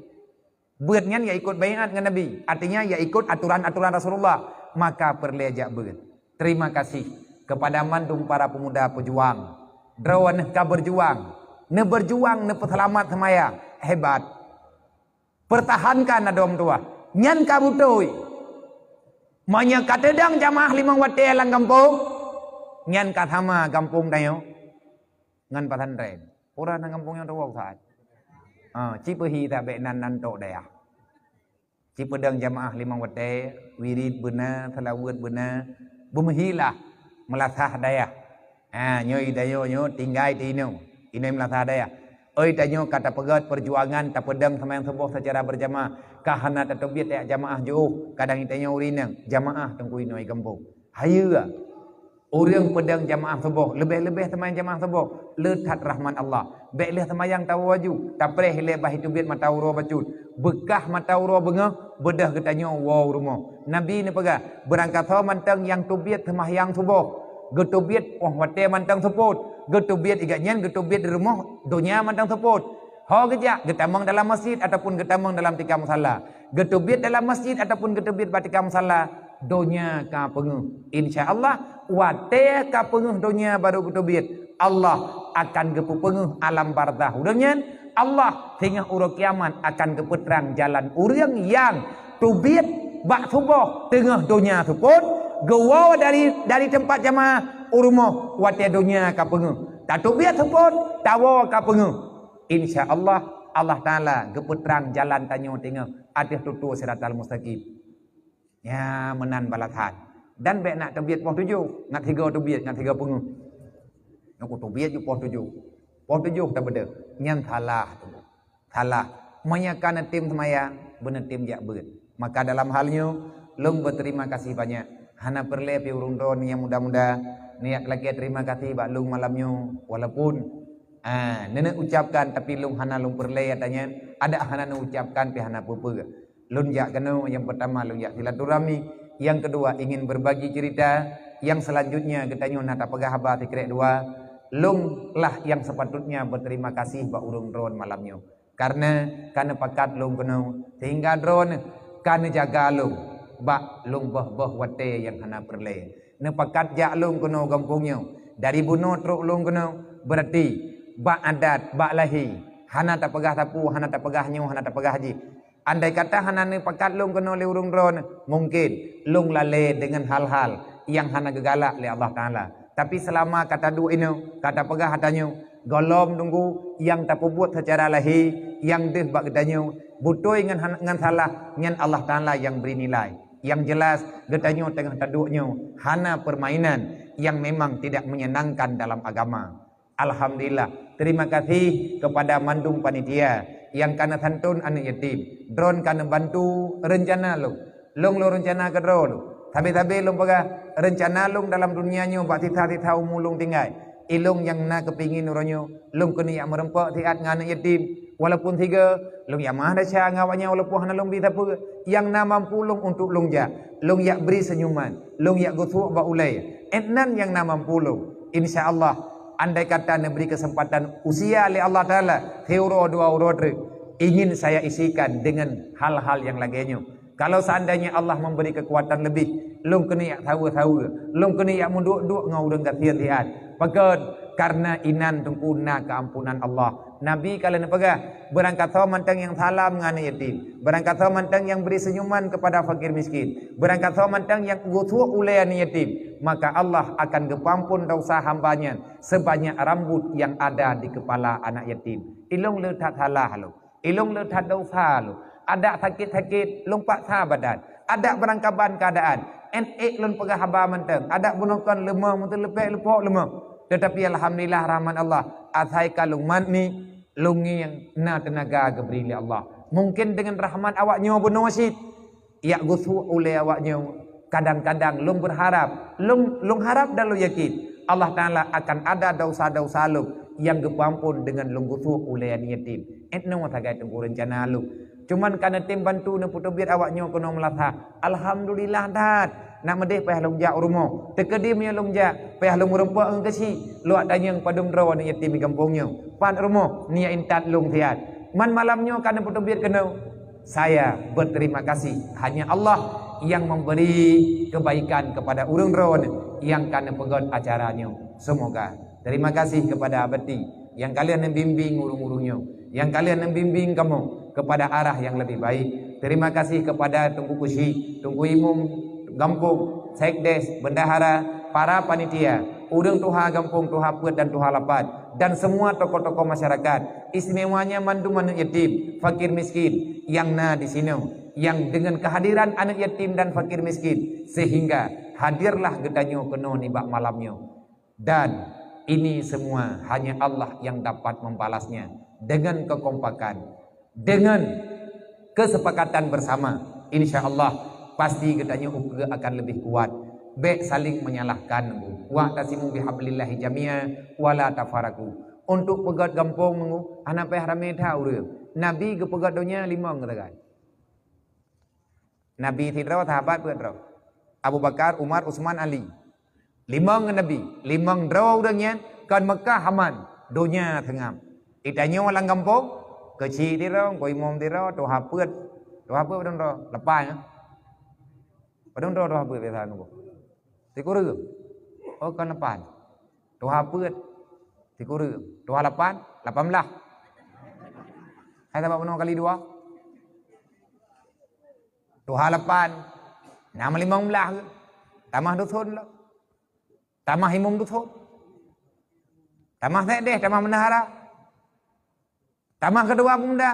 Beuet nyan ya ikut baiat ngon Nabi, artinya ya ikut aturan-aturan Rasulullah, maka peureulée jak beuet. Terima kasih kepada mandum para pemuda pejuang. Droeneuh ka berjuang, neuberjuang neupeuseulamat seumayang, hebat. Pertahankan adoe meutuwah, nyan ka beutôi. Meunyoe ka teudong jamaah limong watée lam gampông, nyan ka sama gampông tanyoe ngon pesantren. Uroe na gampông nyang tuwoe saát. Ha, ci peuhi that bék nan-nan tok dayah. Ci peudong jamaah limong watée, wirit beuna, seulaweuet beuna, beumeuhilah meulasah dayah. Ha, nyoe i tanyoe nyoe tinggai di inoe, inoe meulasah dayah. Oi tanyoe ka tapeugét peujuangan tapeudong seumayang suboh seucara beurjamaah, ka hana tateubiet jak jamaah jiôh, kadang i tanyoe ureuëng inong, jamaah teungku inoe i gampông. Hayeue. Ureuëng peudong jamaah suboh, leubeh-leubeh teuma jamaah suboh, le that rahmat Allah. Bék lheueh seumayang tawoe aju, tapreh ilée bah iteubiet mata uroe bacut. Beukah mata uroe beungoh, beudôh geutanyoe woe u rumoh. Nabi neupeugah, beurangkasoe mantong nyang teubiet seumahyang suboh, geuteubiet óh watée mantong seupôt, geuteubiet i gobnyan geuteubiet di rumoh donya mantong seupôt. Ho geujak geutamong dalam masjid ataupun geutamong dalam tika musala. Geuteubiet dalam masjid ataupun geuteubiet bak tika musala, donya ka peungeuh. Insya Allah, watée ka peungeuh donya barô geuteubiet, Allah akan geupeupeungeuh alam barzah ureuëng nyan. Allah singoh uroe kiamat akan geupeutrang jalan ureuëng nyang teubiet bak suboh teungoh donya seupôt, Geuwoe dari, dari teumpat jamaah u rumoh watée donya ka peungeuh. Tateubiet seupôt, tawoe ka peungeuh. Insya Allah, Allah Taala geupeutrang jalan tanyoe teungoh ateueh tutoe siratal mustaqim. Nyan meunan balasan. Dan bék nak teubiet poh tujoh, ngat sigoe teubiet, ngat sigoe peungeuh. Nyoe kuteubiet ju poh tujoh. Poh tujoh tabeudôh. Nyan salah tu. Salah. Meunyoe ka neutem seumayang, beuneutem jak beuet. Maka dalam hal nyoe, lôn beuterima kasih banyak. Hana peureulée pih ureuëng droe nyang muda-muda, neujak lakée terima kasih bak lôn malam nyoe. Walaupun, ah, neuneuk ucapkan, tapi lôn hana lôn peureulée ata nyan, adak hana neuucapkan pih hana peue-peue. Lôn jak keunoe, nyang peurtama lôn jak silaturahmi, nyang keudua ingin berbagi cerita, nyang selanjutnya geutanyoe na tapeugah haba sikrek dua. Lôn lah nyang sepatutnya beuterima kasih bak ureuëng droe malam nyoe. Kareuna ka neupakat lôn keunoe, sehingga droeneuh ka neujaga lôn bak lôn boh-boh watée nyang hana peureulée. Neupakat jak lôn keunoe gampông nyoe, dari bunoe trok lôn keunoe, beurati bak adat, bak lahé, hana tapeugah sapeue, hana tapeugah nyoe, hana tapeugah jih. Andai kata hana neupakat lôn keunoe lé ureuëng droeneuh, mungken lôn lalée deungon hal-hal nyang hana geugalak lé Allah Taala. Tapi seulama ka taduek inoe, ka tapeugah ata nyoe, gohlom teungku nyang tapeubuet seucara lahé nyang deuh bak geutanyoe, beutôi ngon han-, ngon salah, nyan Allah Taala nyang bri nilai. Nyang jeulaih, geutanyoe teungoh taduek nyoe hana peurmainan nyang memang tidak menyenangkan dalam agama. Alhamdulillah, terima kasih kepada mandum panitia nyang ka neusantun aneuëk yatim. Droeneuh ka neubantu reuncana lôn. Lôn, lôn reuncana keudroe lôn. Sabe-sabe lôn peugah, reuncana lôn dalam dunia nyoe bak sisa-sisa umu lôn tinggai. Ilôn nyang na keupingin uroe nyoe, lôn keuneuk jak meureumpok siat ngon aneuëk yatim. Walaupun sigoe, lôn jak meuah desya ngon awaknyan walaupun hana lôn bri sapeue. Nyang na mampu lôn untuk lôn jak, lôn jak bri seunyuman, lôn jak geusuek bak ulée. Ét nan nyang na mampu lôn. Insya Allah, andai kata neubri keuseumpatan usia lé Allah Taala, siuroe dua uroe treuk, ingin saya isikan dengan hal-hal nyang lagée nyoe. Kalau seandainya Allah memberi kekuatan lebih, lôn keuneuk jak saweue-saweue, lôn keuneuk jak meuduek-duek ngon ureuëng gasien siat. Pakon? Kareuna inan teungku na keuampunan Allah. Nabi ka lheueh neupeugah, beurangkasoe mantong nyang salam ngon aneuëk yatim, beurangkasoe mantong nyang bri seunyuman keupada fakir miskin, beurangkasoe mantong nyang geusuek ulée aneuëk yatim, maka Allah akan geupeuampon desya hamba nyan seubanyak rambut nyang ada di keupala anak yatim. Ilôn le that salah lôn. Ilôn le that desya lôn. Adak sakét-sakét lôn paksa badan. Adak beurangkaban keuadaan. Ét ék lôn peugah haba mantong. Adak bunoe kon leumoh, meuteuleupek leupok leumoh. Teutapi alhamdulillah rahmat Allah. Asai ka lôn mat ni, lôn ngieng na teunaga geubri lé Allah. Mungken deungon rahmat awaknyoe bunoe cit. Jak geusuek ulée awaknyoe, kadang-kadang lôn beurharab, lôn, lôn harab dan lôn yakin, Allah Taala akan ada desya-desya lôn nyang geupeuampon deungon lôn geusuek ulée aneuëk yatim. Ét noe sagai teungku reuncana lôn. Cuman ka neutem bantu neupeuteubiet awaknyoe keunoe meulasa. Alhamdulillah that. Nak meudeh payah lôn jak u rumoh. Teukeudi meunyoe lôn jak, payah lôn meureumpok ngon keuchik. Lôn tanyong padum droe aneuëk yatim di gampông nyoe. Pat rumoh, nyak intat lôn siat. Man malam nyoe ka neupeuteubiet keunoe. Saya berterima kasih, hanya Allah yang memberi kebaikan kepada ureuëng droe nyang ka neupeugét acara nyoe. Semoga. Terima kasih kepada Abati nyang ka lheueh neubimbing ureuëng-ureuëng nyoe, nyang ka lheueh neubimbing kamoe kepada arah yang lebih baik. Terima kasih kepada Teungku Kusi, Teungku Imum gampông, sekdes, bendahara, para panitia, ureuëng tuha gampông, tuha peuet dan tuha lapan, dan semua tokoh-tokoh masyarakat, istimewanya mandum aneuëk yatim, fakir miskin nyang na di sinoe, nyang deungon kehadiran aneuëk yatim dan fakir miskin, sehingga hadirlah geutanyoe keunoe nibak malam nyoe. Dan ini semua hanya Allah yang dapat membalasnya dengan kekompakan, dengan kesepakatan bersama. Insya Allah, pasti geutanyoe ukeue akan lebih kuat. Bék saling menyalahkan. Wa'tasimu bihablillahi jami'a wala tafarraqu. Untuk peugét gampông, hana payah ramé that ureuëng. Nabi geupeugét donya limong sagai. Nabi sidroe, sahabat peuet droe. Abu Bakar, Umar, Utsman, Ali. Limong ngon Nabi. Limong droe ureuëng nyan kon Meukah aman, donya seungab. Geutanyoe lam gampông, keuchik sidroe, Teungku Imum sidroe, tuha peuet. Tuha peuet padum droe? Lapan, eh? Padum droe tuha peuet biasa nunggu? Sikureueng. Oh, kon lapan. Tuha peuet. Sikureueng. Tuha lapan, lapan blah. Hai sabab bunoe kali dua. Tuha lapan, na limong blah ke? Tamah dusun lom. Tamah imum dusun. Tamah sekdes, tamah bendahara. Tamah keudua pemuda.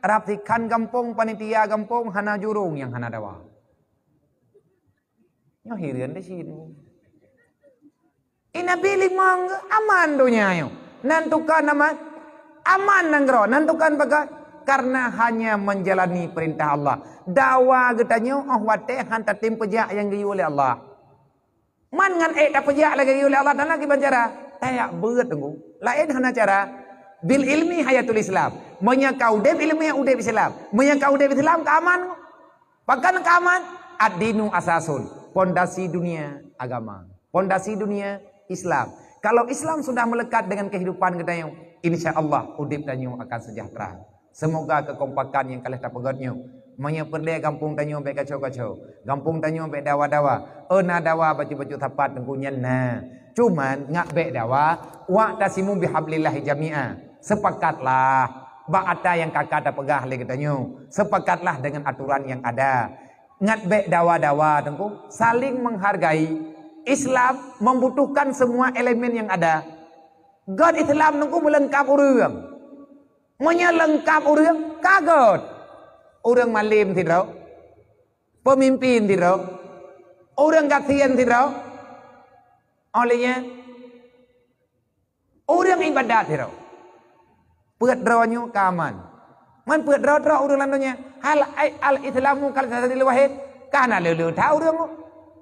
Rab sikhan gampông, panitia gampông, hana jurông nyang hana dawa. Nyoe hireuen di sinoe. Di Nabi limong aman donya nyoe. Nan tukang aman, aman nanggroe. Nan tukang peugah, karena hanya menjalani perintah Allah. Dawa geutanyoe óh watée han tatem peujak nyang geuyue lé Allah. Man ngon ék tapeujak lagée geuyue lé Allah Taala kiban cara? Tajak beuet teungku. Laén hana cara. Bil ilmi hayatul Islam. Meunyoe ka udeb ileumèe, udeb Islam. Meunyoe ka udeb Islam, ka aman. Pakon ka aman? Ad-dinu asasun, pondasi dunia agama, pondasi dunia Islam. Kalau Islam sudah melekat dengan kehidupan geutanyoe, insya Allah udeb tanyoe akan sejahtera. Seumoga keukompakan nyang ka lheueh tapeugét nyoe, meunyoe peureulèe gampông tanyoe bèk kacau-kacau, gampông tanyoe bèk dawa-dawa. Eu na dawa bacut-bacut sapat teungku nyan na. Cuman ngat bèk dawa, wa'tasimu bihablillahi jami'a. Seupakatlah bak ata nyang ka ka tapeugah lé geutanyoe. Seupakatlah deungon aturan nyang ada. Ngat bèk dawa-dawa teungku, saling menghargai. Islam membutuhkan semua elemen yang ada. Gét Islam teungku meuleungkap ureuëng. Meunyoe leungkap ureuëng, ka gét. Ureuëng malem sidroe, peumimpin sidroe, ureuëng gasien sidroe. Óh lheueh nyan, ureuëng iébadat sidroe. Peuet droe nyoe ka aman. Man peuet droe-droe ureuëng lam donya. Hal ai-, al-Islamu kal jasadil wahid. Ka hana le-le that ureuëng.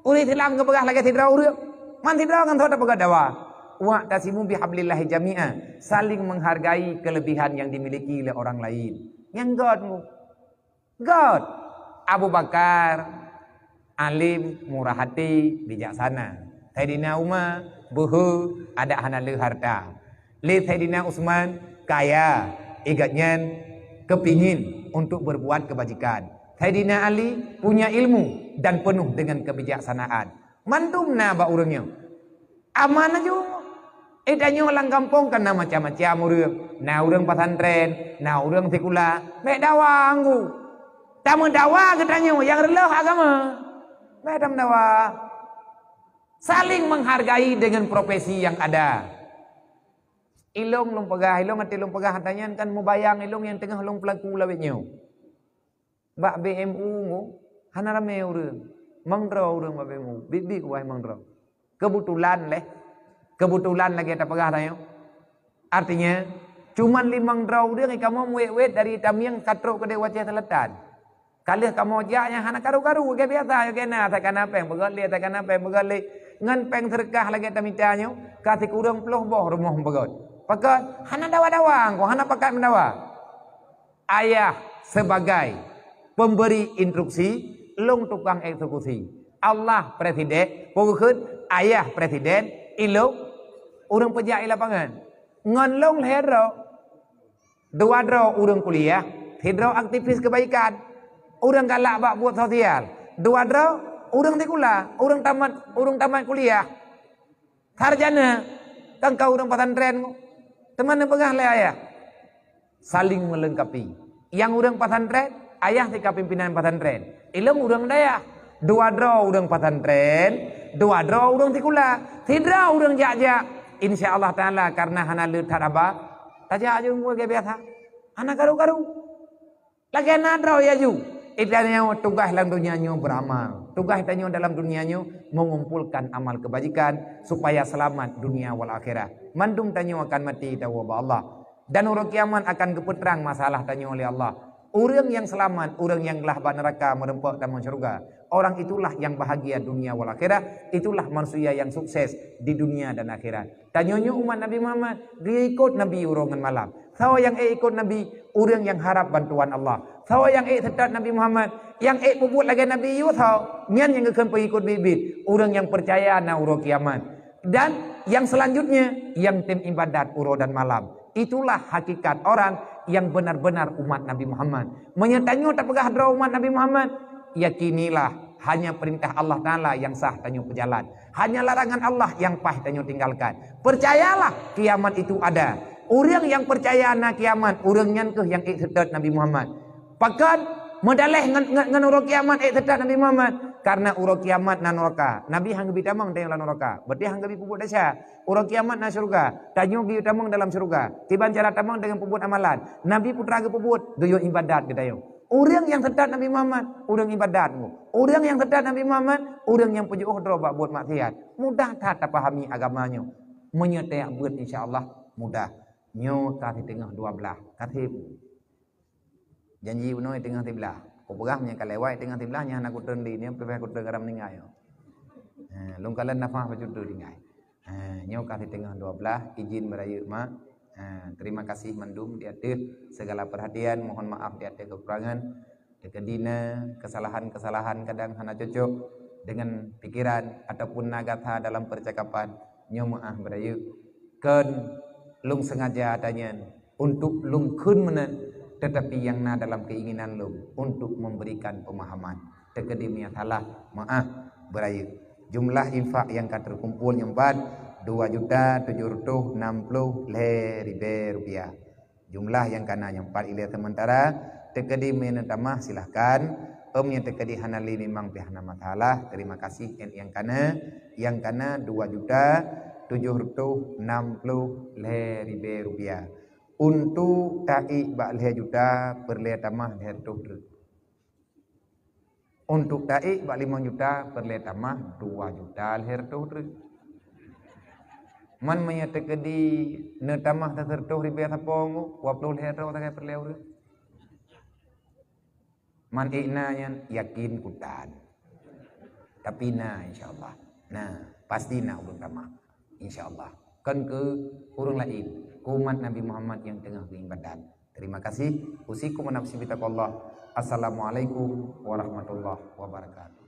Ureuëng Islam geupeugah lagée sidroe ureuëng. Man sidroe ngon soe tapeugah dawa. Wa'tasimu bihablillahi jami'a. Saling menghargai kelebihan yang dimiliki oleh orang lain. Nyang gét teungku. Gét. Abu Bakar, alim, murah hati, bijaksana. Saidina Umar, beuhe, adak hana le harta. Lé Saidina Utsman, kaya, igat nyan keupingin untuk berbuat kebajikan. Saidina Ali punya ilmu dan penuh dengan kebijaksanaan. Mandum na bak ureuëng nyoe. Aman laju. Eh, tanyoe lam gampông kan na macam-macam ureuëng. Na ureuëng pesantren, na ureuëng sikula. Bèk dawa teungku. Tameudawa geutanyoe nyang reuloh agama. Bèk tameudawa. Saling menghargai dengan profesi yang ada. Ilong lôn peugah, ilong até lôn peugah ata nyan kan mubayang ilong nyang teungoh lôn peulaku lawét nyoe. Bak B M U nyoe hana ramé ureuëng. Mandroe ureuëng bak B M U, biet-biet wai mandroe. Keubeutulan lé. Keubeutulan lagée tapeugah tanyoe. Artinya, cuman limong droe ureuëng kamoe muwét-wét dari Tamiang ka trok keudeh u Aceh Selatan. Ka lheueh kamoe jak nyang hana karu-karu, lagée biasa, lagée na, asai kana péng peugét lé, asai kana péng peugét lé. Ngon péng seudeukah lagée tamita nyoe, ka sikureueng ploh boh rumoh peugét. Pakon? Hana dawa-dawa, engkau hana pakat meudawa. Ayah sebagai pemberi instruksi, lôn tukang eksekusi. Allah presiden, peue kheun, ayah presiden, ilong ureuëng peujak i lapangan. Ngon lôn lhée droe, dua droe ureuëng kuliah, sidroe aktivis kebaikan, ureuëng galak bak buet sosial, dua droe ureuëng sikula, ureuëng tamat, ureuëng tamat kuliah. Sarjana, kan ka ureuëng pesantren. Teuma neupeugah lé ayah, saling melengkapi. Nyang ureuëng pesantren, ayah sika pimpinan pesantren. Ilong ureuëng dayah. Dua droe ureuëng pesantren, dua droe ureuëng sikula. Sidroe ureuëng jak-jak. Insya Allah Taala, karena hana le that haba, tajak aju lagée biasa. Hana karu-karu. Lagée na droe laju. Tanyoe tugaih lam dunia nyoe beramal. Tugaih tanyoe dalam dunia nyoe mengumpulkan amal kebajikan supaya selamat dunia wal akhirah. Mandum tanyoe akan mati tawoe bak Allah. Dan uroe kiamat akan geupeutrang masalah tanyoe lé Allah. Ureuëng nyang seulamat, ureuëng nyang glah bak neuraka meureumpok tamong syeuruga. Orang itulah yang bahagia dunia wal akhirah, itulah manusia yang sukses di dunia dan akhirat. Tanyoe nyoe umat Nabi Muhammad, geuikot Nabi uroe ngon malam. Soe nyang ék ikot Nabi? Ureuëng nyang harab bantuan Allah. Soe nyang ék seutôt Nabi Muhammad? Nyang ék peubuet lagée Nabi Yusuf. Nyan nyang geukheun peungikot biet-biet. Ureuëng nyang peucaya na uroe kiamat. Dan nyang selanjutnya, nyang tem ibadat uroe dan malam. Itulah hakikat orang yang benar-benar umat Nabi Muhammad. Meunyoe tanyoe tapeugah droe umat Nabi Muhammad, yakinilah hanya perintah Allah Taala yang sah tanyoe peujalan. Hanya larangan Allah yang paih tanyoe tinggalkan. Percayalah, kiamat itu ada. Ureuëng nyang percaya na kiamat, ureuëng nyan kheueh nyang ék seutôt Nabi Muhammad. Pakon? Meudaleh ngon, ngon, ngon uroe kiamat ék seutôt Nabi Muhammad. Karena uroe kiamat na nuraka. Nabi han geubi tamong teuh lam nuraka. Berarti han geubi peubuet desya. Uroe kiamat na syeuruga. Tanyoe geuyue tamong dalam syeuruga. Kiban cara tamong deungon peubuet amalan. Nabi putra geupeubuet, geuyue ibadat geutanyoe. Ureuëng nyang sesat Nabi Muhammad, ureuëng ibadat nyoe. Ureuëng nyang sesat Nabi Muhammad, ureuëng nyang peujiôh droe bak buet maksiat. Mudah that tapahami agama nyoe. Meunyoe tajak beuet, insya Allah mudah. Nyoe ka siteungoh dua blaih. Ka seb. Janji bunoe teungoh siblaih. Kupeugah meunyoe ka lewat teungoh siblaih, nyan hana kuteun di, nyoe pih kuteun garam ninggai nyoe. Ha, lôn kalon nafah bacut tu tinggai. Ha, nyoe ka siteungoh dua blaih, izin beurayeuk mak. Ha, terima kasih mandum di ateueh segala perhatian, mohon maaf di ateueh kekurangan. Teukeudi na kesalahan-kesalahan kadang hana cocok dengan pikiran ataupun na gata dalam percakapan, nyoe meu'ah beurayeuk. Kon lôn sengaja tanyong untuk lôn kheun meunan, tetapi nyang na dalam keinginan lôn untuk memberikan pemahaman. Teukeudi meunyo salah, meu'ah beurayeuk. Jumlah infak nyang ka terkumpul nyoe pat dua juta tujuh ratus enam puluh lhèe ribèe rupiah. Jumlah nyang ka na nyoe pat ilèe sementara, teukeudi meunyo tamah silahkan, em nyang teukeudi hana lé memang pih hana masalah. Terima kasih nyang ka na, nyang ka na dua juta tujuh ratus enam puluh lhèe ribèe rupiah. Untuk taék bak lhèe juta peureulèe tamah lhèe reutôh treuk. Untuk taék bak limong juta peureulèe tamah dua juta lhèe reutôh treuk. Man meunyo teukeudi neutamah sireutôh ribèe sapo nyoe, dua ploh lhèe droe sagai peureulèe ureuëng. Man ék na nyan yakin kutan. Tapi na, insya Allah. Na, pasti na ulôn tamah. Insya Allah. Kon keu ureuëng laén, keu umat Nabi Muhammad nyang teungoh geuibadat. Terima kasih. Usikum wa nafsi bitaqwallah. Assalamualaikum warahmatullahi wabarakatuh.